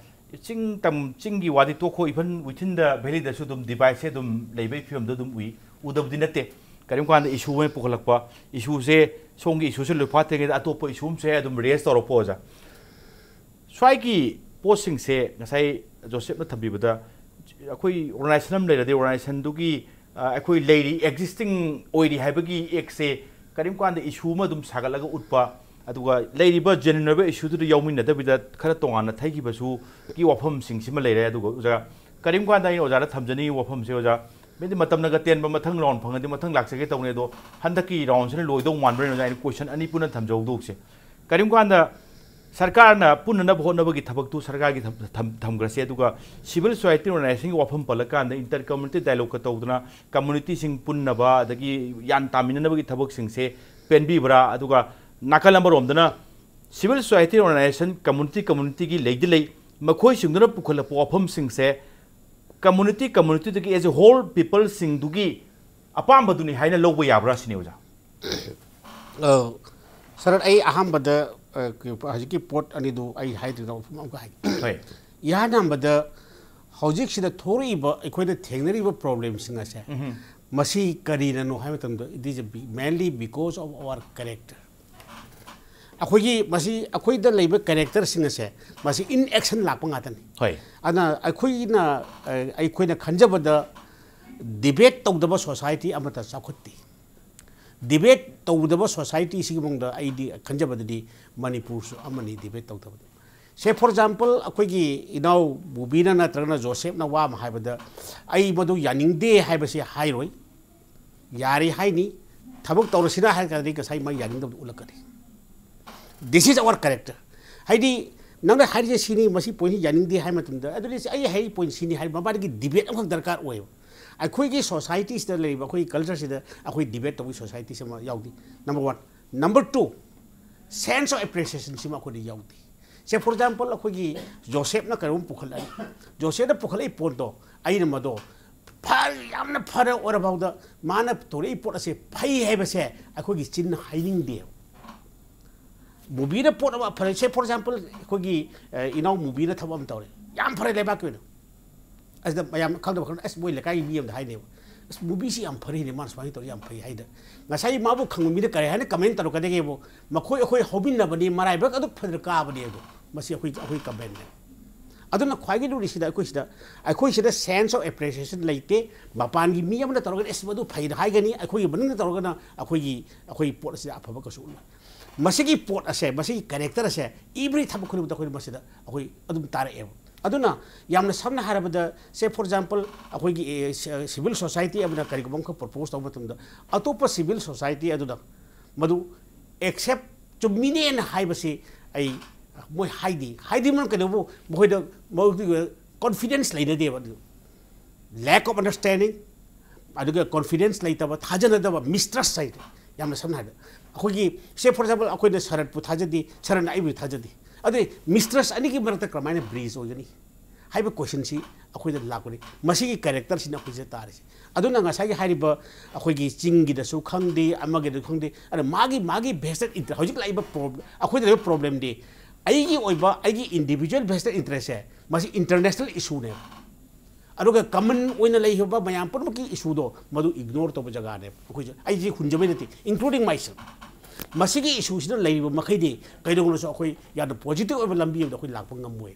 ꯆꯤꯡ ꯇꯝ, ꯆꯤꯡꯒꯤ ꯋꯥꯗꯤ ꯇꯣꯛꯈꯣ, even within the valley ꯗꯁꯨ ꯑꯗꯨꯝ divide ꯁꯦ ꯑꯗꯨꯝ ꯂꯩꯕꯒꯤ ꯐꯤꯕꯝꯗ ꯑꯗꯨꯝ ꯎꯏ, ꯎꯗꯕꯗꯤ ꯅꯠꯇꯦ꯫ ꯀꯔꯤꯒꯨꯝꯕ ꯀꯥꯟꯗ issue ꯑꯃ ꯄꯨꯈꯠꯂꯛꯄ, issue ꯁꯦ ꯁꯣꯝꯒꯤ issue ꯁꯦ ꯂꯣꯏꯐꯥꯠꯇ꯭ꯔꯤꯉꯩꯗ ꯑꯇꯣꯞꯄ issue ꯑꯃꯁꯦ ꯑꯗꯨꯝ raise ꯇꯧꯔꯛꯄ, ꯑꯣꯖꯥ꯫ ꯁ꯭ꯋꯥꯏꯒꯤ ꯄꯣꯠꯁꯤꯡꯁꯦ ꯉꯁꯥꯏ ꯖꯣꯁꯦꯐꯅ ꯊꯝꯕꯤꯕꯗ ꯑꯩꯈꯣꯏ organization ꯑꯃ ꯂꯩꯔꯗꯤ organization ꯗꯨꯒꯤ, ꯑ, ꯑꯩꯈꯣꯏ ꯂꯩꯔꯤ, existing ꯑꯣꯏꯔꯤ ꯍꯥꯏꯕꯒꯤ act ꯁꯦ ꯀꯔꯤꯒꯨꯝꯕ ꯀꯥꯟꯗ issue ꯑꯃ ꯑꯗꯨꯝ ꯁꯥꯒꯠꯂꯒ ꯎꯠꯄ, ꯑꯗꯨꯒ ꯂꯩꯔꯤꯕ genuine ꯑꯣꯏꯕ issue ꯗꯨꯗ ꯌꯥꯎꯃꯤꯟꯅꯗꯕꯤꯗ ꯈꯔ ꯇꯣꯉꯥꯟꯅ ꯊꯩꯈꯤꯕꯁꯨ ꯒꯤ ꯋꯥꯐꯝꯁꯤꯡꯁꯤꯃ ꯂꯩꯔꯦ꯫ ꯑꯗꯨꯒ ꯑꯣꯖꯥ, ꯀꯔꯤꯒꯨꯝꯕ ꯀꯥꯟꯗ ꯑꯩꯅ ꯑꯣꯖꯥꯗ ꯊꯝꯖꯅꯤꯡꯉꯤ ꯋꯥꯐꯝꯁꯦ, ꯑꯣꯖꯥ, ꯃꯤꯗꯤ ꯃꯇꯝꯅꯒ ꯇꯦꯟꯕ, ꯃꯊꯪ round ꯐꯪꯉꯗꯤ ꯃꯊꯪ ꯂꯥꯛꯆꯒꯦ ꯇꯧꯅꯤ, ꯑꯗꯣ ꯍꯟꯗꯛꯀꯤ round ꯁꯤꯅ ꯂꯣꯏꯗꯧ ꯃꯥꯟꯕ꯭ꯔꯥ ꯑꯣꯖꯥ? ꯑꯩꯅ question ꯑꯅꯤ ꯄꯨꯟꯅ ꯊꯝꯖꯍꯧꯗꯧꯁꯦ꯫ ꯀꯔꯤꯒꯨꯝꯕ ꯀꯥꯟꯗ ꯁꯔꯀꯥꯔꯅ ꯄꯨꯟꯅꯅꯕ ꯍꯣꯠꯅꯕꯒꯤ ꯊꯕꯛꯇꯨ ꯁꯔꯀꯥꯔꯒꯤ ꯊꯝ-, ꯊꯝ-, ꯊꯝꯈ꯭ꯔꯁꯦ, ꯑꯗꯨꯒ civil society organization ꯒꯤ ꯋꯥꯐꯝ ꯄꯜꯂꯀꯥꯟꯗ inter community dialogue ꯀ ꯇꯧꯗꯅ community ꯁꯤꯡ ꯄꯨꯟꯅꯕ ꯑꯗꯒꯤ ꯒ꯭ꯌꯥꯟ ꯇꯥꯃꯤꯟꯅꯅꯕꯒꯤ ꯊꯕꯛꯁꯤꯡꯁꯦ ꯄꯦꯟꯕꯤꯕ꯭ꯔꯥ? ꯑꯗꯨꯒ ꯅꯥꯀꯜ ꯑꯃꯔꯣꯝꯗꯅ civil society organization community community ꯒꯤ ꯂꯩꯗꯤ ꯂꯩ, ꯃꯈꯣꯏꯁꯤꯡꯗꯨꯅ ꯄꯨꯈꯠꯂꯛꯄ ꯋꯥꯐꯝꯁꯤꯡꯁꯦ community community ꯗꯒꯤ as a whole people ꯁꯤꯡꯗꯨꯒꯤ ꯑꯄꯥꯝꯕꯗꯨꯅꯤ ꯍꯥꯏꯅ ꯂꯧꯕ ꯌꯥꯕ꯭ꯔꯥ ꯁꯤꯅꯤ ꯑꯣꯖꯥ꯫ ꯑ, ꯁꯥꯔ, ꯑꯩ ꯑꯍꯥꯟꯕꯗ, ꯑ, ꯍꯧꯖꯤꯛꯀꯤ ꯄꯣꯠ ꯑꯅꯤꯗꯨ ꯑꯩ ꯍꯥꯏꯗ꯭ꯔꯤꯉꯩꯗ ꯋꯥꯐꯝ ꯑꯃꯈꯛ ꯍꯥꯏꯒꯦ꯫ ꯍꯣꯏ꯫ ꯏꯍꯥꯟ ꯍꯥꯟꯕꯗ ꯍꯧꯖꯤꯛꯁꯤꯗ ꯊꯣꯛꯂꯛꯏꯕ, ꯑꯩꯈꯣꯏꯅ ꯊꯦꯡꯅꯔꯤꯕ problem ꯁꯤꯡ ꯑꯁꯦ ꯃꯁꯤ ꯀꯔꯤꯅꯅꯣ ꯍꯥꯏꯕ ꯃꯇꯝꯗ, it is a be-, mainly because of our character. ꯑꯩꯈꯣꯏꯒꯤ ꯃꯁꯤ ꯑꯩꯈꯣꯏꯗ ꯂꯩꯕ ꯀꯦꯔꯦꯛꯇꯔꯁꯤꯡ ꯑꯁꯦ ꯃꯁꯤ ꯏꯟ ꯑꯦꯛꯁꯟ ꯂꯥꯛꯄ ꯉꯥꯛꯇꯅꯤ꯫ ꯍꯣꯏ꯫ ꯑꯗꯨꯅ ꯑꯩꯈꯣꯏꯅ ꯑꯩꯈꯣꯏꯅ ꯈꯟꯖꯕꯗ ꯗꯤꯕꯦꯠ ꯇꯧꯗꯕ ꯁꯣꯁꯥꯏꯇꯤ ꯑꯃꯠꯇ ꯆꯥꯎꯈꯠꯇꯦ꯫ ꯗꯤꯕꯦꯠ ꯇꯧꯗꯕ ꯁꯣꯁꯥꯏꯇꯤꯁꯤꯒꯤ ꯃꯑꯣꯡꯗ ꯑꯩꯗꯤ ꯈꯟꯖꯕꯗꯗꯤ ꯃꯅꯤꯄꯨꯔꯁꯨ ꯑꯃꯅꯤ ꯗꯤꯕꯦꯠ ꯇꯧꯗꯕꯗ꯫ ꯁꯦ ꯐꯣꯔ ꯑꯦꯛꯖꯥꯝꯄꯜ ꯑꯩꯈꯣꯏꯒꯤ ꯏꯅꯥꯎ ꯕꯣꯕꯤꯅ ꯅꯠꯇ꯭ꯔꯒꯅ ꯖꯣꯁꯦꯞꯅ ꯋꯥ ꯑꯃ ꯍꯥꯏꯕꯗ ꯑꯩ ꯃꯗꯨ ꯌꯥꯅꯤꯡꯗꯦ ꯍꯥꯏꯕꯁꯤ ꯍꯥꯏꯔꯣꯏ꯫ ꯌꯥꯔꯦ ꯍꯥꯏꯅꯤ꯫ ꯊꯕꯛ ꯇꯧꯔꯁꯤꯔ ꯍꯥꯏꯔ ꯀꯥꯟꯗꯗꯤ ꯉꯁꯥꯏ ꯃꯥ ꯌꯥꯅꯤꯡꯗꯕꯗꯨ ꯎꯠꯂꯛꯀꯅꯤ꯫ This is our character. ꯍꯥꯏꯗꯤ ꯅꯪꯅ ꯍꯥꯏꯔꯤꯁꯦ ꯁꯤꯅꯤ, ꯃꯁꯤ ꯄꯣꯏꯟꯁꯤ ꯌꯥꯅꯤꯡꯗꯦ ꯍꯥꯏꯕ ꯃꯇꯝꯗ ꯑꯗꯨꯗꯤ ꯑꯩ ꯍꯥꯏꯔꯤ ꯄꯣꯏꯟ ꯁꯤꯅꯤ ꯍꯥꯏꯕ ꯃꯕꯥꯅꯤꯒꯤ ꯗꯤꯕꯦꯠ ꯑꯃꯈꯛ ꯗꯔꯀꯥꯔ ꯑꯣꯏꯌꯦꯕ꯫ ꯑꯩꯈꯣꯏꯒꯤ ꯁꯣꯁꯥꯏꯇꯤꯁꯤꯗ ꯂꯩꯔꯤꯕ ꯑꯩꯈꯣꯏꯒꯤ ꯀꯜꯆꯔꯁꯤꯗ ꯑꯩꯈꯣꯏ ꯗꯤꯕꯦꯠ ꯇꯧꯕꯒꯤ ꯁꯣꯁꯥꯏꯇꯤꯁꯤ ꯑꯃ ꯌꯥꯎꯗꯦ꯫ Number one. Number two, sense of ꯑꯦꯄ꯭ꯔꯤꯁꯤꯌꯦꯁꯟꯁꯤꯃ ꯑꯩꯈꯣꯏꯗ ꯌꯥꯎꯗꯦ꯫ ꯁꯦ ꯐꯣꯔ ꯑꯦꯛꯖꯥꯝꯄꯜ ꯑꯩꯈꯣꯏꯒꯤ ꯖꯣꯁꯦꯞꯅ ꯀꯩꯅꯣꯝ ꯄꯨꯈꯠꯂꯛꯑꯅꯤ꯫ ꯖꯣꯁꯦꯞꯅ ꯄꯨꯈꯠꯂꯛꯏ ꯄꯣꯠꯇꯣ ꯑꯩꯅ ꯃꯗꯣ ꯐ-, ꯌꯥꯝꯅ ꯐꯔ ꯑꯣꯏꯔꯐꯥꯎꯗ ꯃꯥꯅ ꯄꯨꯊꯣꯔꯛꯏ ꯄꯣꯠ ꯑꯁꯦ ꯐꯩ ꯍꯥꯏꯕꯁꯦ ꯑꯩꯈꯣꯏꯒꯤ ꯆꯤꯟꯅ ꯍꯥꯏꯅꯤꯡꯗꯦꯕ꯫ ꯃꯨꯕꯤꯅ ꯄꯣꯠ ꯑꯃ ꯐꯔꯦ, ꯁꯦ ꯐꯣꯔ ꯑꯦꯛꯖꯥꯝꯄꯜ ꯑꯩꯈꯣꯏꯒꯤ ꯑ, ꯏꯅꯥꯎ ꯃꯨꯕꯤꯅ ꯊꯕꯛ ꯑꯃ ꯇꯧꯔꯦ, ꯌꯥꯝ ꯐꯔꯦ ꯂꯩꯕꯥꯛꯀꯤ ꯑꯣꯏꯅ꯫ ꯑꯁꯤꯗ ꯃꯌꯥꯝ ꯈꯪꯗꯕ ꯈꯪꯗꯕ ꯑꯁ ꯃꯣꯏ ꯂꯩꯀꯥꯏꯒꯤ ꯃꯤ ꯑꯃꯗ ꯍꯥꯏꯅꯦꯕ, "ꯑꯁ ꯃꯨꯕꯤꯁꯤ ꯌꯥꯝ ꯐꯔꯤꯅꯦ, ꯃꯥꯅ ꯁꯨꯃꯥꯏꯅ ꯇꯧꯔꯤ ꯌꯥꯝ ꯐꯩ" ꯍꯥꯏꯗ꯫ ꯉꯁꯥꯏ ꯃꯥꯕꯨ ꯈꯪꯕ ꯃꯤꯗ ꯀꯔꯤ ꯍꯥꯏꯅ ꯀꯃꯦꯟ ꯇꯧꯔꯛꯀꯗꯒꯦꯕꯨ, "ꯃꯈꯣꯏ ꯑꯩꯈꯣꯏ ꯍꯧꯃꯤꯟꯅꯕꯅꯤ, ꯃꯔꯥꯏꯕꯛ ꯑꯗꯨꯛ ꯐꯖꯅ ꯀꯥꯕꯅꯦ" ꯑꯗꯣ꯫ ꯃꯁꯤ ꯑꯩꯈꯣꯏ ꯑꯩꯈꯣꯏ ꯀꯃꯦꯟꯅꯦ꯫ ꯑꯗꯨꯅ ꯈ꯭ꯋꯥꯏꯒꯤ ꯂꯨꯔꯤꯁꯤꯗ ꯑꯩꯈꯣꯏ ꯁꯤꯗ ꯑꯩꯈꯣꯏ ꯁꯤꯗ ꯁꯦꯟꯁ ꯑꯣꯐ ꯑꯦꯄ꯭ꯔꯤꯁꯤꯌꯦꯁꯟ ꯂꯩꯇꯦ꯫ ꯃꯄꯥꯟꯒꯤ ꯃꯤ ꯑꯃꯅ ꯇꯧꯔꯒꯗꯤ ꯑꯁ ꯃꯗꯨ ꯐꯩꯅ ꯍꯥꯏꯒꯅꯤ, ꯑꯩꯈꯣꯏꯒꯤ ꯃꯅꯨꯡꯗ ꯇꯧꯔꯒꯅ ꯑꯩꯈꯣꯏꯒꯤ ꯑꯩꯈꯣꯏ ꯄꯣꯠ ꯑꯁꯤꯗ ꯑꯐꯕ ꯀꯩꯁꯨ ꯎꯠꯂꯣꯏ꯫ ꯃꯁꯤꯒꯤ ꯄꯣꯠ ꯑꯁꯦ, ꯃꯁꯤꯒꯤ ꯀꯦꯔꯦꯛꯇꯔ ꯑꯁꯦ ꯏꯕ꯭ꯔꯤ ꯊꯕꯛ ꯈꯨꯗꯤꯡꯃꯛꯇ ꯑꯩꯈꯣꯏꯅ ꯃꯁꯤꯗ ꯑꯩꯈꯣꯏ ꯑꯗꯨꯝ ꯇꯥꯔꯛꯑꯦꯕ꯫ ꯑꯗꯨꯅ ꯌꯥꯝꯅ ꯁꯝꯅ ꯍꯥꯏꯔꯕꯗ, ꯁꯦ ꯐꯣꯔ ꯑꯦꯛꯖꯥꯝꯄꯜ ꯑꯩꯈꯣꯏꯒꯤ ꯁꯤꯚꯤꯜ ꯁꯣꯁꯥꯏꯇꯤ ꯑꯃꯅ ꯀꯔꯤꯒꯨꯝꯕ ꯑꯃꯈꯛ ꯄ꯭ꯔꯣꯄꯣꯁ ꯇꯧꯕ ꯃꯇꯝꯗ ꯑꯇꯣꯞꯄ ꯁꯤꯚꯤꯜ ꯁꯣꯁꯥꯏꯇꯤ ꯑꯗꯨꯗ ꯃꯗꯨ ꯑꯦꯛꯁꯦꯞ ꯆꯨꯝꯃꯤꯅꯦꯅ ꯍꯥꯏꯕꯁꯤ ꯑꯩ ꯃꯣꯏ ꯍꯥꯏꯗꯤ ꯍꯥꯏꯗꯤ ꯃꯔꯝ ꯀꯩꯗꯧꯕ ꯃꯈꯣꯏꯗ ꯀꯣꯟꯐꯤꯗꯦꯟꯁ ꯂꯩꯅꯗꯦꯕ꯫ ꯑꯗꯨ lack of understanding, ꯑꯗꯨꯒ ꯀꯣꯟꯐꯤꯗꯦꯟꯁ ꯂꯩꯇꯕ, ꯊꯥꯖꯅꯗꯕ, ꯃꯤꯁꯇ꯭ꯔꯁ ꯍꯥꯏꯗꯣ꯫ ꯌꯥꯝꯅ ꯁꯝꯅ ꯍꯥꯏꯔꯕꯗ ꯑꯩꯈꯣꯏꯒꯤ, ꯁꯦ ꯐꯣꯔ ꯑꯦꯛꯖꯥꯝꯄꯜ ꯑꯩꯈꯣꯏꯅ ꯁꯔꯠꯄꯨ ꯊꯥꯖꯗꯦ, ꯁꯔꯠꯅ ꯑꯩꯕꯨ ꯊꯥꯖꯗꯦ꯫ ꯑꯗꯨꯗꯤ ꯃꯤꯁꯇ꯭ꯔꯁ ꯑꯅꯤꯒꯤ ꯃꯔꯛꯇ ꯀꯔꯝꯍꯥꯏꯅ ꯕ꯭ꯔꯤꯖ ꯑꯣꯏꯒꯅꯤ ꯍꯥꯏꯕ ꯀꯣꯏꯁꯟꯁꯤ ꯑꯩꯈꯣꯏꯗ ꯂꯥꯛꯄꯅꯤ꯫ ꯃꯁꯤꯒꯤ ꯀꯦꯔꯦꯛꯇꯔꯁꯤꯅ ꯑꯩꯈꯣꯏꯁꯤꯗ ꯇꯥꯔꯤꯁꯦ꯫ ꯑꯗꯨꯅ ꯉꯁꯥꯏꯒꯤ ꯍꯥꯏꯔꯤꯕ ꯑꯩꯈꯣꯏꯒꯤ ꯆꯤꯡꯒꯤꯗꯁꯨ ꯈꯪꯗꯦ, ꯑꯃꯒꯤꯗꯁꯨ ꯈꯪꯗꯦ, ꯑꯗ ꯃꯥꯒꯤ ꯃꯥꯒꯤ ꯚꯦꯁꯇꯦꯠ ꯏꯟꯇꯔꯦꯁ, ꯍꯧꯖꯤꯛ ꯂꯥꯛꯏꯕ ꯄ꯭ꯔꯣꯕ꯭ꯂꯦꯝ, ꯑꯩꯈꯣꯏꯗ ꯂꯩꯕ ꯄ꯭ꯔꯣꯕ꯭ꯂꯦꯝꯗꯤ ꯑꯩꯒꯤ ꯑꯣꯏꯕ ꯑꯩꯒꯤ ꯏꯟꯗꯤꯕꯤꯖꯨꯋꯦꯜ ꯚꯦꯁꯇꯦꯠ ꯏꯟꯇꯔꯦꯁꯁꯦ ꯃꯁꯤ ꯏꯟꯇꯔꯅꯦꯁꯅꯦꯜ ꯏꯁꯨꯅꯦꯕ꯫ ꯑꯗꯨꯒ ꯀꯃꯟ ꯑꯣꯏꯅ ꯂꯩꯈꯤꯕ ꯃꯌꯥꯝ ꯄꯨꯝꯅꯃꯛꯀꯤ ꯏꯁꯨꯗꯣ ꯃꯗꯨ ꯏꯒꯅꯣꯔ ꯇꯧꯕ ꯖꯒꯥꯅꯦꯕ꯫ ꯑꯩꯈꯣꯏꯁꯦ, ꯑꯩꯁꯦ ꯍꯨꯟꯖꯕꯩ ꯅꯠꯇꯦ, including myself꯫ ꯃꯁꯤꯒꯤ ꯏꯁꯨꯁꯤꯅ ꯂꯩꯔꯤꯕ ꯃꯈꯩꯗꯤ ꯀꯩꯗꯧꯅꯁꯨ ꯑꯩꯈꯣꯏ ꯌꯥꯝꯅ ꯄꯣꯖꯤꯇꯤꯕ ꯑꯣꯏꯕ ꯂꯝꯕꯤ ꯑꯃꯗ ꯑꯩꯈꯣꯏ ꯂꯥꯛꯄ ꯉꯝꯃꯣꯏ꯫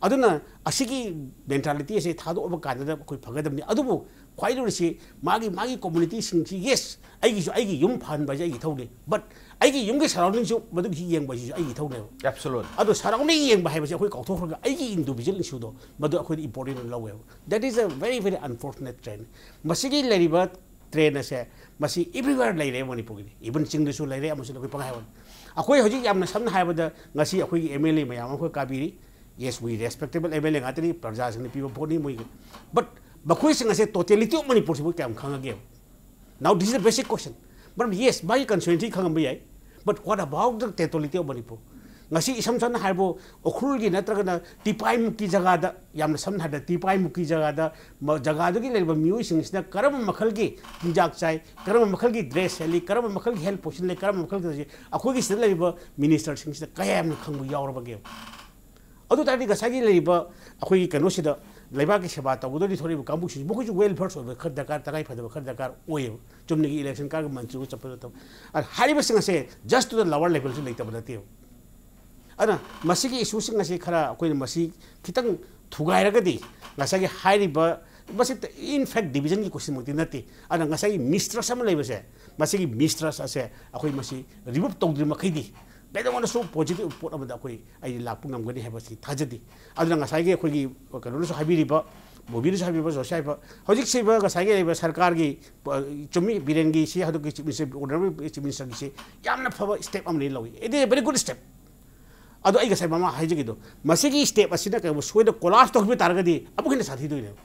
ꯑꯗꯨꯅ ꯑꯁꯤꯒꯤ ꯃꯦꯟꯇꯥꯂꯤꯇꯤ ꯑꯁꯦ ꯊꯥꯗꯣꯛꯑꯕ ꯀꯥꯟꯗ ꯑꯩꯈꯣꯏ ꯐꯒꯗꯕꯅꯤ꯫ ꯑꯗꯨꯕꯨ ꯈ꯭ꯋꯥꯏ ꯂꯨꯔꯤꯁꯤ ꯃꯥꯒꯤ ꯃꯥꯒꯤ ꯀꯝꯃꯨꯅꯤꯇꯤꯁꯤꯡꯁꯤ, ꯌꯦꯁ, ꯑꯩꯒꯤꯁꯨ ꯑꯩꯒꯤ ꯌꯨꯝ ꯐꯍꯟꯕ ꯍꯥꯏꯁꯦ ꯑꯩꯒꯤ ꯏꯊꯧꯅꯤ, ꯕꯠ ꯑꯩꯒꯤ ꯌꯨꯝꯒꯤ ꯁꯔꯥꯎꯟꯗꯤꯡꯁꯨ ꯃꯗꯨꯒꯤ ꯌꯦꯡꯕ ꯍꯥꯏꯁꯤꯁꯨ ꯑꯩꯒꯤ ꯏꯊꯧꯅꯦꯕ꯫ ꯑꯦꯞꯁꯣꯂꯨꯠ ꯑꯗꯣ ꯁꯔꯥꯎꯟꯗꯤꯡ ꯌꯦꯡꯕ ꯍꯥꯏꯕꯁꯦ ꯑꯩꯈꯣꯏ ꯀꯥꯎꯊꯣꯛꯈ꯭ꯔꯒ ꯑꯩꯒꯤ ꯏꯟꯗꯤꯕꯤꯖꯨꯋꯦꯜ ꯏꯁꯨꯗꯣ ꯃꯗꯨ ꯑꯩꯈꯣꯏꯗ ꯏꯝꯄꯣꯔꯇꯦꯟ ꯑꯣꯏꯅ ꯂꯧꯋꯦꯕ꯫ That is a very very unfortunate trend꯫ ꯃꯁꯤꯒꯤ ꯂꯩꯔꯤꯕ ꯇ꯭ꯔꯦꯟ ꯑꯁꯦ ꯃꯁꯤ ꯑꯦꯕ꯭ꯔꯤꯋꯦꯌꯔ ꯂꯩꯔꯦ ꯃꯅꯤꯄꯨꯔꯒꯤꯗꯤ, ꯏꯚꯟ ꯆꯤꯡꯗꯁꯨ ꯂꯩꯔꯦ, ꯑꯃꯁꯨ ꯑꯩꯈꯣꯏ ꯄꯪꯍꯥꯏ ꯍꯥꯏꯕꯅꯤ꯫ ꯑꯩꯈꯣꯏ ꯍꯧꯖꯤꯛ ꯌꯥꯝꯅ ꯁꯝꯅ ꯍꯥꯏꯔꯕꯗ ꯉꯁꯤ ꯑꯩꯈꯣꯏꯒꯤ ꯑꯦꯝ ꯑꯦꯜ ꯑꯦ ꯃꯌꯥꯝ ꯑꯃꯈꯛ ꯀꯥꯕꯤꯔꯤ꯫ Yes, we respectable M L A ꯉꯥꯛꯇꯅꯤ, ꯄ꯭ꯔꯖꯥꯁꯤꯡꯅ ꯄꯤꯕ ꯚꯣꯠꯅꯤ ꯃꯣꯏꯒꯤ꯫ ꯕꯠ ꯃꯈꯣꯏꯁꯤꯡ ꯑꯁꯦ ꯇꯣꯇꯦꯂꯤꯇꯤ ꯑꯣꯐ ꯃꯅꯤꯄꯨꯔꯁꯤꯕꯨ ꯀꯌꯥꯝ ꯈꯪꯉꯒꯦꯕ? Now this is a basic question꯫ ꯃꯔꯝꯗꯤ ꯌꯦꯁ, ꯃꯥꯒꯤ ꯀꯟꯁꯇꯤꯇ꯭ꯌꯨꯟꯁꯤ ꯈꯪꯉꯝꯕ ꯌꯥꯏ, but what about the totality of Manipur? ꯉꯁꯤ ꯏꯁꯝ ꯁꯝꯅ ꯍꯥꯏꯔꯕ ꯎꯈ꯭ꯔꯨꯜꯒꯤ ꯅꯠꯇ꯭ꯔꯒꯅ ꯇꯤꯄꯥꯏꯃꯨꯛꯀꯤ ꯖꯒꯥꯗ, ꯌꯥꯝꯅ ꯁꯝꯅ ꯍꯥꯏꯔꯕꯗ ꯇꯤꯄꯥꯏꯃꯨꯛꯀꯤ ꯖꯒꯥꯗ ꯃ-, ꯖꯒꯥꯗꯨꯒꯤ ꯂꯩꯔꯤꯕ ꯃꯤꯑꯣꯏꯁꯤꯡꯁꯤꯅ ꯀꯔꯝꯕ ꯃꯈꯜꯒꯤ ꯆꯤꯟꯖꯥꯛ ꯆꯥꯏ, ꯀꯔꯝꯕ ꯃꯈꯜꯒꯤ ꯗ꯭ꯔꯦꯁ ꯁꯦꯠꯂꯤ, ꯀꯔꯝꯕ ꯃꯈꯜꯒꯤ ꯍꯦꯜꯊ ꯄꯣꯖꯤꯁꯟ ꯂꯩ, ꯀꯔꯝꯕ ꯃꯈꯜꯒꯤ ꯇꯧꯔꯤꯁꯤ ꯑꯩꯈꯣꯏꯒꯤ ꯁꯤꯗ ꯂꯩꯔꯤꯕ ꯃꯤꯅꯤꯁꯇꯔꯁꯤꯡꯁꯤꯗ ꯀꯌꯥ ꯌꯥꯝꯅ ꯈꯪꯕ ꯌꯥꯎꯔꯕꯒꯦ? ꯑꯗꯨ ꯇꯥꯔꯗꯤ ꯉꯁꯥꯏꯒꯤ ꯂꯩꯔꯤꯕ ꯑꯩꯈꯣꯏꯒꯤ ꯀꯩꯅꯣꯁꯤꯗ, ꯂꯩꯕꯥꯛꯀꯤ ꯁꯦꯕꯥ ꯇꯧꯒꯗꯧꯔꯤ ꯊꯣꯔꯛꯏꯕ ꯀꯥꯡꯕꯨꯁꯤꯡꯁꯤ ꯃꯈꯣꯏꯁꯨ ꯋꯦꯜ ꯚꯔꯁ ꯑꯣꯏꯕ ꯈꯔ ꯗꯔꯀꯥꯔ, ꯇꯉꯥꯏ ꯐꯗꯕ ꯈꯔ ꯗꯔꯀꯥꯔ ꯑꯣꯏꯌꯦꯕ꯫ ꯆꯨꯝꯅꯒꯤ ꯏꯂꯦꯛꯁꯟ ꯀꯥꯔꯒ ꯃꯟꯇ꯭ꯔꯤꯒ ꯆꯠꯄ ꯅꯠꯇꯕ꯫ ꯑꯗ ꯍꯥꯏꯔꯤꯕꯁꯤꯡ ꯑꯁꯦ ꯖꯁ ꯇꯨ ꯗ ꯂꯋꯔ ꯂꯦꯚꯦꯜꯁꯨ ꯂꯩꯇꯕ ꯅꯠꯇꯦꯕ꯫ ꯑꯗꯨꯅ ꯃꯁꯤꯒꯤ ꯏꯁꯨꯁꯤꯡ ꯑꯁꯤ ꯈꯔ ꯑꯩꯈꯣꯏꯅ ꯃꯁꯤ ꯈꯤꯇꯪ ꯊꯨꯒꯥꯏꯔꯒꯗꯤ ꯉꯁꯥꯏꯒꯤ ꯍꯥꯏꯔꯤꯕ, ꯃꯁꯤ ꯏꯟ ꯐꯦꯛ ꯗꯤꯕꯤꯖꯟꯒꯤ ꯀꯣꯏꯁꯟꯃꯛꯇꯤ ꯅꯠꯇꯦ꯫ ꯑꯗꯨꯅ ꯉꯁꯥꯏꯒꯤ ꯃꯤꯁꯇ꯭ꯔꯁ ꯑꯃ ꯂꯩꯕꯁꯦ, ꯃꯁꯤꯒꯤ ꯃꯤꯁꯇ꯭ꯔꯁ ꯑꯁꯦ ꯑꯩꯈꯣꯏ ꯃꯁꯤ ꯔꯤꯃꯨꯚ ꯇꯧꯗ꯭ꯔꯤ ꯃꯈꯩꯗꯤ ꯀꯩꯗꯧꯅꯁꯨ ꯄꯣꯖꯤꯇꯤꯕ ꯄꯣꯠ ꯑꯃꯗ ꯑꯩꯈꯣꯏ ꯑꯩ ꯂꯥꯛꯄ ꯉꯝꯒꯅꯤ ꯍꯥꯏꯕꯁꯤ ꯊꯥꯖꯗꯦ꯫ ꯑꯗꯨꯅ ꯉꯁꯥꯏꯒꯤ ꯑꯩꯈꯣꯏꯒꯤ ꯀꯩꯅꯣꯅꯁꯨ ꯍꯥꯏꯕꯤꯔꯤꯕ, ꯃꯣꯕꯤꯅꯁꯨ ꯍꯥꯏꯕꯤꯕ, ꯖꯣꯁꯤ ꯍꯥꯏꯕ, ꯍꯧꯖꯤꯛꯁꯤꯕ ꯉꯁꯥꯏꯒꯤ ꯂꯩꯕ ꯁꯔꯀꯥꯔꯒꯤ, ꯑ, ꯆꯨꯝꯃꯤ, ꯕꯤꯔꯦꯟꯒꯤ ꯁꯤ ꯍꯟꯗꯛꯀꯤ ꯆꯤꯐ ꯃꯤꯅꯤꯁꯇꯔ, ꯑꯣꯅꯔꯦꯕꯜ ꯆꯤꯐ ꯃꯤꯅꯤꯁꯇꯔꯒꯤꯁꯤ ꯌꯥꯝꯅ ꯐꯕ ꯁ꯭ꯇꯦꯞ ꯑꯃꯅꯤ ꯂꯧꯏ꯫ It is a very good step꯫ ꯑꯗꯣ ꯑꯩ ꯉꯁꯥꯏ ꯃꯃꯥꯡ ꯍꯥꯏꯖꯈꯤꯗꯣ, ꯃꯁꯤꯒꯤ ꯁ꯭ꯇꯦꯞ ꯑꯁꯤꯅ ꯀꯩꯒꯨꯝꯕ ꯁꯣꯏꯗ ꯀꯣꯂꯥꯞꯁ ꯇꯧꯈꯤꯕ ꯇꯥꯔꯒꯗꯤ ꯑꯃꯨꯛ ꯍꯦꯟꯅ ꯁꯥꯊꯤꯗꯣꯏꯅꯦꯕ꯫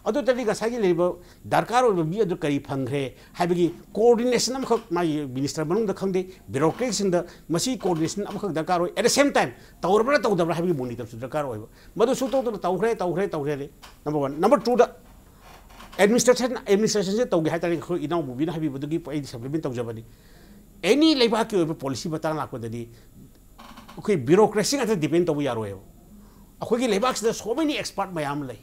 ꯑꯗꯨ ꯅꯠꯇ꯭ꯔꯗꯤ ꯉꯁꯥꯏꯒꯤ ꯂꯩꯔꯤꯕ ꯗꯔꯀꯥꯔ ꯑꯣꯏꯕ ꯃꯤ ꯑꯗꯨ ꯀꯔꯤ ꯐꯪꯈ꯭ꯔꯦ ꯍꯥꯏꯕꯒꯤ ꯀꯣꯑꯣꯔꯗꯤꯅꯦꯁꯟ ꯑꯃꯈꯛ ꯃꯥꯒꯤ ꯃꯤꯅꯤꯁꯇꯔ ꯃꯅꯨꯡꯗ ꯈꯪꯗꯦ, ꯕ꯭ꯌꯨꯔꯣꯀ꯭ꯔꯦꯠꯁꯤꯡꯗ ꯃꯁꯤ ꯀꯣꯑꯣꯔꯗꯤꯅꯦꯁꯟ ꯑꯃꯈꯛ ꯗꯔꯀꯥꯔ ꯑꯣꯏ꯫ At the same time ꯇꯧꯔꯕ꯭ꯔꯥ ꯇꯧꯗꯕ꯭ꯔꯥ ꯍꯥꯏꯕꯒꯤ ꯃꯣꯅꯤꯇꯔꯁꯨ ꯗꯔꯀꯥꯔ ꯑꯣꯏꯕ꯫ ꯃꯗꯨ ꯁꯨꯛꯇꯧ ꯇꯧꯗꯅ ꯇꯧꯈ꯭ꯔꯦ, ꯇꯧꯈ꯭ꯔꯦ, ꯇꯧꯈ꯭ꯔꯦ, number one꯫ Number twoꯗ ꯑꯦꯗꯃꯤꯅꯤꯁꯇ꯭ꯔꯦꯁꯟ, ꯑꯦꯗꯃꯤꯅꯤꯁꯇ꯭ꯔꯦꯁꯟꯁꯦ ꯇꯧꯒꯦ ꯍꯥꯏ ꯇꯥꯔꯗꯤ ꯑꯩꯈꯣꯏ ꯏꯅꯥꯎ ꯃꯣꯕꯤꯅ ꯍꯥꯏꯕꯤꯕꯗꯨꯒꯤ ꯑꯩꯗꯤ ꯁꯄ꯭ꯂꯤꯃꯦꯟ ꯇꯧꯖꯕꯅꯤ꯫ ꯑꯦꯅꯤ ꯂꯩꯕꯥꯛꯀꯤ ꯑꯣꯏꯕ ꯄꯣꯂꯤꯁꯤ ꯃꯇꯥꯡ ꯂꯥꯛꯄꯗꯗꯤ ꯑꯩꯈꯣꯏ ꯕ꯭ꯌꯨꯔꯣꯀ꯭ꯔꯦꯁꯤ ꯉꯥꯛꯇ ꯗꯤꯄꯦꯟ ꯇꯧꯕ ꯌꯥꯔꯣꯏꯕ꯫ ꯑꯩꯈꯣꯏꯒꯤ ꯂꯩꯕꯥꯛꯁꯤꯗ so many expert ꯃꯌꯥꯝ ꯑꯃ ꯂꯩ,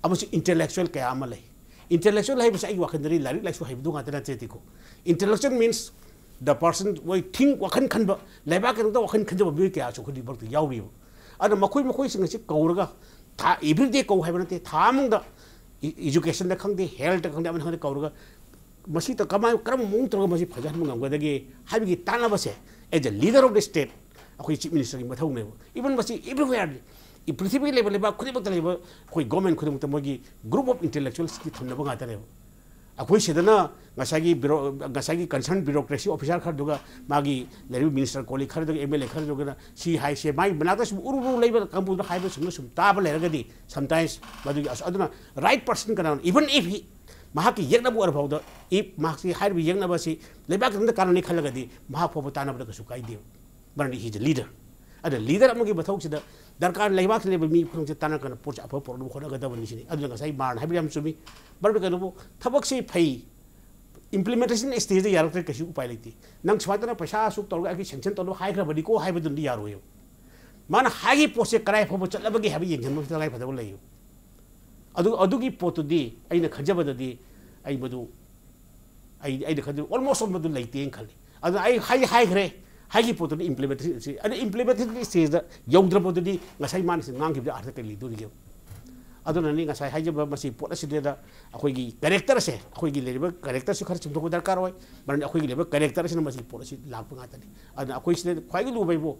ꯑꯃꯁꯨꯡ ꯏꯟꯇꯦꯂꯦꯛꯆꯨꯋꯦꯜ ꯀꯌꯥ ꯑꯃ ꯂꯩ꯫ ꯏꯟꯇꯦꯂꯦꯛꯆꯨꯋꯦꯜ ꯍꯥꯏꯕꯁꯤ ꯑꯩꯒꯤ ꯋꯥꯈꯜꯗꯗꯤ ꯂꯥꯏꯔꯤꯛ ꯂꯥꯏꯁꯨ ꯍꯩꯕꯗꯨ ꯉꯥꯛꯇ ꯅꯠꯇꯦꯗꯤꯀꯣ꯫ Intellectual means The person ꯃꯣꯏ ꯊꯤꯡ ꯋꯥꯈꯜ ꯈꯟꯕ, ꯂꯩꯕꯥꯛꯀꯤꯗꯃꯛꯇ ꯋꯥꯈꯜ ꯈꯟꯖꯕ ꯃꯤꯑꯣꯏ ꯀꯌꯥꯁꯨ ꯑꯩꯈꯣꯏ ꯃꯔꯛꯇ ꯌꯥꯎꯔꯤꯕ꯫ ꯑꯗꯨꯅ ꯃꯈꯣꯏ ꯃꯈꯣꯏꯁꯤꯡ ꯑꯁꯤ ꯀꯧꯔꯒ ꯊꯥ ꯑꯦꯕ꯭ꯔꯤꯗꯦ ꯀꯧ ꯍꯥꯏꯕ ꯅꯠꯇꯦ, ꯊꯥ ꯑꯃꯗ ꯏꯖꯨꯀꯦꯁꯟꯗ ꯈꯪꯗꯦ, ꯍꯦꯜꯊꯇ ꯈꯪꯗꯦ, ꯑꯃꯅ ꯈꯪꯗꯦ ꯀꯧꯔꯒ ꯃꯁꯤꯗ ꯀꯃꯥꯏ ꯀꯔꯝꯕ ꯃꯑꯣꯡ ꯇꯧꯔꯒ ꯃꯁꯤ ꯐꯖꯍꯟꯕ ꯉꯝꯒꯗꯒꯦ ꯍꯥꯏꯕꯒꯤ ꯇꯥꯟꯅꯕꯁꯦ as a leader of the state ꯑꯩꯈꯣꯏ ꯆꯤꯐ ꯃꯤꯅꯤꯁꯇꯔꯒꯤ ꯃꯊꯧꯅꯦꯕ꯫ ꯏꯚꯟ ꯃꯁꯤ ꯑꯦꯕ꯭ꯔꯤꯋꯦꯌꯔꯅꯤ, ꯄ꯭ꯔꯤꯊꯤꯕꯤꯒꯤ ꯂꯩꯕ ꯂꯩꯕꯥꯛ ꯈꯨꯗꯤꯡꯃꯛꯇ ꯂꯩꯕ ꯑꯩꯈꯣꯏ ꯒꯣꯔꯃꯦꯟ ꯈꯨꯗꯤꯡꯃꯛꯇ ꯃꯣꯏꯒꯤ ꯒ꯭ꯔꯨꯞ ꯑꯣꯐ ꯏꯟꯇꯦꯂꯦꯛꯆꯨꯋꯦꯜꯁꯀꯤ ꯊꯝꯅꯕ ꯉꯥꯛꯇꯅꯦꯕ꯫ ꯑꯩꯈꯣꯏ ꯁꯤꯗꯅ ꯉꯁꯥꯏꯒꯤ ꯕ꯭ꯌꯨꯔꯣ ꯉꯁꯥꯏꯒꯤ ꯀꯟꯁꯔꯟ ꯕ꯭ꯌꯨꯔꯣꯀ꯭ꯔꯦꯁꯤ ꯑꯣꯐꯤꯁꯥꯔ ꯈꯔꯗꯨꯒ ꯃꯥꯒꯤ ꯂꯩꯔꯤꯕ ꯃꯤꯅꯤꯁꯇꯔ ꯀꯣꯂꯤꯛ ꯈꯔꯗꯨꯒ ꯑꯦꯝ ꯑꯦꯜ ꯑꯦ ꯈꯔꯗꯨꯒꯅ ꯁꯤ ꯍꯥꯏꯁꯦ ꯃꯥꯒꯤ ꯃꯅꯥꯛꯇ ꯁꯨꯝ ꯎꯔꯨ ꯎꯔꯨ ꯂꯩꯕ ꯀꯥꯡꯕꯨꯗꯨꯅ ꯍꯥꯏꯕ ꯁꯨꯝꯅ ꯁꯨꯝ ꯇꯥꯕ ꯂꯩꯔꯒꯗꯤ ꯁꯝꯇꯥꯏꯝꯁ ꯃꯗꯨꯒꯤ ꯑꯁ ꯑꯗꯨꯅ ꯔꯥꯏꯠ ꯄꯔꯁꯟ ꯀꯅꯥꯅꯣ, ꯏꯚꯟ ꯏꯐ ꯃꯍꯥꯛꯀꯤ ꯌꯦꯛꯅꯕ ꯑꯣꯏꯔ ꯐꯥꯎꯗ ꯏꯐ ꯃꯍꯥꯛꯁꯤ ꯍꯥꯏꯔꯤꯕ ꯌꯦꯛꯅꯕ ꯑꯁꯤ ꯂꯩꯕꯥꯛꯀꯤꯗꯃꯛꯇ ꯀꯥꯟꯅꯅꯤ ꯈꯜꯂꯒꯗꯤ ꯃꯍꯥꯛ ꯐꯥꯎꯕ ꯇꯥꯟꯅꯕꯗ ꯀꯩꯁꯨ ꯀꯥꯏꯗꯦꯕ꯫ ꯃꯔꯝꯗꯤ he's a leader꯫ ꯑꯗ ꯂꯤꯗꯔ ꯑꯃꯒꯤ ꯃꯊꯧꯁꯤꯗ ꯗꯔꯀꯥꯔ ꯂꯩꯕꯥꯛꯁꯤꯗ ꯂꯩꯕ ꯃꯤ ꯈꯨꯗꯤꯡꯃꯛꯁꯦ ꯇꯥꯟꯅ ꯀꯟꯅ ꯄꯣꯠꯁꯦ ꯑꯐꯕ ꯄꯨꯔꯛꯅꯕ ꯍꯣꯠꯅꯒꯗꯕꯅꯤ ꯁꯤꯅꯤ꯫ ꯑꯗꯨꯅ ꯉꯁꯥꯏ ꯃꯥꯔꯅ ꯍꯥꯏꯕ ꯌꯥꯝ ꯆꯨꯝꯃꯤ꯫ ꯃꯔꯝꯗꯤ ꯀꯩꯅꯣꯕꯨ ꯊꯕꯛꯁꯤ ꯐꯩ, ꯏꯝꯄ꯭ꯂꯤꯃꯦꯟꯇꯦꯁꯟ ꯁ꯭ꯇꯦꯖꯇ ꯌꯥꯔꯛꯇ꯭ꯔꯦ ꯀꯩꯁꯨ ꯎꯄꯥꯏ ꯂꯩꯇꯦ꯫ ꯅꯪ ꯁꯨꯃꯥꯏꯅ ꯇꯧꯔꯒ ꯑꯩꯈꯣꯏ ꯁꯦꯡꯁꯟ ꯇꯧꯅꯕ ꯍꯥꯏꯈ꯭ꯔꯕꯅꯤꯀꯣ ꯍꯥꯏꯕꯗꯨꯅꯗꯤ ꯌꯥꯔꯣꯏꯌꯦꯕ꯫ ꯃꯥꯅ ꯍꯥꯏꯈꯤꯕ ꯄꯣꯠꯁꯦ ꯀꯗꯥꯏ ꯐꯥꯎꯕ ꯆꯠꯂꯕꯒꯦ ꯍꯥꯏꯕ ꯌꯦꯡꯁꯤꯟꯕ ꯇꯉꯥꯏ ꯐꯗꯕ ꯂꯩꯌꯦꯕ꯫ ꯑꯗꯨ ꯑꯗꯨꯒꯤ ꯄꯣꯠꯇꯨꯗꯤ ꯑꯩꯅ ꯈꯟꯖꯕꯗꯗꯤ ꯑꯩ ꯃꯗꯨ ꯑꯩ ꯑꯩꯅ ꯈꯟꯖꯕ ꯑꯣꯜꯃꯣꯁ ꯑꯣꯜ ꯃꯗꯨ ꯂꯩꯇꯦꯅ ꯈꯜꯂꯤ꯫ ꯑꯗꯨꯅ ꯑꯩ ꯍꯥꯏ ꯍꯥꯏꯈ꯭ꯔꯦ, ꯍꯥꯏꯈꯤꯕ ꯄꯣꯠꯇꯨꯗꯤ ꯏꯝꯄ꯭ꯂꯤꯃꯦꯟꯇꯦꯁꯟ ꯑꯗꯨ ꯏꯝꯄ꯭ꯂꯤꯃꯦꯟꯇꯦꯁꯟꯒꯤ ꯁ꯭ꯇꯦꯖꯇ ꯌꯧꯗ꯭ꯔꯕꯗꯨꯗꯤ ꯉꯁꯥꯏ ꯃꯥꯅ ꯁꯤ ꯉꯥꯡꯈꯤꯕꯗ ꯑꯥꯔꯊ ꯀꯔꯤ ꯂꯩꯗꯣꯔꯤꯒꯦ? ꯑꯗꯨꯅꯅꯤ ꯉꯁꯥꯏ ꯍꯥꯏꯖꯕ ꯃꯁꯤ ꯄꯣꯠ ꯑꯁꯤꯗ ꯑꯩꯈꯣꯏꯒꯤ ꯀꯦꯔꯦꯛꯇꯔꯁꯦ, ꯑꯩꯈꯣꯏꯒꯤ ꯂꯩꯔꯤꯕ ꯀꯦꯔꯦꯛꯇꯔꯁꯤ ꯈꯔ ꯆꯨꯝꯊꯣꯛꯄ ꯗꯔꯀꯥꯔ ꯑꯣꯏ꯫ ꯃꯔꯝꯗꯤ ꯑꯩꯈꯣꯏꯒꯤ ꯂꯩꯔꯤꯕ ꯀꯦꯔꯦꯛꯇꯔꯁꯤꯅ ꯃꯁꯤ ꯄꯣꯠ ꯑꯁꯤ ꯂꯥꯛꯄ ꯉꯥꯛꯇꯅꯤ꯫ ꯑꯗꯨꯅ ꯑꯩꯈꯣꯏ ꯁꯤꯗ ꯈ꯭ꯋꯥꯏꯗꯒꯤ ꯂꯨꯕ ꯍꯥꯏꯕꯨ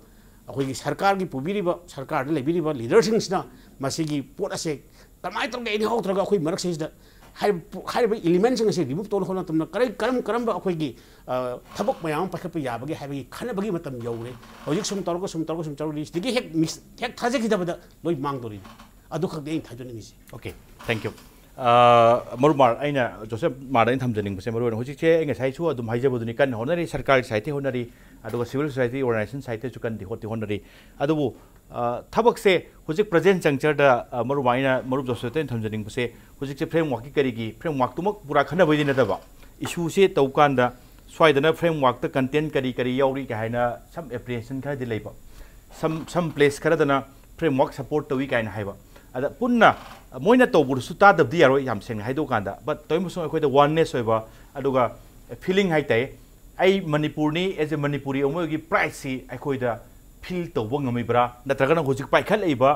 ꯑꯩꯈꯣꯏꯒꯤ ꯁꯔꯀꯥꯔꯒꯤ ꯄꯨꯕꯤꯔꯤꯕ, ꯁꯔꯀꯥꯔꯗ ꯂꯩꯕꯤꯔꯤꯕ ꯂꯤꯗꯔꯁꯤꯡꯁꯤꯅ ꯃꯁꯤꯒꯤ ꯄꯣꯠ ꯑꯁꯦ ꯀꯃꯥꯏꯅ ꯇꯧꯔꯒ ꯑꯦꯅꯤ ꯍꯥꯎ ꯇꯧꯔꯒ ꯑꯩꯈꯣꯏ ꯃꯔꯛꯁꯤꯗ ꯍꯥꯏꯔꯤꯕ, ꯍꯥꯏꯔꯤꯕ ꯏꯂꯤꯃꯦꯟꯁꯤꯡ ꯑꯁꯤ ꯔꯤꯃꯨꯚ ꯇꯧꯅꯕ ꯍꯣꯠꯅꯕ ꯃꯇꯝꯗ ꯀꯔꯤ, ꯀꯔꯝ ꯀꯔꯝꯕ ꯑꯩꯈꯣꯏꯒꯤ, ꯑ, ꯊꯕꯛ ꯃꯌꯥꯝ ꯑꯃ ꯄꯥꯏꯈꯠꯄ ꯌꯥꯕꯒꯦ ꯍꯥꯏꯕꯒꯤ ꯈꯟꯅꯕꯒꯤ ꯃꯇꯝ ꯌꯧꯔꯦ꯫ ꯍꯧꯖꯤꯛ ꯁꯨꯝ ꯇꯧꯔꯒ, ꯁꯨꯝ ꯇꯧꯔꯒ, ꯁꯨꯝ ꯇꯧꯔꯒꯗꯤ ꯁꯤꯗꯒꯤ ꯍꯦꯛ ꯃꯤꯁ ꯍꯦꯛ ꯊꯥꯖꯈꯤꯗꯕꯗ ꯂꯣꯏ ꯃꯥꯡꯗꯣꯔꯤꯅꯤ꯫ ꯑꯗꯨ ꯈꯛꯅꯤ ꯑꯩꯅ ꯊꯥꯖꯅꯤꯡꯉꯤꯁꯤ꯫ Okay, thank you꯫ ꯑ, ꯃꯔꯨꯞ ꯃꯥꯔ, ꯑꯩꯅ ꯖꯣꯁꯦꯐ ꯃꯥꯔꯗ ꯑꯩꯅ ꯊꯝꯖꯅꯤꯡꯕꯁꯦ ꯃꯔꯨ ꯑꯣꯏꯅ ꯍꯧꯖꯤꯛꯁꯦ ꯑꯩ ꯉꯁꯥꯏꯁꯨ ꯑꯗꯨꯝ ꯍꯥꯏꯖꯕꯗꯨꯅꯤ, ꯀꯟꯅ ꯍꯣꯠꯅꯔꯤ, ꯁꯔꯀꯥꯔꯒꯤ ꯁꯥꯏꯠꯇꯒꯤ ꯍꯣꯠꯅꯔꯤ, ꯑꯗꯨꯒ civil society organization ꯁꯥꯏꯠꯇꯒꯤꯁꯨ ꯀꯟꯅꯗꯤ ꯍꯣꯠꯇꯤ ꯍꯣꯠꯅꯔꯤ꯫ ꯑꯗꯨꯕꯨ, ꯑ, ꯊꯕꯛꯁꯦ ꯍꯧꯖꯤꯛ present juncture ꯗ, ꯑ, ꯃꯔꯨꯞ ꯃꯥꯔ, ꯑꯩꯅ ꯃꯔꯨꯞ ꯖꯣꯁꯦꯐꯇ ꯑꯩꯅ ꯊꯝꯖꯅꯤꯡꯕꯁꯦ ꯍꯧꯖꯤꯛꯁꯦ framework ꯀꯤ ꯀꯔꯤꯒꯤ framework ꯇꯨꯃꯛ ꯄꯨꯔꯥ ꯈꯟꯅꯕꯩꯗꯤ ꯅꯠꯇꯕ, issue ꯁꯦ ꯇꯧ ꯀꯥꯟꯗ ꯁ꯭ꯋꯥꯏꯗꯅ framework ꯇ content ꯀꯔꯤ ꯀꯔꯤ ꯌꯥꯎꯔꯤ ꯀꯥꯏ ꯍꯥꯏꯅ some apprehension ꯈꯔꯗꯤ ꯂꯩꯕ, some, some place ꯈꯔꯗꯅ framework support ꯇꯧꯏ ꯀꯥꯏꯅ ꯍꯥꯏꯕ꯫ ꯑꯗ ꯄꯨꯟꯅ ꯃꯣꯏꯅ ꯇꯧꯕꯗꯨꯁꯨ ꯇꯥꯗꯕꯗꯤ ꯌꯥꯔꯣꯏ, ꯌꯥꯝ ꯁꯦꯡꯅ ꯍꯥꯏꯗꯣꯛꯀꯥꯟꯗ, but ꯇꯧꯔꯤꯕꯁꯨ ꯑꯩꯈꯣꯏꯗ oneness ꯑꯣꯏꯕ ꯑꯗꯨꯒ feeling ꯍꯥꯏ ꯇꯥꯏ, ꯑꯩ ꯃꯅꯤꯄꯨꯔꯅꯤ, as a ꯃꯅꯤꯄꯨꯔꯤ ꯑꯃ ꯑꯣꯏꯕꯒꯤ prideꯁꯤ ꯑꯩꯈꯣꯏꯗ feel ꯇꯧꯕ ꯉꯝꯃꯤꯕ꯭ꯔꯥ? ꯅꯠꯇ꯭ꯔꯒꯅ ꯍꯧꯖꯤꯛ ꯄꯥꯏꯈꯠꯂꯛꯏꯕ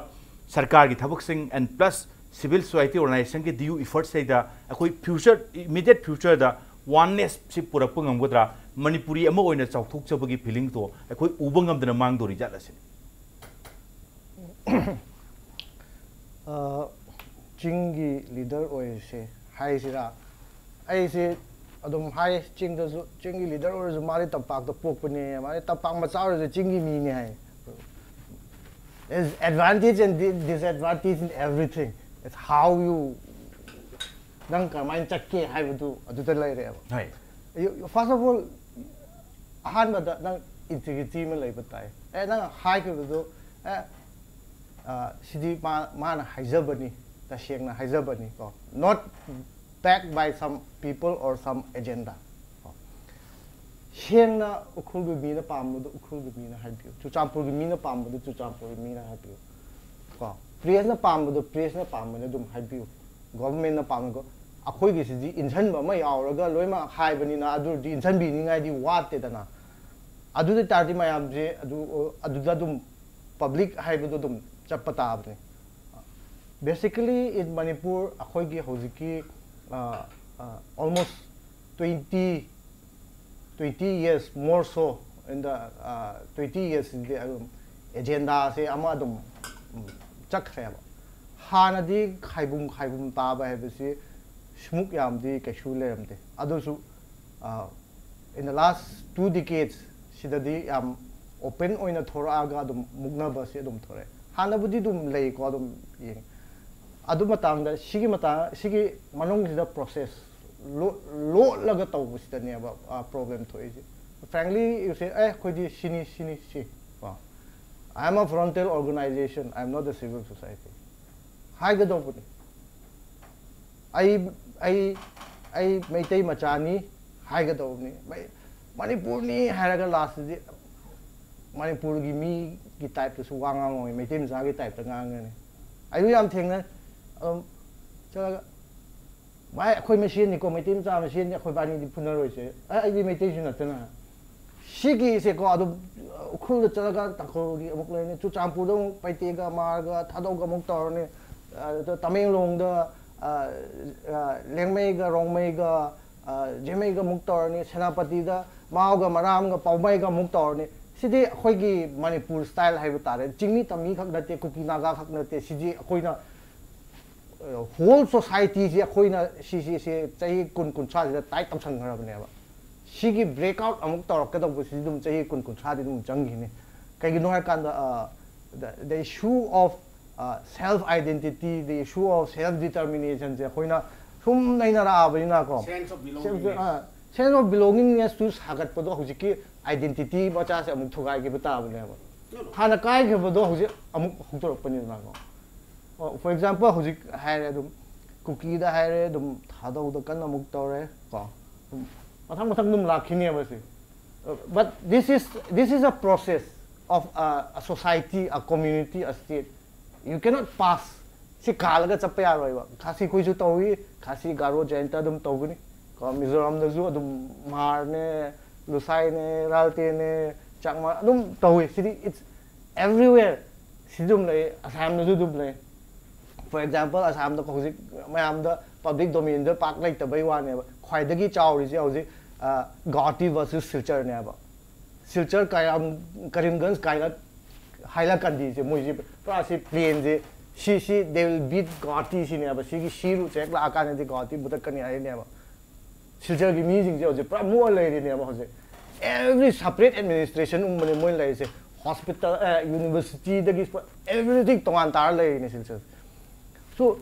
ꯁꯔꯀꯥꯔꯒꯤ ꯊꯕꯛꯁꯤꯡ and plus civil society organizationꯒꯤ due effortsꯁꯤꯗ ꯑꯩꯈꯣꯏ future, immediate futureꯗ onenessꯁꯤ ꯄꯨꯔꯛꯄ ꯉꯝꯒꯗ꯭ꯔꯥ? ꯃꯅꯤꯄꯨꯔꯤ ꯑꯃ ꯑꯣꯏꯅ ꯆꯥꯎꯊꯣꯛꯆꯕꯒꯤ feelingꯗꯣ ꯑꯩꯈꯣꯏ ꯎꯕ ꯉꯝꯗꯅ ꯃꯥꯡꯗꯣꯔꯤ ꯖꯥꯠꯂ ꯁꯤꯅꯤ꯫ ꯑ, ꯆꯤꯡꯒꯤ leader ꯑꯣꯏꯔꯤꯁꯦ ꯍꯥꯏꯁꯤꯔꯥ? ꯑꯩꯁꯦ ꯑꯗꯨꯝ ꯍꯥꯏ, ꯆꯤꯡꯗꯁꯨ, ꯆꯤꯡꯒꯤ leader ꯑꯣꯏꯔꯁꯨ ꯃꯥꯗꯤ ꯇꯝꯄꯥꯛꯇ ꯄꯣꯛꯄꯅꯦ, ꯃꯥꯗꯤ ꯇꯝꯄꯥꯛ ꯃꯆꯥ ꯑꯣꯏꯔꯁꯨ ꯆꯤꯡꯒꯤ ꯃꯤꯅꯦ ꯍꯥꯏ꯫ There's advantage and di- disadvantage in everything. It's how you, ꯅꯪ ꯀꯃꯥꯏꯅ ꯆꯠꯀꯦ ꯍꯥꯏꯕꯗꯨ ꯑꯗꯨꯗ ꯂꯩꯔꯦꯕ꯫ ꯍꯣꯏ꯫ You- you- First of all, ꯑꯍꯥꯟꯕꯗ ꯅꯪ integrity ꯑꯃ ꯂꯩꯕ ꯇꯥꯏ꯫ ꯑꯦ, ꯅꯪ ꯍꯥꯏꯈꯤꯕꯗꯨ, ꯑꯦ, ꯑ, ꯁꯤꯗꯤ ꯃꯥ- ꯃꯥꯅ ꯍꯥꯏꯖꯕꯅꯤ, ꯇꯁꯦꯡꯅ ꯍꯥꯏꯖꯕꯅꯤ ꯀꯣ, not backed by some people or some agenda ꯀꯣ꯫ ꯁꯦꯡꯅ ꯎꯈ꯭ꯔꯨꯜꯒꯤ ꯃꯤꯅ ꯄꯥꯝꯕꯗꯣ ꯎꯈ꯭ꯔꯨꯜꯒꯤ ꯃꯤꯅ ꯍꯥꯏꯕꯤꯌꯨ, ꯆꯨꯔꯆꯥꯟꯄꯨꯔꯒꯤ ꯃꯤꯅ ꯄꯥꯝꯕꯗꯣ ꯆꯨꯔꯆꯥꯟꯄꯨꯔꯒꯤ ꯃꯤꯅ ꯍꯥꯏꯕꯤꯌꯨ ꯀꯣ, pressꯅ ꯄꯥꯝꯕꯗꯣ pressꯅ ꯄꯥꯝꯕꯅ ꯑꯗꯨꯝ ꯍꯥꯏꯕꯤꯌꯨ, governmentꯅ ꯄꯥꯝꯕꯗꯣ꯫ ꯑꯩꯈꯣꯏꯒꯤꯁꯤꯗꯤ ꯏꯟꯁꯤꯟꯕ ꯑꯃ ꯌꯥꯎꯔꯒ ꯂꯣꯏꯅꯃꯛ ꯍꯥꯏꯕꯅꯤꯅ ꯑꯗꯨꯗꯤ ꯏꯟꯁꯤꯟꯕꯤꯅꯤꯡꯉꯥꯏꯗꯤ ꯋꯥꯠꯇꯦꯗꯅ꯫ ꯑꯗꯨ ꯑꯣꯏ ꯇꯥꯔꯗꯤ ꯃꯌꯥꯝꯁꯦ ꯑꯗꯨ, ꯑꯗꯨꯗ ꯑꯗꯨꯝ public ꯍꯥꯏꯕꯗꯣ ꯑꯗꯨꯝ ꯆꯠꯄ ꯇꯥꯕꯅꯤ꯫ Basically in Manipur ꯑꯩꯈꯣꯏꯒꯤ ꯍꯧꯖꯤꯛꯀꯤ, ꯑ, ꯑ, almost twenty, twenty years, more so in the, uh, twenty yearsꯁꯤꯗꯤ ꯑꯗꯨꯝ agendaꯁꯦ ꯑꯃ ꯑꯗꯨꯝ, ꯎꯝ, ꯆꯠꯈ꯭ꯔꯦꯕ꯫ ꯍꯥꯟꯅꯗꯤ ꯈꯥꯏꯕꯨꯝ ꯈꯥꯏꯕꯨꯝ ꯇꯥꯕ ꯍꯥꯏꯕꯁꯤ ꯁꯤꯃꯨꯛ ꯌꯥꯝꯗꯤ ꯀꯩꯁꯨ ꯂꯩꯔꯝꯗꯦ꯫ ꯑꯗꯨꯁꯨ, uh, in the last two decades ꯁꯤꯗꯗꯤ ꯌꯥꯝ open ꯑꯣꯏꯅ ꯊꯣꯔꯛꯑꯒ ꯑꯗꯨꯝ ꯃꯨꯛꯅꯕꯁꯦ ꯑꯗꯨꯝ ꯊꯣꯔꯛꯑꯦ꯫ ꯍꯥꯟꯅꯕꯨꯗꯤ ꯑꯗꯨꯝ ꯂꯩꯀꯣ, ꯑꯗꯨꯝ ꯌꯦꯡꯉꯦ꯫ ꯑꯗꯨ ꯃꯇꯥꯡꯗ ꯁꯤꯒꯤ ꯃꯇꯥꯡ, ꯁꯤꯒꯤ ꯃꯅꯨꯡꯁꯤꯗ process ꯂꯣ- ꯂꯣꯠꯂꯒ ꯇꯧꯕꯁꯤꯗꯅꯦꯕ, ꯑ, problem ꯊꯣꯛꯏꯁꯦ꯫ Frankly you say, ꯑꯦ, ꯑꯩꯈꯣꯏꯗꯤ ꯁꯤꯅꯤ, ꯁꯤꯅꯤ, ꯁꯤ ꯀꯣ꯫ I am a frontal organization, I am not a civil society ꯍꯥꯏꯒꯗꯧꯕꯅꯤ꯫ ꯑꯩ ꯑꯩ ꯑꯩ ꯃꯩꯇꯩ ꯃꯆꯥꯅꯤ ꯍꯥꯏꯒꯗꯧꯕꯅꯤ꯫ ꯃꯩ- ꯃꯅꯤꯄꯨꯔꯅꯤ ꯍꯥꯏꯔꯒ lastꯇꯗꯤ ꯃꯅꯤꯄꯨꯔꯒꯤ ꯃꯤꯒꯤ typeꯇꯁꯨ ꯋꯥ ꯉꯥꯡꯉꯣꯏ, ꯃꯩꯇꯩ ꯃꯆꯥꯒꯤ typeꯇ ꯉꯥꯡꯒꯅꯤ꯫ ꯑꯩꯁꯨ ꯌꯥꯝ ꯊꯦꯡꯅꯩ꯫ ꯑꯗꯨꯝ ꯆꯠꯂꯒ ꯚꯥꯏ, ꯑꯩꯈꯣꯏ ꯃꯁꯦꯟꯅꯤꯀꯣ, ꯃꯩꯇꯩ ꯃꯆꯥ ꯃꯁꯦꯟꯅꯤ, ꯑꯩꯈꯣꯏ ꯕꯥꯅꯤꯗꯤ ꯐꯨꯅꯔꯣꯏꯁꯦ꯫ ꯑꯦ, ꯑꯩꯗꯤ ꯃꯩꯇꯩꯁꯨ ꯅꯠꯇꯅ꯫ ꯁꯤꯒꯤꯁꯦꯀꯣ, ꯑꯗꯨꯝ ꯎꯈ꯭ꯔꯨꯜꯗ ꯆꯠꯂꯒ ꯇꯥꯡꯈꯨꯜꯒꯤ ꯑꯃꯨꯛ ꯂꯩꯔꯅꯤ, ꯆꯨꯔꯆꯥꯟꯄꯨꯔꯗ ꯑꯃꯨꯛ ꯄꯩꯇꯦꯒ ꯃꯥꯔꯒ ꯊꯥꯗꯧꯒ ꯑꯃꯨꯛ ꯇꯧꯔꯅꯤ, ꯑꯗ ꯇꯃꯦꯡꯂꯣꯡꯗ, ꯑ, ꯑ, ꯂꯦꯡꯃꯩꯒ ꯔꯣꯡꯃꯩꯒ, ꯑ, ꯖꯦꯃꯩꯒ ꯑꯃꯨꯛ ꯇꯧꯔꯅꯤ, ꯁꯦꯅꯥꯄꯇꯤꯗ ꯃꯥꯎꯒ ꯃꯔꯥꯝꯒ ꯄꯥꯎꯃꯩꯒ ꯑꯃꯨꯛ ꯇꯧꯔꯅꯤ꯫ ꯁꯤꯗꯤ ꯑꯩꯈꯣꯏꯒꯤ ꯃꯅꯤꯄꯨꯔ style ꯍꯥꯏꯕ ꯇꯥꯔꯦ꯫ ꯆꯤꯡꯃꯤ ꯇꯝꯃꯤ ꯈꯛ ꯅꯠꯇꯦ, ꯀꯨꯀꯤ ꯅꯥꯒꯥ ꯈꯛ ꯅꯠꯇꯦ꯫ ꯁꯤꯗꯤ ꯑꯩꯈꯣꯏꯅ whole societyꯁꯤ ꯑꯩꯈꯣꯏꯅ ꯁꯤꯁꯤꯁꯦ ꯆꯍꯤ ꯀꯨꯟ ꯀꯨꯟꯊ꯭ꯔꯥꯁꯤꯗ ꯇꯥꯏꯠ ꯇꯧꯁꯟꯈ꯭ꯔꯕꯅꯦꯕ꯫ ꯁꯤꯒꯤ breakout ꯑꯃꯨꯛ ꯇꯧꯔꯛꯀꯗꯧꯕꯁꯤꯗꯤ ꯑꯗꯨꯝ ꯆꯍꯤ ꯀꯨꯟ ꯀꯨꯟꯊ꯭ꯔꯥꯗꯤ ꯑꯗꯨꯝ ꯆꯪꯈꯤꯅꯤ꯫ ꯀꯩꯒꯤꯅꯣ ꯍꯥꯏꯔꯀꯥꯟꯗ, ꯑ, the, the issue of, ꯑ, self identity, the issue of self determinationꯁꯦ ꯑꯩꯈꯣꯏꯅ ꯁꯨꯝ ꯅꯩꯅꯔꯛꯑꯕꯅꯤꯅꯀꯣ꯫ Sense of belongingness. ꯑ, sense of belongingnessꯇꯨ ꯁꯥꯒꯠꯄꯗꯣ ꯍꯧꯖꯤꯛꯀꯤ identity ꯃꯆꯥꯁꯦ ꯑꯃꯨꯛ ꯊꯨꯒꯥꯏꯈꯤꯕ ꯇꯥꯕꯅꯦꯕ꯫ No, no. ꯍꯥꯟꯅ ꯀꯥꯏꯈꯤꯕꯗꯣ ꯍꯧꯖꯤꯛ ꯑꯃꯨꯛ ꯍꯧꯗꯣꯔꯛꯄꯅꯤꯗꯅꯀꯣ꯫ ꯑꯣ, for example, ꯍꯧꯖꯤꯛ ꯍꯥꯏꯔꯦ ꯑꯗꯨꯝ, ꯀꯨꯀꯤꯗ ꯍꯥꯏꯔꯦ ꯑꯗꯨꯝ, ꯊꯥꯗꯧꯗ ꯀꯟꯅ ꯑꯃꯨꯛ ꯇꯧꯔꯦ ꯀꯣ꯫ ꯑꯗꯨꯝ ꯃꯊꯪ ꯃꯊꯪ ꯑꯗꯨꯝ ꯂꯥꯛꯈꯤꯅꯦꯕ ꯁꯤ꯫ But this is, this is a process of a, a society, a community, a state. You cannot pass. ꯁꯤ ꯀꯥꯜꯂꯒ ꯆꯠꯄ ꯌꯥꯔꯣꯏꯕ꯫ ꯈꯥꯁꯤ ꯈꯣꯏꯁꯨ ꯇꯧꯏ, ꯈꯥꯁꯤ, ꯒꯥꯔꯣ, ꯖꯌꯦꯟꯇ ꯑꯗꯨꯝ ꯇꯧꯒꯅꯤ ꯀꯣ꯫ ꯃꯤꯖꯣꯔꯥꯝꯗꯁꯨ ꯑꯗꯨꯝ ꯃꯥꯔꯅꯦ, ꯂꯨꯁꯥꯏꯅꯦ, ꯔꯥꯜꯇꯦꯅꯦ, ꯆꯥꯛꯃꯥ ꯑꯗꯨꯝ ꯇꯧꯏ꯫ ꯁꯤꯗꯤ it's everywhere꯫ ꯁꯤ ꯑꯗꯨꯝ ꯂꯩ, ꯑꯁꯥꯝꯗꯁꯨ ꯑꯗꯨꯝ ꯂꯩ꯫ For example, ꯑꯁꯥꯝꯗ ꯍꯧꯖꯤꯛ ꯃꯌꯥꯝꯗ public domainꯗ ꯄꯥꯛ ꯂꯩꯇꯕꯩ ꯋꯥꯅꯦꯕ꯫ ꯈ꯭ꯋꯥꯏꯗꯒꯤ ꯆꯥꯎꯔꯤꯁꯦ ꯍꯧꯖꯤꯛ, ꯑ, ꯒꯨꯋꯥꯍꯥꯇꯤ versus ꯁꯤꯜꯆꯔꯅꯦꯕ꯫ ꯁꯤꯜꯆꯔ, ꯀꯌꯥꯝ, ꯀꯔꯤꯝꯒꯟꯖ, ꯀꯥꯏꯂ-, ꯍꯥꯏꯂꯥꯀꯟꯗꯤꯁꯦ ꯃꯣꯏꯁꯦ ꯄꯨꯔꯥ ꯁꯤ plainꯁꯦ, ꯁꯤ, ꯁꯤ, they will beat ꯒꯨꯋꯥꯍꯥꯇꯤ ꯁꯤꯅꯦꯕ꯫ ꯁꯤꯒꯤ ꯁꯤ ꯔꯨꯠꯁꯦ ꯍꯦꯛ ꯂꯥꯛꯑꯀꯥꯟꯗꯗꯤ ꯒꯨꯋꯥꯍꯥꯇꯤ ꯃꯨꯊꯠꯀꯅꯤ ꯍꯥꯏꯔꯤꯅꯦꯕ꯫ ꯁꯤꯜꯆꯔꯒꯤ ꯃꯤꯁꯤꯡꯁꯦ ꯍꯧꯖꯤꯛ ꯄꯨꯔꯥ ꯃꯣꯠ ꯂꯩꯔꯤꯅꯦꯕ ꯍꯧꯖꯤꯛ꯫ Every separate administration ꯒꯨꯝꯕꯅꯦ ꯃꯣꯏꯅ ꯂꯩꯔꯤꯁꯦ꯫ Hospital, ꯑꯦ, universityꯗꯒꯤ everything ꯇꯣꯉꯥꯟ ꯇꯥꯔ ꯂꯩꯔꯤꯅꯦ ꯁꯤꯜꯆꯔ꯫ So,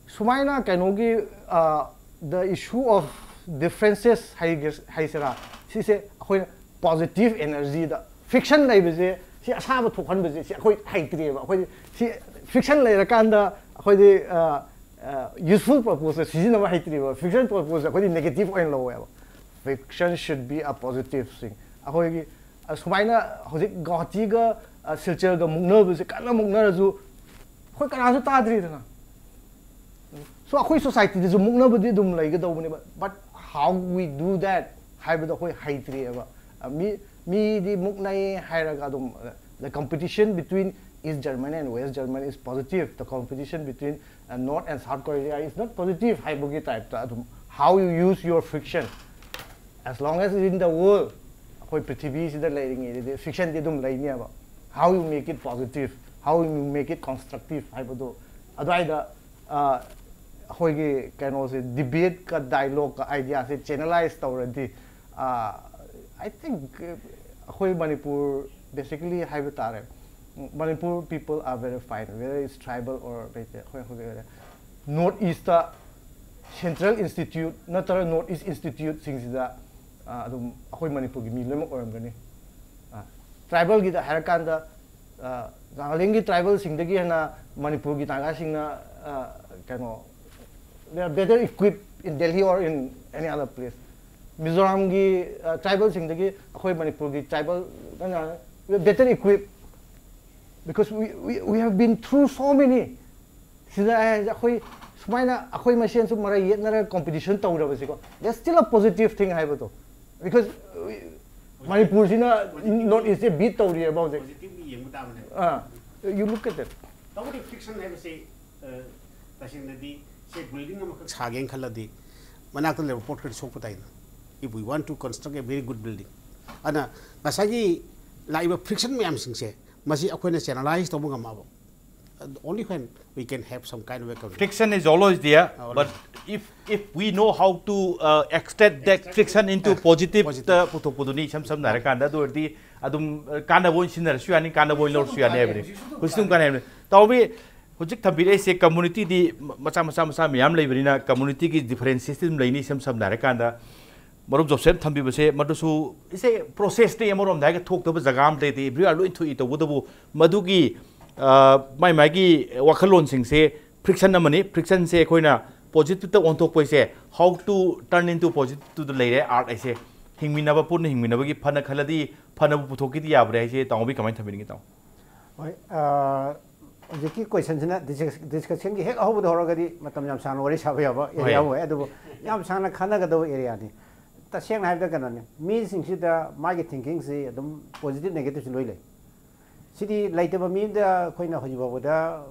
ꯁꯨꯃꯥꯏꯅ ꯀꯩꯅꯣꯒꯤ, ꯑ, the issue of differences ꯍꯥꯏꯒꯦ-, ꯍꯥꯏꯁꯤꯔꯥ, ꯁꯤꯁꯦ ꯑꯩꯈꯣꯏꯅ positive energyꯗ, friction ꯂꯩꯕꯁꯦ, ꯁꯤ ꯑꯁꯥꯕ ꯊꯣꯛꯍꯟꯕꯁꯦ, ꯁꯤ ꯑꯩꯈꯣꯏ ꯍꯩꯇ꯭ꯔꯤꯑꯕ꯫ ꯑꯩꯈꯣꯏꯗꯤ ꯁꯤ friction ꯂꯩꯔꯀꯥꯟꯗ ꯑꯩꯈꯣꯏꯗꯤ, ꯑ, ꯑ, useful purposeꯇ ꯁꯤꯖꯤꯟꯅꯕ ꯍꯩꯇ꯭ꯔꯤꯕ꯫ Friction purposeꯁꯦ ꯑꯩꯈꯣꯏꯗꯤ negative ꯑꯣꯏꯅ ꯂꯧꯋꯦꯕ꯫ Friction should be a positive thing꯫ ꯑꯩꯈꯣꯏꯒꯤ, ꯑ, ꯁꯨꯃꯥꯏꯅ ꯍꯧꯖꯤꯛ ꯒꯨꯋꯥꯍꯥꯇꯤꯒ, ꯑ, ꯁꯤꯜꯆꯔꯒ ꯃꯨꯛꯅꯕꯁꯦ ꯀꯟꯅ ꯃꯨꯛꯅꯔꯁꯨ ꯑꯩꯈꯣꯏ ꯀꯅꯥꯁꯨ ꯇꯥꯗ꯭ꯔꯤꯗꯅ꯫ ꯑꯩꯈꯣꯏ ꯁꯣꯁꯥꯏꯇꯤꯗꯁꯨ ꯃꯨꯛꯅꯕꯗꯤ ꯑꯗꯨꯝ ꯂꯩꯒꯗꯧꯕꯅꯦꯕ, but how we do that ꯍꯥꯏꯕꯗꯣ ꯑꯩꯈꯣꯏ ꯍꯩꯇ꯭ꯔꯤꯑꯕ꯫ ꯃꯤ ꯃꯤꯗꯤ ꯃꯨꯛꯅꯩ ꯍꯥꯏꯔꯒ ꯑꯗꯨꯝ, the competition between East Germany and West Germany is positive, the competition between uh, North and South Korea is not positive ꯍꯥꯏꯕꯒꯤ ꯇꯥꯏꯞꯇ ꯑꯗꯨꯝ, how you use your friction, as long as in the world, ꯑꯩꯈꯣꯏ ꯄ꯭ꯔꯤꯊꯤꯕꯤꯁꯤꯗ ꯂꯩꯔꯤꯉꯩꯗꯗꯤ ꯐ꯭ꯔꯤꯛꯁꯟꯗꯤ ꯑꯗꯨꯝ ꯂꯩꯅꯦꯕ꯫ How you make it positive, how you make it constructive ꯍꯥꯏꯕꯗꯣ ꯑꯗꯨꯋꯥꯏꯗ ꯑꯩꯈꯣꯏꯒꯤ ꯀꯩꯅꯣꯁꯦ, ꯗꯤꯕꯦꯠꯀ ꯗꯥꯏꯂꯣꯛꯀ ꯑꯥꯏꯗꯤꯌꯥꯁꯦ ꯆꯦꯅꯦꯂꯥꯏꯁ ꯇꯧꯔꯗꯤ, I think ꯑꯩꯈꯣꯏ ꯃꯅꯤꯄꯨꯔ basically ꯍꯥꯏꯕ ꯇꯥꯔꯦ, Manipur people are very fine, whether it's tribal or Meitei, ꯑꯩꯈꯣꯏ ꯍꯧꯖꯤꯛ ꯅꯣꯔꯠ ꯏꯁꯇ ꯁꯦꯟꯇ꯭ꯔꯦꯜ ꯏꯟꯁꯇꯤꯇ꯭ꯌꯨꯠ ꯅꯠꯇ꯭ꯔꯒ ꯅꯣꯔꯠ ꯏꯁ ꯏꯟꯁꯇꯤꯇ꯭ꯌꯨꯠꯁꯤꯡꯁꯤꯗ ꯑꯗꯨꯝ ꯑꯩꯈꯣꯏ ꯃꯅꯤꯄꯨꯔꯒꯤ ꯃꯤ ꯂꯣꯏꯅꯃꯛ ꯑꯣꯏꯔꯝꯒꯅꯤ꯫ ꯇ꯭ꯔꯥꯏꯕꯦꯜꯒꯤꯗ ꯍꯥꯏꯔꯀꯥꯟꯗ, ꯅꯥꯒꯥꯂꯦꯟꯒꯤ ꯇ꯭ꯔꯥꯏꯕꯦꯜꯁꯤꯡꯗꯒꯤ ꯍꯦꯟꯅ ꯃꯅꯤꯄꯨꯔꯒꯤ ꯅꯥꯒꯥꯁꯤꯡꯅ ꯀꯩꯅꯣ, they are better equipped in Delhi or in any other place. ꯃꯤꯖꯣꯔꯥꯝꯒꯤ ꯇ꯭ꯔꯥꯏꯕꯦꯜꯁꯤꯡꯗꯒꯤ ꯑꯩꯈꯣꯏ ꯃꯅꯤꯄꯨꯔꯒꯤ tribal better equipped, because we, we, we have been through so many. ꯁꯤꯗ ꯑꯩ ꯍꯥꯏꯁꯦ, ꯑꯩꯈꯣꯏ ꯁꯨꯃꯥꯏꯅ ꯑꯩꯈꯣꯏ ꯃꯁꯦꯟꯁꯨ ꯃꯔꯩ ꯌꯦꯠꯅꯔꯒ ꯀꯣꯝꯄꯤꯇꯤꯁꯟ ꯇꯧꯔꯕꯁꯤꯀꯣ, that's still a positive thing ꯍꯥꯏꯕꯗꯣ, because ꯃꯅꯤꯄꯨꯔꯁꯤꯅ ꯅꯣꯔꯠ ꯏꯁꯁꯦ ꯕꯤꯠ ꯇꯧꯔꯤꯑꯕ ꯍꯧꯖꯤꯛ꯫ ꯄꯣꯖꯤꯇꯤꯚꯂꯤ ꯌꯦꯡꯕ ꯇꯥꯕꯅꯦ꯫ Ah, you look at it. ꯇꯧꯕꯗꯤ ꯐ꯭ꯔꯤꯛꯁꯟ ꯍꯥꯏꯕꯁꯤ, ꯑ, ꯇꯁꯦꯡꯅꯗꯤ ꯁꯦ ꯕꯤꯜꯗꯤꯡ ꯑꯃꯈꯛ ꯁꯥꯒꯦꯅ ꯈꯜꯂꯗꯤ ꯃꯅꯥꯛꯇ ꯂꯩꯕ ꯄꯣꯠ ꯈꯔꯗꯤ ꯁꯣꯛꯄ ꯇꯥꯏꯅ꯫ If we want to construct a very good building, ꯑꯗꯨꯅ ꯉꯁꯥꯏꯒꯤ ꯂꯥꯛꯏꯕ ꯐ꯭ꯔꯤꯛꯁꯟ ꯃꯌꯥꯝꯁꯤꯡꯁꯦ, ꯃꯁꯤ ꯑꯩꯈꯣꯏꯅ ꯆꯦꯅꯦꯂꯥꯏꯁ ꯇꯧꯕ ꯉꯝꯃꯕ, only when we can have some kind of a community. Friction is always there, Always. But if if we know how to uh, extract that friction into positive, Positive. ꯇ ꯄꯨꯊꯣꯛꯄꯗꯨꯅꯤ, ꯏꯁꯝ ꯁꯝꯅ ꯍꯥꯏꯔꯀꯥꯟꯗ꯫ ꯑꯗꯨ ꯑꯣꯏꯔꯗꯤ ꯑꯗꯨꯝ ꯑ, ꯀꯥꯟꯅꯕ ꯑꯣꯏꯅ ꯁꯤꯖꯤꯟꯅꯔꯁꯨ ꯌꯥꯅꯤ, ꯀꯥꯟꯅꯕ ꯑꯣꯏꯅ ꯂꯧꯔꯁꯨ ꯌꯥꯅꯤ ꯍꯥꯏꯕꯅꯤ꯫ ꯍꯧꯖꯤꯛ ꯑꯗꯨꯝ ꯀꯥꯟꯅꯩ ꯍꯥꯏꯕꯅꯤ꯫ ꯇꯧꯕꯤ ꯍꯧꯖꯤꯛ ꯊꯝꯕꯤꯔꯛꯏꯁꯦ ꯀꯝꯃꯨꯅꯤꯇꯤꯗꯤ ꯃꯆꯥ ꯃꯆꯥ ꯃꯆꯥ ꯃꯌꯥꯝ ꯂꯩꯕꯅꯤꯅ ꯀꯝꯃꯨꯅꯤꯇꯤꯒꯤ ꯗꯤꯐꯔꯦꯟꯁꯤꯌꯦꯁꯟ ꯑꯗꯨꯝ ꯂꯩꯅꯤ꯫ ꯏꯁꯝ ꯁꯝꯅ ꯍꯥꯏꯔꯀꯥꯟꯗ ꯃꯔꯨꯞ ꯖꯣꯁꯦꯐ ꯊꯝꯕꯤꯕꯁꯦ ꯃꯗꯨꯁꯨ ꯏꯁꯦ ꯄ꯭ꯔꯣꯁꯦꯁꯇꯤ ꯑꯃꯔꯣꯝꯗ ꯍꯥꯏꯔꯒ ꯊꯣꯛꯇꯕ ꯖꯒꯥ ꯑꯃ ꯂꯩꯇꯦ, everywhere ꯂꯣꯏ ꯊꯣꯛꯏ꯫ ꯇꯧꯕꯇꯕꯨ ꯃꯗꯨꯒꯤ ꯑ, ꯃꯥꯏ ꯃꯥꯏꯒꯤ ꯋꯥꯈꯜꯂꯣꯟꯁꯤꯡꯁꯦ ꯐ꯭ꯔꯤꯛꯁꯟ ꯑꯃꯅꯤ꯫ ꯐ꯭ꯔꯤꯛꯁꯟꯁꯦ ꯑꯩꯈꯣꯏꯅ ꯄꯣꯖꯤꯇꯤꯞꯇ ꯑꯣꯟꯊꯣꯛꯄ ꯍꯥꯏꯁꯦ, how to turn into positive ꯇ ꯂꯩꯔꯦ ꯑꯥꯔꯠ ꯍꯥꯏꯁꯦ꯫ ꯍꯤꯡꯃꯤꯟꯅꯕ, ꯄꯨꯟꯅ ꯍꯤꯡꯃꯤꯟꯅꯕꯒꯤ ꯐꯅ ꯈꯜꯂꯗꯤ ꯐꯅꯕ ꯄꯨꯊꯣꯛꯈꯤꯗꯤ ꯌꯥꯕ꯭ꯔꯦ ꯍꯥꯏꯁꯦ ꯇꯥꯃꯣꯕꯤ ꯀꯃꯥꯏꯅ ꯊꯝꯕꯤꯅꯤꯡꯉꯤ ꯇꯥꯃꯣ? ꯍꯣꯏ, ꯑ, ꯍꯧꯖꯤꯛꯀꯤ ꯀꯣꯏꯁꯟꯁꯤꯅ ꯗꯤꯁꯀꯁꯟꯒꯤ ꯍꯦꯛ ꯑꯍꯧꯕꯗ ꯍꯧꯔꯒꯗꯤ ꯃꯇꯝ ꯌꯥꯝ ꯁꯥꯡꯅ ꯋꯥꯔꯤ ꯁꯥꯕ ꯌꯥꯕ ꯑꯦꯔꯤꯌꯥ ꯑꯣꯏ, ꯑꯗꯨꯕꯨ ꯌꯥꯝ ꯁꯥꯡꯅ ꯈꯟꯅꯒꯗꯕ ꯑꯦꯔꯤꯌꯥꯅꯤ꯫ ꯇꯁꯦꯡꯅ ꯍꯥꯏꯕꯗ ꯀꯩꯅꯣꯅꯤ, ꯃꯤꯁꯤꯡꯁꯤꯗ ꯃꯥꯒꯤ ꯊꯤꯡꯀꯤꯡꯁꯤ ꯑꯗꯨꯝ ꯄꯣꯖꯤꯇꯤꯚ ꯅꯦꯒꯦꯇꯤꯚꯁꯤ ꯂꯣꯏ ꯂꯩ꯫ ꯁꯤꯗꯤ ꯂꯩꯇꯕ ꯃꯤ ꯑꯝꯇ ꯑꯩꯈꯣꯏꯅ ꯍꯧꯖꯤꯛ ꯐꯥꯎꯕꯗ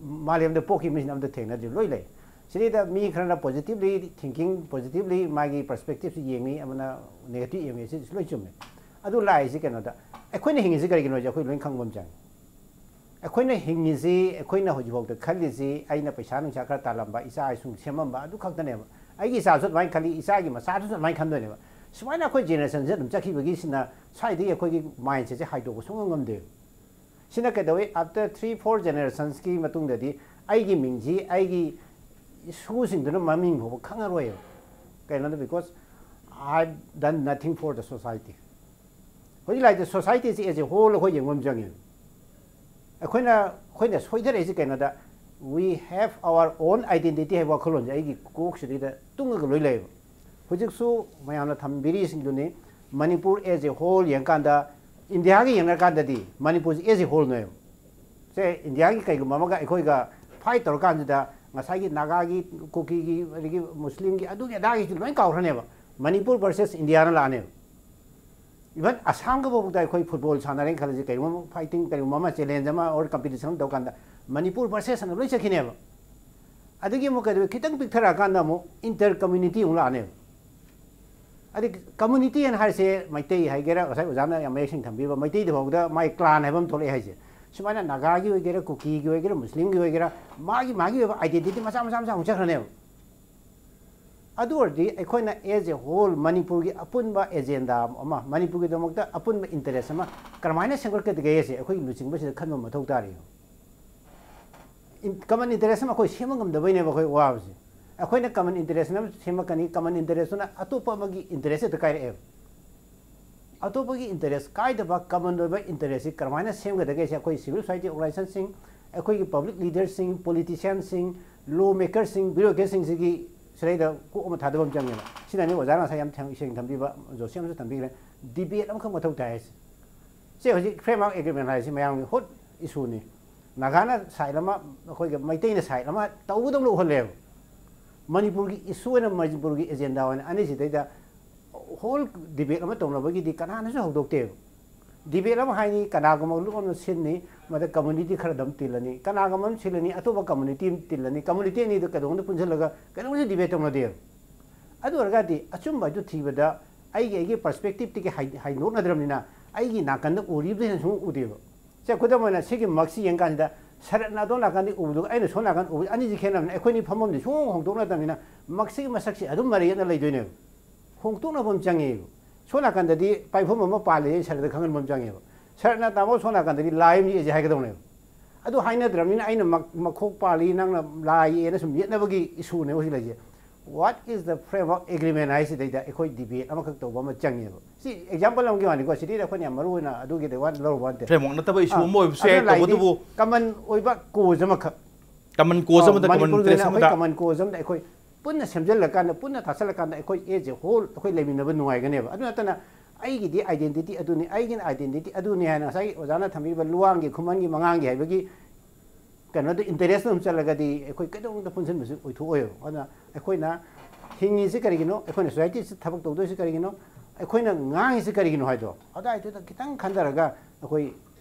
ꯃꯥꯂꯦꯝꯗ ꯄꯣꯛꯈꯤꯕ ꯃꯤꯁꯤꯅ ꯑꯝꯇ ꯊꯦꯡꯅꯗ꯭ꯔꯤ, ꯂꯣꯏ ꯂꯩ꯫ ꯁꯤꯗꯩꯗ ꯃꯤ ꯈꯔꯅ ꯄꯣꯖꯤꯇꯤꯚꯂꯤ ꯊꯤꯡꯀꯤꯡ, ꯄꯣꯖꯤꯇꯤꯚꯂꯤ ꯃꯥꯒꯤ ꯄꯔꯁꯄꯦꯛꯇꯤꯚꯁꯤ ꯌꯦꯡꯉꯤ, ꯑꯃꯅ ꯅꯦꯒꯦꯇꯤꯚ ꯌꯦꯡꯉꯤ, ꯁꯤꯁꯨ ꯂꯣꯏ ꯆꯨꯝꯃꯦ꯫ ꯑꯗꯨ ꯂꯥꯛꯏꯁꯤ ꯀꯩꯅꯣꯗ, ꯑꯩꯈꯣꯏꯅ ꯍꯤꯡꯉꯤꯁꯤ ꯀꯔꯤꯒꯤꯅꯣꯁꯦ ꯑꯩꯈꯣꯏ ꯂꯣꯏ ꯈꯪꯕ ꯑꯃ ꯆꯪꯉꯤ꯫ ꯑꯩꯈꯣꯏꯅ ꯍꯤꯡꯉꯤꯁꯤ, ꯑꯩꯈꯣꯏꯅ ꯍꯧꯖꯤꯛꯐꯥꯎꯗ ꯈꯜꯂꯤꯁꯤ, ꯑꯩꯅ ꯄꯩꯁꯥ ꯅꯨꯡꯁꯥ ꯈꯔ ꯇꯥꯜꯂꯝꯕ, ꯏꯆꯥ ꯏꯁꯨ ꯁꯦꯝꯃꯝꯕ, ꯑꯗꯨ ꯈꯛꯇꯅꯦꯕ꯫ ꯑꯩꯒꯤ ꯏꯆꯥꯁꯨ ꯑꯗꯨꯃꯥꯏꯅ ꯈꯜꯂꯤ, ꯏꯆꯥꯒꯤ ꯃꯆꯥꯗꯨꯁꯨ ꯑꯗꯨꯃꯥꯏꯅ ꯈꯟꯗꯣꯏꯅꯦꯕ꯫ ꯁꯨꯃꯥꯏꯅ ꯑꯩꯈꯣꯏ ꯖꯦꯅꯦꯔꯦꯁꯟꯁꯦ ꯑꯗꯨꯝ ꯆꯠꯈꯤꯕꯒꯤꯁꯤꯅ ꯁ꯭ꯋꯥꯏꯗꯒꯤ ꯑꯩꯈꯣꯏꯒꯤ ꯃꯥꯏꯟꯁꯦꯠꯁꯦ ꯍꯥꯏꯗꯣꯛꯄ ꯁꯨꯡꯉꯝ ꯉꯝꯗꯦꯕ꯫ ꯁꯤꯅ ꯀꯩꯗꯧꯋꯤ? After three four generations ꯀꯤ ꯃꯇꯨꯡꯗꯗꯤ ꯑꯩꯒꯤ ꯃꯤꯡꯁꯤ ꯑꯩꯒꯤ ꯏꯁꯨꯁꯤꯡꯗꯨꯅ ꯃꯃꯤꯡ ꯐꯥꯎꯕ ꯈꯪꯉꯔꯣꯏꯕ꯫ ꯀꯩꯅꯣꯗ, because I have done nothing for the society꯫ ꯍꯧꯖꯤꯛ ꯂꯥꯛꯏꯁꯦ ꯁꯣꯁꯥꯏꯇꯤꯁꯤ as a whole ꯑꯩꯈꯣꯏ ꯌꯦꯡꯕ ꯑꯃ ꯆꯪꯉꯦ꯫ ꯑꯩꯈꯣꯏꯅ, ꯑꯩꯈꯣꯏꯅ ꯁꯣꯏꯊꯔꯛꯏꯁꯤ ꯀꯩꯅꯣꯗ, we have our own identity ꯍꯥꯏꯕ ꯋꯥꯈꯜꯂꯣꯟꯁꯦ ꯑꯩꯒꯤ ꯀꯣꯛꯁꯤꯗꯩꯗ ꯇꯨꯡꯉꯒ ꯂꯣꯏ ꯂꯩꯌꯦꯕ꯫ ꯍꯧꯖꯤꯛꯁꯨ ꯃꯌꯥꯝꯅ ꯊꯝꯕꯤꯔꯤꯁꯤꯡꯗꯨꯅꯤ, ꯃꯅꯤꯄꯨꯔ as a whole ꯌꯦꯡꯀꯥꯟꯗ, ꯏꯟꯗꯤꯌꯥꯒ ꯌꯦꯡꯅꯔꯀꯥꯟꯗꯗꯤ ꯃꯅꯤꯄꯨꯔꯁꯤ as a whole ꯅꯦꯕ꯫ ꯁꯦ, ꯏꯟꯗꯤꯌꯥꯒꯤ ꯀꯩꯒꯨꯝꯕ ꯑꯃꯒ ꯑꯩꯈꯣꯏꯒ ꯐꯥꯏꯠ ꯇꯧꯔꯀꯥꯟꯁꯤꯗ ꯉꯁꯥꯏꯒꯤ ꯅꯥꯒꯥꯒꯤ, ꯀꯨꯀꯤꯒꯤ, ꯑꯗꯒꯤ ꯃꯨꯁꯂꯤꯝꯒꯤ, ꯑꯗꯨꯒꯤ ꯑꯗꯥꯒꯤꯁꯨ ꯂꯣꯏ ꯀꯥꯎꯈ꯭ꯔꯅꯦꯕ꯫ ꯃꯅꯤꯄꯨꯔ ꯚꯔꯁꯦꯁ ꯏꯟꯗꯤꯌꯥꯅ ꯂꯥꯛꯑꯅꯦꯕ꯫ ꯏꯚꯟ ꯑꯁꯥꯝꯒ ꯐꯥꯎꯕꯗ ꯑꯩꯈꯣꯏ ꯐꯨꯠꯕꯣꯜ ꯁꯥꯟꯅꯔꯦꯅ ꯈꯜꯂꯁꯤ, ꯀꯔꯤꯒꯨꯝꯕ ꯑꯃ ꯐꯥꯏꯇꯤꯡ, ꯀꯔꯤꯒꯨꯝꯕ ꯑꯃ ꯆꯦꯂꯦꯟꯖ ꯑꯃ ꯑꯣꯔ ꯀꯝꯄꯤꯇꯤꯁꯟ ꯑꯃ ꯇꯧꯀꯥꯟꯗ ꯃꯅꯤꯄꯨꯔ ꯚꯔꯁꯦꯁ ꯑꯅ ꯂꯣꯏ ꯆꯠꯈꯤꯅꯦꯕ꯫ ꯑꯗꯒꯤ ꯑꯃꯨꯛ ꯀꯩꯗꯧꯋꯤ, ꯈꯤꯇꯪ ꯄꯤꯛꯊꯔꯛꯑꯀꯥꯟꯗ ꯑꯃꯨꯛ ꯏꯟꯇꯔ ꯀꯝꯃ꯭ꯌꯨꯅꯤꯇꯤ ꯑꯃꯨꯛ ꯂꯥꯛꯑꯅꯦꯕ꯫ ꯑꯗꯩ ꯀꯝꯃ꯭ꯌꯨꯅꯤꯇꯤ ꯍꯥꯏꯅ ꯍꯥꯏꯔꯤꯁꯦ ꯃꯩꯇꯩ ꯍꯥꯏꯒꯦꯔꯥ, ꯉꯁꯥꯏ ꯑꯣꯖꯥꯅ ꯌꯥꯝ ꯃꯌꯦꯛ ꯁꯦꯡꯅ ꯊꯝꯕꯤꯕ, ꯃꯩꯇꯩꯗ ꯐꯥꯎꯕꯗ ꯃꯥꯒꯤ ꯀ꯭ꯂꯥꯟ ꯍꯥꯏꯕ ꯑꯃ ꯊꯣꯛꯂꯛꯑꯦ ꯍꯥꯏꯁꯦ꯫ ꯁꯨꯃꯥꯏꯅ ꯅꯥꯒꯥꯒꯤ ꯑꯣꯏꯒꯦꯔꯥ, ꯀꯨꯀꯤꯒꯤ ꯑꯣꯏꯒꯦꯔꯥ, ꯃꯨꯁꯂꯤꯝꯒꯤ ꯑꯣꯏꯒꯦꯔꯥ, ꯃꯥꯒꯤ, ꯃꯥꯒꯤ ꯑꯣꯏꯕ ꯑꯥꯏꯗꯦꯟꯇꯤꯇꯤ ꯃꯆꯥ, ꯃꯆꯥ, ꯃꯆꯥ ꯑꯃꯨꯛ ꯆꯠꯈ꯭ꯔꯅꯦꯕ꯫ ꯑꯗꯨ ꯑꯣꯏꯔꯗꯤ ꯑꯩꯈꯣꯏꯅ as a whole ꯃꯅꯤꯄꯨꯔꯒꯤ ꯑꯄꯨꯟꯕ ꯑꯦꯖꯦꯟꯗꯥ ꯑꯃ, ꯃꯅꯤꯄꯨꯔꯒꯤꯗꯃꯛꯇ ꯑꯄꯨꯟꯕ ꯏꯟꯇꯔꯦꯁ ꯑꯃ ꯀꯔꯝꯍꯥꯏꯅ ꯁꯦꯝꯒꯠꯀꯗꯒꯦ ꯍꯥꯏꯁꯦ ꯑꯩꯈꯣꯏꯒꯤ ꯂꯨꯆꯤꯡꯕꯁꯤꯗ ꯈꯟꯕ ꯃꯊꯧ ꯇꯥꯔꯤ꯫ ꯏꯟ-, ꯀꯃꯟ ꯏꯟꯇꯔꯦꯁ ꯑꯃ ꯑꯩꯈꯣꯏ ꯁꯦꯝꯕ ꯉꯝꯗꯕꯩꯅꯦꯕ ꯑꯩꯈꯣꯏ ꯋꯥꯕꯁꯦ꯫ ꯑꯩꯈꯣꯏꯅ ꯀꯃꯟ ꯏꯟꯇꯔꯦꯁ ꯑꯃ ꯁꯦꯝꯃꯛꯀꯅꯤ, ꯀꯃꯟ ꯏꯟꯇꯔꯦꯁꯇꯨꯅ ꯑꯇꯣꯞꯄ ꯑꯃꯒꯤ ꯏꯟꯇꯔꯦꯁ ꯍꯦꯛꯇ ꯀꯥꯏꯔꯛꯑꯦꯕ꯫ ꯑꯇꯣꯞꯄꯒꯤ ꯏꯟꯇꯔꯦꯁ ꯀꯥꯏꯗꯕ ꯀꯃꯟ ꯑꯣꯏꯕ ꯏꯟꯇꯔꯦꯁꯁꯤ ꯀꯔꯝꯍꯥꯏꯅ ꯁꯦꯝꯒꯗꯒꯦꯁꯦ ꯑꯩꯈꯣꯏ ꯁꯤꯚꯤꯜ ꯁꯣꯁꯥꯏꯇꯤ ꯑꯣꯔꯒꯅꯥꯏꯖꯦꯁꯟꯁꯤꯡ, ꯑꯩꯈꯣꯏꯒꯤ ꯄꯕ꯭ꯂꯤꯛ ꯂꯤꯗꯔꯁꯤꯡ, ꯄꯣꯂꯤꯇꯤꯁꯤꯌꯥꯟꯁꯤꯡ, ꯂꯣ ꯃꯦꯀꯔꯁꯤꯡ, ꯕ꯭ꯌꯨꯔꯣꯀ꯭ꯔꯦꯠꯁꯤꯡꯁꯤꯒꯤ ꯁꯤꯗꯩꯗ ꯀꯣꯛ ꯑꯃ ꯊꯥꯗꯕ ꯑꯃ ꯆꯪꯉꯦꯕ꯫ ꯁꯤꯅꯅꯤ ꯑꯣꯖꯥꯅ ꯉꯁꯥꯏ ꯌꯥꯝ ꯊꯦꯡ-, ꯁꯦꯡꯅ ꯊꯝꯕꯤꯈ꯭ꯔꯦ, ꯖꯣꯁꯤ ꯑꯃꯁꯨ ꯊꯝꯕꯤꯈ꯭ꯔꯦ, ꯗꯤꯕꯦꯠ ꯑꯃꯈꯛ ꯃꯊꯧ ꯇꯥꯏ ꯍꯥꯏꯁꯦ꯫ ꯁꯤ ꯍꯧꯖꯤꯛ ꯐ꯭ꯔꯦꯝꯋꯥꯔꯛ ꯑꯦꯒ꯭ꯔꯤꯃꯦꯟ ꯍꯥꯏꯁꯤ ꯃꯌꯥꯝꯒꯤ ꯍꯣꯠ ꯏꯁꯨꯅꯤ꯫ ꯅꯥꯒꯥꯅ ꯁꯥꯏꯠ ꯑꯃ, ꯑꯩꯈꯣꯏꯒꯤ ꯃꯩꯇꯩꯅ ꯁꯥꯏꯠ ꯑꯃ ꯇꯧꯒꯗꯧꯅ ꯎꯍꯜꯂꯦꯕ꯫ ꯃꯅꯤꯄꯨꯔꯒꯤ ꯏꯁꯨ ꯑꯣꯏꯅ, ꯃꯅꯤꯄꯨꯔꯒꯤ ꯑꯦꯖꯦꯟꯗꯥ ꯑꯣꯏꯅ ꯑꯅꯤꯁꯤꯗꯩꯗ ꯍꯣꯜ ꯗꯤꯕꯦꯠ ꯑꯃ ꯇꯧꯅꯕꯒꯤꯗꯤ ꯀꯅꯥꯅꯁꯨ ꯍꯧꯗꯣꯛꯇꯦꯕ꯫ ꯗꯤꯕꯦꯠ ꯑꯃ ꯍꯥꯏꯅꯤ, ꯀꯅꯥꯒꯨꯝꯕ ꯂꯨꯞ ꯑꯃ ꯁꯤꯟꯅꯤ, ꯃꯗ ꯀꯝꯃꯨꯅꯤꯇꯤ ꯈꯔ ꯑꯗꯨꯝ ꯇꯤꯜꯂꯅꯤ, ꯀꯅꯥꯒꯨꯝꯕ ꯑꯃ ꯁꯤꯜꯂꯅꯤ, ꯑꯇꯣꯞꯄ ꯀꯝꯃꯨꯅꯤꯇꯤ ꯑꯃ ꯇꯤꯜꯂꯅꯤ, ꯀꯝꯃꯨꯅꯤꯇꯤ ꯑꯅꯤꯗꯨ ꯀꯩꯗꯧꯅ ꯄꯨꯟꯁꯤꯜꯂꯒ ꯀꯩꯗꯧꯅꯁꯨ ꯗꯤꯕꯦꯠ ꯇꯧꯅꯗꯦꯕ꯫ ꯑꯗꯨ ꯑꯣꯏꯔꯒꯗꯤ ꯑꯆꯨꯝꯕ ꯑꯗꯨ ꯊꯤꯕꯗ ꯑꯩꯒꯤ, ꯑꯩꯒꯤ ꯄꯔꯁꯄꯦꯛꯇꯤꯞꯇꯒꯤ ꯍꯩ-, ꯍꯩꯗꯣꯛꯅꯗ꯭ꯔꯕꯅꯤꯅ ꯑꯩꯒꯤ ꯅꯥꯀꯟꯗ ꯎꯔꯤꯕꯗꯨ ꯍꯦꯟꯅ ꯁꯨꯝ ꯎꯗꯦꯕ꯫ ꯁꯦ, ꯈꯨꯗꯝ ꯑꯣꯏꯅ ꯁꯤꯒꯤ ꯃꯛꯁꯤ ꯌꯦꯡꯀꯥꯟꯁꯤꯗ ꯁꯔꯠꯅ ꯑꯗꯣꯝ ꯅꯥꯀꯟꯗ ꯎꯕꯗꯨꯒ ꯑꯩꯅ ꯁꯣꯝ ꯅꯥꯀꯟ ꯎꯕꯗꯨ ꯑꯅꯤꯁꯤ ꯈꯦꯠꯅꯕꯅꯤꯅ ꯑꯩꯈꯣꯏꯅꯤ ꯐꯝꯐꯝꯗꯤ ꯁꯨꯡꯍꯣꯡ ꯍꯣꯡꯗꯣꯛꯅꯗꯕꯅꯤꯅ ꯃꯛꯁꯤꯒꯤ ꯃꯁꯛꯁꯤ ꯑꯗꯨꯝ ꯃꯔꯩ ꯌꯦꯠꯅ ꯂꯩꯗꯣꯏꯅꯦꯕ꯫ ꯍꯣꯡꯗꯣꯛꯅꯕ ꯑꯃ ꯆꯪꯉꯦꯕ꯫ ꯁꯣꯝ ꯅꯥꯀꯟꯗꯗꯤ ꯄꯥꯏꯐꯝ ꯑꯃ ꯄꯥꯜꯂꯦ ꯁꯔꯠꯇ ꯈꯪꯍꯟꯕ ꯑꯃ ꯆꯪꯉꯦꯕ꯫ ꯁꯔꯠꯅ ꯇꯥꯃꯣ ꯁꯣꯝ ꯅꯥꯀꯟꯗꯗꯤ ꯂꯥꯏ ꯑꯃ ꯌꯦꯛꯑꯁꯦ ꯍꯥꯏꯒꯗꯧꯅꯦꯕ꯫ ꯑꯗꯨ ꯍꯥꯏꯅꯗ꯭ꯔꯕꯅꯤꯅ ꯑꯩꯅ ꯃꯛ-, ꯃꯈꯣꯛ ꯄꯥꯜꯂꯤ, ꯅꯪꯅ ꯂꯥꯏ ꯌꯦꯛꯑꯦꯅ ꯁꯨꯝ ꯌꯦꯠꯅꯕꯒꯤ ꯏꯁꯨꯅꯦꯕ ꯍꯧꯖꯤꯛ ꯂꯩꯁꯦ꯫ What is the framework agreement ꯍꯥꯏꯁꯤꯗꯩꯗ ꯑꯩꯈꯣꯏ ꯗꯤꯕꯦꯠ ꯑꯃꯈꯛ ꯇꯧꯕ ꯑꯃ ꯆꯪꯉꯦꯕ꯫ ꯁꯤ ꯑꯦꯛꯖꯥꯝꯄꯜ ꯑꯃꯒꯤ ꯋꯥꯅꯤꯀꯣ, ꯁꯤꯗꯩꯗ ꯑꯩꯈꯣꯏꯅ ꯌꯥꯝ ꯃꯔꯨ ꯑꯣꯏꯅ ꯑꯗꯨꯒꯤꯗ ꯋꯥ ꯂꯧꯔꯨꯕ ꯅꯠꯇꯦ꯫ ꯐ꯭ꯔꯦꯝꯋꯥꯔꯛ ꯅꯠꯇꯕ ꯏꯁꯨ ꯑꯥ, ꯑꯃ ꯑꯣꯏꯕꯁꯨ ꯌꯥꯏ, ꯑꯗꯨꯅ ꯂꯥꯏꯗꯤ ꯇꯧꯕꯇꯕꯨ ꯀꯃꯟ ꯑꯣꯏꯕ ꯀꯣꯖ ꯑꯃꯈꯛ꯫ ꯀꯃꯟ ꯀꯣꯖ ꯑꯥ, ꯑꯃꯗ, ꯀꯃꯟ ꯃꯅꯤꯄꯨꯔꯒꯤ ꯑꯣꯏꯅ ꯏꯟꯇꯔꯦꯁ ꯑꯩꯈꯣꯏ ꯑꯃꯗ꯫ ꯀꯃꯟ ꯀꯣꯖ ꯑꯃꯗ ꯑꯩꯈꯣꯏ ꯄꯨꯟꯅ ꯁꯦꯝꯖꯤꯜꯂꯀꯥꯟꯗ, ꯄꯨꯟꯅ ꯇꯥꯁꯜꯂꯀꯥꯟꯗ ꯑꯩꯈꯣꯏ as a whole ꯑꯩꯈꯣꯏ ꯂꯩꯃꯤꯟꯅꯕ ꯅꯨꯡꯉꯥꯏꯒꯅꯦꯕ꯫ ꯑꯗꯨ ꯅꯠꯇꯅ ꯑꯩꯒꯤꯗꯤ ꯑꯥꯏꯗꯦꯟꯇꯤꯇꯤ ꯑꯗꯨꯅꯤ, ꯑꯩꯒꯤꯅ ꯑꯥꯏꯗꯦꯟꯇꯤꯇꯤ ꯑꯗꯨꯅꯤ ꯍꯥꯏꯅ ꯉꯁꯥꯏꯒꯤ ꯑꯣꯖꯥꯅ ꯊꯝꯕꯤꯔꯤꯕ ꯂꯨꯋꯥꯡꯒꯤ, ꯈꯨꯃꯟꯒꯤ, ꯃꯉꯥꯡꯒꯤ ꯍꯥꯏꯕꯒꯤ ꯀꯩꯅꯣꯗ ꯏꯟꯇꯔꯦꯁ ꯑꯗꯨꯝ ꯆꯠꯂꯒꯗꯤ ꯑꯩꯈꯣꯏ ꯀꯩꯗꯧꯅꯨꯡꯗ ꯄꯨꯟꯁꯤꯟꯕꯁꯨ ꯑꯣꯏꯊꯣꯛꯑꯣꯏꯕ꯫ ꯑꯗꯨꯅ ꯑꯩꯈꯣꯏꯅ ꯍꯤꯡꯉꯤꯁꯤ ꯀꯔꯤꯒꯤꯅꯣ, ꯑꯩꯈꯣꯏꯅ ꯁꯣꯁꯥꯏꯇꯤꯁꯤ ꯊꯕꯛ ꯇꯧꯗꯣꯏꯁꯤ ꯀꯔꯤꯒꯤꯅꯣ, ꯑꯩꯈꯣꯏꯅ ꯉꯥꯡꯉꯤꯁꯤ ꯀꯔꯤꯒꯤꯅꯣ ꯍꯥꯏꯗꯣ ꯑꯗꯨꯋꯥꯏꯗꯨꯗ ꯈꯤꯇꯪ ꯈꯟꯊꯔꯒ ꯑꯩꯈꯣꯏ,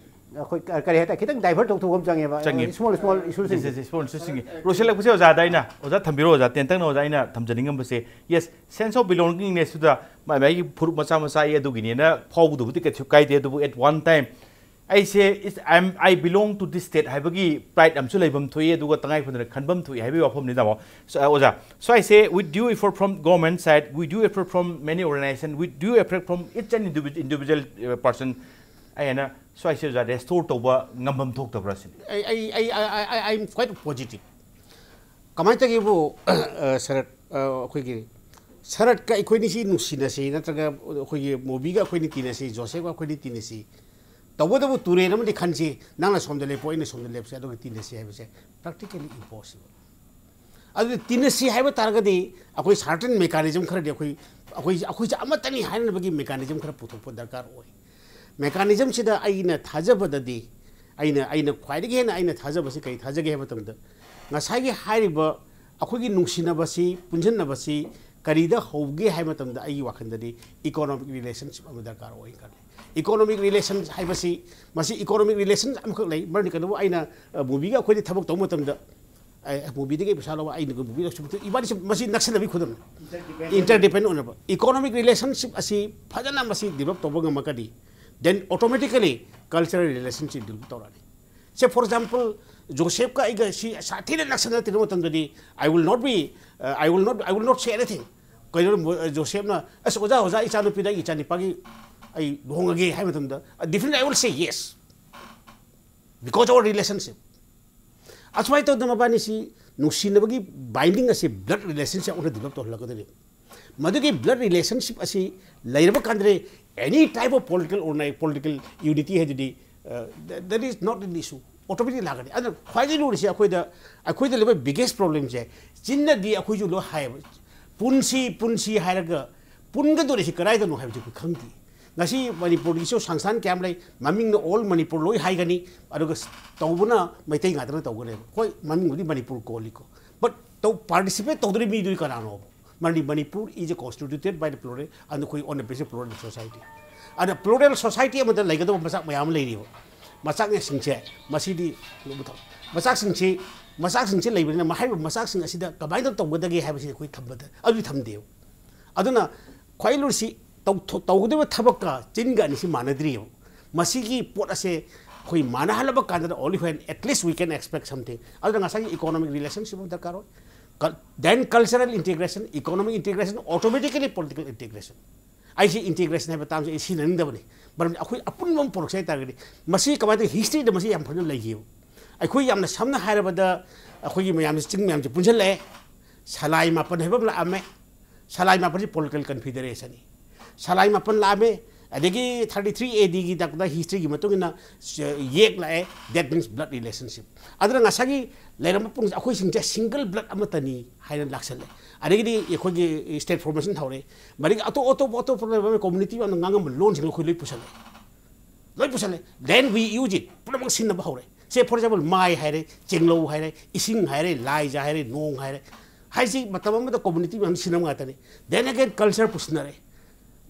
ꯑꯩꯈꯣꯏ ꯀ-, ꯀꯔꯤ ꯍꯥꯏꯇꯥꯔꯦ, ꯈꯤꯇꯪ ꯗꯥꯏꯚꯔꯠ ꯇꯧꯊꯣꯛꯄ ꯑꯃ ꯆꯪꯉꯦꯕ꯫ ꯆꯪꯉꯦ꯫ ꯁ꯭ꯃꯣꯜ ꯁ꯭ꯃꯣꯜ ꯏꯁꯨꯁꯤꯡꯁꯦ꯫ ꯁꯤ, ꯁꯤ, ꯁꯤ, ꯁꯤ, ꯁꯤ꯫ ꯂꯣꯏꯁꯤꯜꯂꯛꯄꯁꯦ ꯑꯣꯖꯥꯗ ꯑꯩꯅ, ꯑꯣꯖꯥ ꯊꯝꯕꯤꯔꯣ ꯑꯣꯖꯥ, ꯇꯦꯟꯇꯛꯅ ꯑꯣꯖꯥ ꯑꯩꯅ ꯊꯝꯖꯅꯤꯡꯉꯝꯕꯁꯦ, ꯌꯦꯁ, ꯁꯦꯟꯁ ꯑꯣꯐ ꯕꯤꯂꯣꯡꯒꯤꯡꯅꯦꯁꯇꯨꯗ ꯃꯥꯏ ꯃꯥꯏꯒꯤ ꯐꯨꯔꯨꯞ ꯃꯆꯥ ꯃꯆꯥ ꯑꯩ ꯑꯗꯨꯒꯤꯅꯦꯅ ꯐꯥꯎꯕꯗꯨꯕꯨꯗꯤ ꯀꯩꯁꯨ ꯀꯥꯏꯗꯦ, ꯑꯗꯨꯕꯨ at one time ꯑꯩꯁꯦ is, I am, I belong to this state ꯍꯥꯏꯕꯒꯤ ꯄ꯭ꯔꯥꯏꯗ ꯑꯃꯁꯨ ꯂꯩꯐꯝ ꯊꯣꯛꯏ, ꯑꯗꯨꯒ ꯇꯉꯥꯏ ꯐꯗꯅ ꯈꯟꯐꯝ ꯊꯣꯛꯏ ꯍꯥꯏꯕꯒꯤ ꯋꯥꯐꯝꯅꯤ ꯇꯥꯃꯣ꯫ So, ꯑ, ꯑꯣꯖꯥ, so I say with due effort from government side, with due effort from many organization, with due effort from each and individual, individual, uh, person, ꯑꯩ ꯍꯥꯏꯅ ꯁ꯭ꯋꯥꯏꯁꯦ ꯑꯣꯖꯥ ꯔꯦꯁꯇꯣꯔ ꯇꯧꯕ ꯉꯝꯐꯝ ꯊꯣꯛꯇꯕ꯭ꯔꯥ ꯁꯤꯅꯤ? ꯑꯩ ꯑꯩ ꯑꯩ ꯑꯩ ꯑꯩ ꯑꯩ ꯑꯦꯝ ꯀ꯭ꯋꯥꯏꯠ ꯄꯣꯖꯤꯇꯤꯚ꯫ ꯀꯃꯥꯏꯅ ꯇꯧꯒꯦꯕꯨ, ꯑ, ꯁꯔꯠ, ꯑ, ꯑꯩꯈꯣꯏꯒꯤ ꯁꯔꯠꯀ ꯑꯩꯈꯣꯏꯅꯤꯁꯤ ꯅꯨꯡꯁꯤꯅꯁꯤ, ꯅꯠꯇ꯭ꯔꯒ ꯑꯩꯈꯣꯏꯒꯤ ꯃꯨꯚꯤꯒ ꯑꯩꯈꯣꯏꯅꯤ ꯇꯤꯟꯅꯁꯤ, ꯖꯣꯁꯦꯐꯀ ꯑꯩꯈꯣꯏꯅꯤ ꯇꯤꯟꯅꯁꯤ, ꯇꯧꯕꯇꯕꯨ ꯇꯨꯔꯦꯜ ꯑꯃꯗꯤ ꯈꯟꯁꯤ, ꯅꯪꯅ ꯁꯣꯝꯗ ꯂꯦꯞꯄꯣ, ꯑꯩꯅ ꯁꯣꯝꯗ ꯂꯦꯞꯁꯤ, ꯑꯗꯨꯒ ꯇꯤꯟꯅꯁꯤ ꯍꯥꯏꯕꯁꯦ practically impossible꯫ ꯑꯗꯨꯗꯤ ꯇꯤꯟꯅꯁꯤ ꯍꯥꯏꯕ ꯇꯥꯔꯒꯗꯤ ꯑꯩꯈꯣꯏ ꯁꯥꯔꯇꯟ ꯃꯦꯀꯥꯅꯤꯖꯝ ꯈꯔꯗꯤ ꯑꯩꯈꯣꯏ, ꯑꯩꯈꯣꯏ, ꯑꯩꯈꯣꯏꯁꯦ ꯑꯃꯠꯇꯅꯤ ꯍꯥꯏꯅꯕꯒꯤ ꯃꯦꯀꯥꯅꯤꯖꯝ ꯈꯔ ꯄꯨꯊꯣꯛꯄ ꯗꯔꯀꯥꯔ ꯑꯣꯏ꯫ ꯃꯦꯀꯥꯅꯤꯖꯝꯁꯤꯗ ꯑꯩꯅ ꯊꯥꯖꯕꯗꯗꯤ ꯑꯩꯅ ꯑꯩꯅ ꯈ꯭ꯋꯥꯏꯗꯒꯤ ꯍꯦꯟꯅ ꯑꯩꯅ ꯊꯥꯖꯕꯁꯤ ꯀꯔꯤ ꯊꯥꯖꯒꯦ ꯍꯥꯏꯕ ꯃꯇꯝꯗ, ꯉꯁꯥꯏꯒꯤ ꯍꯥꯏꯔꯤꯕ ꯑꯩꯈꯣꯏꯒꯤ ꯅꯨꯡꯁꯤꯅꯕꯁꯤ, ꯄꯨꯟꯁꯤꯟꯅꯕꯁꯤ ꯀꯔꯤꯗ ꯍꯧꯒꯦ ꯍꯥꯏꯕ ꯃꯇꯝꯗ, ꯑꯩꯒꯤ ꯋꯥꯈꯜꯗꯗꯤ economic relationship ꯑꯃ ꯗꯔꯀꯥꯔ ꯑꯣꯏ ꯈꯜꯂꯤ꯫ Economic relation ꯍꯥꯏꯕꯁꯤ, ꯃꯁꯤ economic relation ꯑꯃꯈꯛ ꯂꯩ꯫ ꯃꯔꯝꯗꯤ ꯀꯩꯅꯣꯕꯨ ꯑꯩꯅ, ꯑ, movieꯒ ꯑꯩꯈꯣꯏꯗꯤ ꯊꯕꯛ ꯇꯧꯕ ꯃꯇꯝꯗ, ꯑꯦ, movieꯗꯒꯤ ꯄꯩꯁꯥ ꯂꯧꯕ, ꯑꯩꯅ movie ꯂꯧꯁꯤꯟꯕ, ꯏꯕꯥꯅꯤꯁꯤ, ꯃꯁꯤ ꯅꯛꯁꯤꯟꯅꯕꯒꯤ ꯈꯨꯗꯝꯅꯤ꯫ Interdependent ꯑꯣꯏꯅꯕ꯫ Economic relationship ꯑꯁꯤ ꯐꯖꯅ ꯃꯁꯤ develop ꯇꯧꯕ ꯉꯝꯃꯒꯗꯤ, then automatically cultural relationship develop ꯇꯧꯔꯛꯑꯅꯤ꯫ Say, for example, ꯖꯣꯁꯦꯐꯀ ꯑꯩꯒ ꯁꯤ ꯁꯥꯊꯤꯅ ꯅꯛꯁꯟꯅ ꯇꯤꯟꯅꯕ ꯃꯇꯝꯗꯗꯤ, I will not be, uh, I will not, I will not say anything. ꯀꯩꯅꯣ, ꯖꯣꯁꯦꯐꯅ, "ꯑꯁ, ꯑꯣꯖꯥ, ꯑꯣꯖꯥ, ꯏꯆꯥꯅꯨꯄꯤꯗ ꯑꯩꯒꯤ ꯏꯆꯥꯅꯤꯄꯥꯒꯤ ꯑꯩ ꯂꯨꯍꯣꯡꯉꯒꯦ" ꯍꯥꯏꯕ ꯃꯇꯝꯗ, definitely I will say yes, because our relationship꯫ ꯑꯁꯨꯃꯥꯏꯅ ꯇꯧꯗꯅ ꯃꯕꯥꯅꯤꯁꯤ ꯅꯨꯡꯁꯤꯅꯕꯒꯤ binding ꯑꯁꯤ blood relationship ꯑꯣꯏꯅ develop ꯇꯧꯍꯜꯂꯛꯀꯗꯣꯏꯅꯤ꯫ ꯃꯗꯨꯒꯤ blood relationship ꯑꯁꯤ ꯂꯩꯔꯕ ꯀꯥꯟꯗꯗꯤ, any type of political or political unity ꯍꯥꯏꯗꯨꯗꯤ, uh, that, that is not an issue, automatically ꯂꯥꯛꯀꯅꯤ꯫ ꯑꯗꯨꯅ ꯈ꯭ꯋꯥꯏꯗꯒꯤ ꯂꯨꯔꯤꯁꯦ ꯑꯩꯈꯣꯏꯗ, ꯑꯩꯈꯣꯏꯗ ꯂꯩꯕ biggest problemꯁꯦ, ꯆꯤꯟꯅꯗꯤ ꯑꯩꯈꯣꯏꯁꯨ ꯂꯣꯏ ꯍꯥꯏꯌꯦꯕ, "ꯄꯨꯟꯁꯤ, ꯄꯨꯟꯁꯤ" ꯍꯥꯏꯔꯒ, ꯄꯨꯟꯒꯗꯧꯔꯤꯁꯤ ꯀꯗꯥꯏꯗꯅꯣ ꯍꯥꯏꯕꯁꯤ ꯑꯩꯈꯣꯏ ꯈꯪꯗꯦ꯫ ꯉꯁꯤ ꯃꯅꯤꯄꯨꯔꯒꯤꯁꯨ ꯁꯪꯁꯊꯥꯟ ꯀꯌꯥꯝ ꯂꯩ, ꯃꯃꯤꯡꯅ all ꯃꯅꯤꯄꯨꯔ ꯂꯣꯏ ꯍꯥꯏꯒꯅꯤ, ꯑꯗꯨꯒ ꯇꯧꯕꯅ ꯃꯩꯇꯩ ꯉꯥꯛꯇꯅ ꯇꯧꯒꯅꯦꯕ꯫ ꯍꯣꯏ, ꯃꯃꯤꯡꯕꯨꯗꯤ ꯃꯅꯤꯄꯨꯔ ꯀꯣꯜꯂꯤꯀꯣ, but ꯇꯧ, participate ꯇꯧꯗꯣꯔꯤ ꯃꯤꯗꯨꯗꯤ ꯀꯅꯥꯅꯣꯕ? ꯃꯔꯝꯗꯤ Manipur is a constituted by the plural, ꯑꯗꯨ ꯑꯩꯈꯣꯏ on the basis of plural society꯫ ꯑꯗ plural society ꯑꯃꯗ ꯂꯩꯒꯗꯕ ꯃꯆꯥꯛ ꯃꯌꯥꯝ ꯑꯃ ꯂꯩꯔꯤꯕ꯫ ꯃꯆꯥꯛꯁꯤꯡꯁꯦ, ꯃꯁꯤꯗꯤ ꯃꯆꯥꯛꯁꯤꯡꯁꯤ, ꯃꯆꯥꯛꯁꯤꯡꯁꯤ ꯂꯩꯕꯅꯤꯅ, ꯍꯥꯏꯔꯤꯕ ꯃꯆꯥꯛꯁꯤꯡ ꯑꯁꯤꯗ ꯀꯃꯥꯏꯅ ꯇꯧꯒꯗꯒꯦ ꯍꯥꯏꯕꯁꯤ ꯑꯩꯈꯣꯏ ꯊꯝꯕꯗ, ꯑꯗꯨꯗꯤ ꯊꯝꯗꯦꯕ꯫ ꯑꯗꯨꯅ ꯈ꯭ꯋꯥꯏ ꯂꯨꯔꯤꯁꯤ ꯇꯧ-, ꯇꯧꯒꯗꯧꯔꯤꯕ ꯊꯕꯛꯀ ꯆꯤꯟꯒ ꯑꯅꯤꯁꯤ ꯃꯥꯟꯅꯗ꯭ꯔꯤꯑꯕ꯫ ꯃꯁꯤꯒꯤ ꯄꯣꯠ ꯑꯁꯦ ꯑꯩꯈꯣꯏ ꯃꯥꯟꯅꯍꯜꯂꯕ ꯀꯥꯟꯗ, only when at least we can expect something꯫ ꯑꯗꯨꯅ ꯉꯁꯥꯏꯒꯤ economic relationship ꯑꯃ ꯗꯔꯀꯥꯔ ꯑꯣꯏ꯫ Cul-, then cultural integration, economic integration, automatically political integration꯫ ꯑꯩꯁꯤ integration ꯍꯥꯏꯕ termꯁꯦ ꯑꯩ ꯁꯤꯖꯤꯟꯅꯅꯤꯡꯗꯕꯅꯤ꯫ ꯃꯔꯝꯗꯤ ꯑꯩꯈꯣꯏ ꯑꯄꯨꯟꯕ ꯑꯃ ꯄꯨꯔꯛꯁꯦ ꯍꯥꯏ ꯇꯥꯔꯒꯗꯤ, ꯃꯁꯤ ꯀꯃꯥꯏꯅ ꯇꯧꯏ? Historyꯗ ꯃꯁꯤ ꯌꯥꯝ ꯐꯖꯅ ꯂꯩꯈꯤꯕ꯫ ꯑꯩꯈꯣꯏ ꯌꯥꯝꯅ ꯁꯝꯅ ꯍꯥꯏꯔꯕꯗ, ꯑꯩꯈꯣꯏꯒꯤ ꯃꯌꯥꯝꯁꯦ, ꯆꯤꯡ ꯃꯌꯥꯝꯁꯦ ꯄꯨꯟꯁꯤꯜꯂꯛꯑꯦ, ꯁꯂꯥꯏ ꯃꯥꯄꯟ ꯍꯥꯏꯕ ꯑꯃ ꯂꯥꯛꯑꯝꯃꯦ꯫ ꯁꯂꯥꯏ ꯃꯥꯄꯟꯁꯤ political confederationꯅꯤ꯫ ꯁꯂꯥꯏ ꯃꯥꯄꯟ ꯂꯥꯛꯑꯝꯃꯦ, ꯑꯗꯒꯤ thirty three ADꯒꯤ ꯗꯥꯛꯇꯔ historyꯒꯤ ꯃꯇꯨꯡ ꯏꯟꯅ, ꯁ-, ꯌꯦꯛ ꯂꯥꯛꯑꯦ, that means blood relationship꯫ ꯑꯗꯨꯅ ꯉꯁꯥꯏꯒꯤ ꯂꯩꯔꯝꯕ ꯄꯨꯡꯁꯦ, ꯑꯩꯈꯣꯏꯁꯤꯡꯁꯦ single blood ꯑꯃꯠꯇꯅꯤ ꯍꯥꯏꯅ ꯂꯥꯛꯁꯜꯂꯦ꯫ ꯑꯗꯒꯤꯗꯤ ꯑꯩꯈꯣꯏꯒꯤ state formation ꯍꯧꯔꯦ꯫ ꯃꯔꯤꯒꯤ ꯑꯇꯣꯞ ꯑꯇꯣꯞ ꯑꯇꯣꯞꯄ ꯂꯩꯕ community ꯃꯌꯥꯝꯅ ꯉꯥꯡꯉꯝꯕ ꯂꯣꯟꯁꯤꯡ ꯑꯩꯈꯣꯏ ꯂꯣꯏ ꯄꯨꯁꯜꯂꯦ꯫ ꯂꯣꯏ ꯄꯨꯁꯜꯂꯦ꯫ Then we use it, ꯄꯨꯝꯅꯃꯛ ꯁꯤꯖꯤꯟꯅꯕ ꯍꯧꯔꯦ꯫ ꯁꯦ, for example, ꯃꯥꯏ ꯍꯥꯏꯔꯦ, ꯆꯦꯡꯂꯧ ꯍꯥꯏꯔꯦ, ꯏꯁꯤꯡ ꯍꯥꯏꯔꯦ, ꯂꯥꯏꯖ ꯍꯥꯏꯔꯦ, ꯅꯣꯡ ꯍꯥꯏꯔꯦ, ꯍꯥꯏꯁꯤ ꯃꯇꯝ ꯑꯃꯗ ꯀꯝꯃꯨꯅꯤꯇꯤ ꯃꯌꯥꯝ ꯁꯤꯖꯤꯟꯅꯕ ꯉꯥꯛꯇꯅꯤ꯫ Then again, ꯀꯜꯆꯔ ꯄꯨꯁꯤꯟꯅꯔꯦ꯫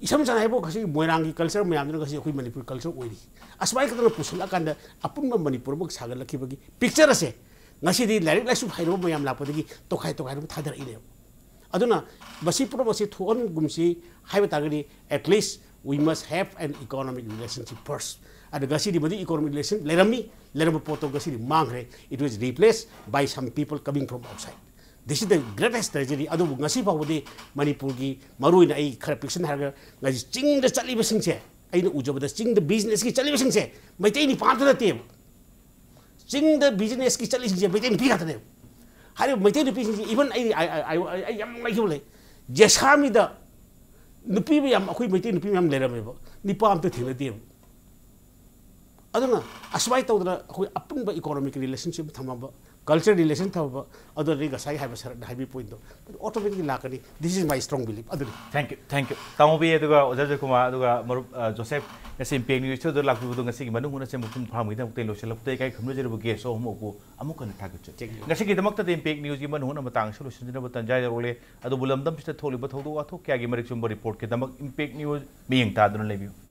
ꯏꯁꯝ ꯁꯝꯅ ꯍꯥꯏꯕꯨ, ꯉꯁꯤ ꯃꯣꯏꯔꯥꯡꯒꯤ ꯀꯜꯆꯔ ꯃꯌꯥꯝꯗꯨꯅ ꯉꯁꯤ ꯑꯩꯈꯣꯏ ꯃꯅꯤꯄꯨꯔ ꯀꯜꯆꯔ ꯑꯣꯏꯔꯤ꯫ ꯑꯁꯨꯃꯥꯏꯅ ꯈꯛꯇꯅ ꯄꯨꯁꯤꯜꯂꯛꯑꯀꯥꯟꯗ ꯑꯄꯨꯟꯕ ꯃꯅꯤꯄꯨꯔ ꯑꯃ ꯁꯥꯒꯠꯂꯛꯈꯤꯕꯒꯤ ꯄꯤꯛꯆꯔ ꯑꯁꯦ ꯉꯁꯤꯗꯤ ꯂꯥꯏꯔꯤꯛ ꯂꯥꯏꯁꯨ ꯍꯩꯔꯕ ꯃꯌꯥꯝ ꯂꯥꯛꯄꯗꯒꯤ ꯇꯣꯈꯥꯏ ꯇꯣꯈꯥꯏꯅ ꯑꯃꯨꯛ ꯊꯥꯗꯔꯛꯏꯅꯦꯕ꯫ ꯑꯗꯨꯅ ꯃꯁꯤ ꯄꯨꯝꯅꯃꯛꯁꯤ ꯊꯣꯛꯍꯟꯒꯨꯝꯁꯤ ꯍꯥꯏꯕ ꯇꯥꯔꯒꯗꯤ, at least we must have an economic relationship first. ꯑꯗ ꯉꯁꯤꯗꯤ ꯃꯗꯨ economic relation ꯂꯩꯔꯝꯃꯤ, ꯂꯩꯔꯝꯕ ꯄꯣꯠꯇꯣ ꯉꯁꯤꯗꯤ ꯃꯥꯡꯈ꯭ꯔꯦ, it was replaced by some people coming from outside. This is the greatest tragedy. ꯑꯗꯨꯕꯨ ꯉꯁꯤ ꯐꯥꯎꯕꯗꯤ ꯃꯅꯤꯄꯨꯔꯒꯤ, ꯃꯔꯨꯑꯣꯏꯅ ꯑꯩ ꯈꯔ ꯄꯤꯛꯁꯟꯅ ꯍꯥꯏꯔꯒ, ꯉꯁꯤ ꯆꯤꯡꯗ ꯆꯠꯂꯤꯕꯁꯤꯡꯁꯦ, ꯑꯩꯅ ꯎꯖꯕꯗ ꯆꯤꯡꯗ ꯕꯤꯖꯤꯅꯦꯁꯀꯤ ꯆꯠꯂꯤꯕꯁꯤꯡꯁꯦ ꯃꯩꯇꯩ ꯅꯨꯄꯥ ꯑꯝꯇ ꯅꯠꯇꯦꯕ꯫ ꯆꯤꯡꯗ ꯕꯤꯖꯤꯅꯦꯁꯀꯤ ꯆꯠꯂꯤꯁꯤꯡꯁꯦ ꯃꯩꯇꯩ ꯅꯨꯄꯤ ꯉꯥꯛꯇꯅꯦꯕ꯫ ꯍꯥꯏꯔꯤꯕ ꯃꯩꯇꯩ ꯅꯨꯄꯤꯁꯤꯡꯁꯦ, even ꯑꯩ ꯑꯩ- ꯑꯩ- ꯑꯩ- ꯑꯩ ꯌꯥꯝ ꯅꯨꯡꯉꯥꯏꯈꯤꯕ ꯂꯩ, ꯖꯦꯁꯥꯃꯤꯗ ꯅꯨꯄꯤ ꯃꯌꯥꯝ, ꯑꯩꯈꯣꯏ ꯃꯩꯇꯩ ꯅꯨꯄꯤ ꯃꯌꯥꯝ ꯂꯩꯔꯝꯃꯦꯕ, ꯅꯨꯄꯥ ꯑꯝꯇ ꯊꯦꯡꯅꯗꯦꯕ꯫ ꯑꯗꯨꯅ ꯑꯁꯨꯃꯥꯏꯅ ꯇꯧꯗꯅ ꯑꯩꯈꯣꯏ ꯑꯄꯨꯟꯕ ꯏꯀꯣꯅꯣꯃꯤꯛ ꯔꯤꯂꯦꯁꯟꯁꯤꯞ ꯊꯝꯃꯕ, ꯀꯜꯆꯔ ꯔꯤꯂꯦꯁꯟ ꯊꯝꯃꯕ, ꯑꯗꯨꯗꯤ ꯉꯁꯥꯏ ꯍꯥꯏꯕ ꯁꯔꯠꯅ ꯍꯥꯏꯕꯤꯕ ꯄꯣꯏꯟꯠꯇꯣ ꯑꯣꯇꯣꯃꯦꯇꯤꯛꯂꯤ ꯂꯥꯛꯀꯅꯤ꯫ This is my strong belief. ꯑꯗꯨꯅꯤ꯫ Thank you, thank you, ꯇꯥꯃꯣꯕꯤ, ꯑꯗꯨꯒ ꯑꯣꯖꯥ ꯖꯣꯏꯀꯨꯃꯥꯔ, ꯑꯗꯨꯒ ꯃꯔꯨꯞ, ꯑ, ꯖꯣꯁꯦꯐ, ꯉꯁꯤ ꯏꯝꯄꯦꯛ ꯅ꯭ꯌꯨꯁ ꯁ꯭ꯇꯨꯗꯤꯑꯣꯗ ꯂꯥꯛꯄꯤꯕꯗꯣ ꯉꯁꯤꯒꯤ ꯃꯅꯨꯡ ꯍꯨꯠꯅ ꯁꯦꯝꯕ ꯃꯄꯨꯡ ꯐꯥꯍꯟꯕꯒꯤꯗꯃꯛꯇ ꯑꯩ ꯂꯣꯏꯁꯤꯜꯂꯛꯄꯗ ꯏꯀꯥꯏ ꯈꯨꯝꯅꯖꯔꯤꯕ ꯒꯦꯁ ꯑꯍꯨꯝꯃꯛꯄꯨ ꯑꯃꯨꯛ ꯍꯟꯅ ꯊꯥꯒꯠꯆꯔꯤ꯫ ꯉꯁꯤꯒꯤꯗꯃꯛꯇꯗꯤ ꯏꯝꯄꯦꯛ ꯅ꯭ꯌꯨꯁꯀꯤ ꯃꯅꯨꯡ ꯍꯨꯠꯅ ꯃꯇꯥꯡ ꯑꯁꯤ ꯂꯣꯏꯁꯤꯟꯖꯅꯕ ꯇꯥꯟꯖꯥ ꯌꯧꯔꯛꯂꯦ꯫ ꯑꯗꯨꯕꯨ ꯂꯝꯗꯝꯁꯤꯗ ꯊꯣꯛꯂꯤꯕ ꯊꯧꯗꯣꯛ ꯋꯥꯊꯣꯛ ꯀꯌꯥꯒꯤ ꯃꯔꯤꯛ ꯆꯨꯝꯕ ꯔꯤꯄꯣꯔꯠꯀꯤꯗꯃꯛ ꯏꯝꯄꯦꯛ ꯅ꯭ꯌꯨꯁ ꯃꯤꯠꯌꯦꯡ ꯇꯥꯗꯨꯅ ꯂꯩꯕꯤꯌꯨ꯫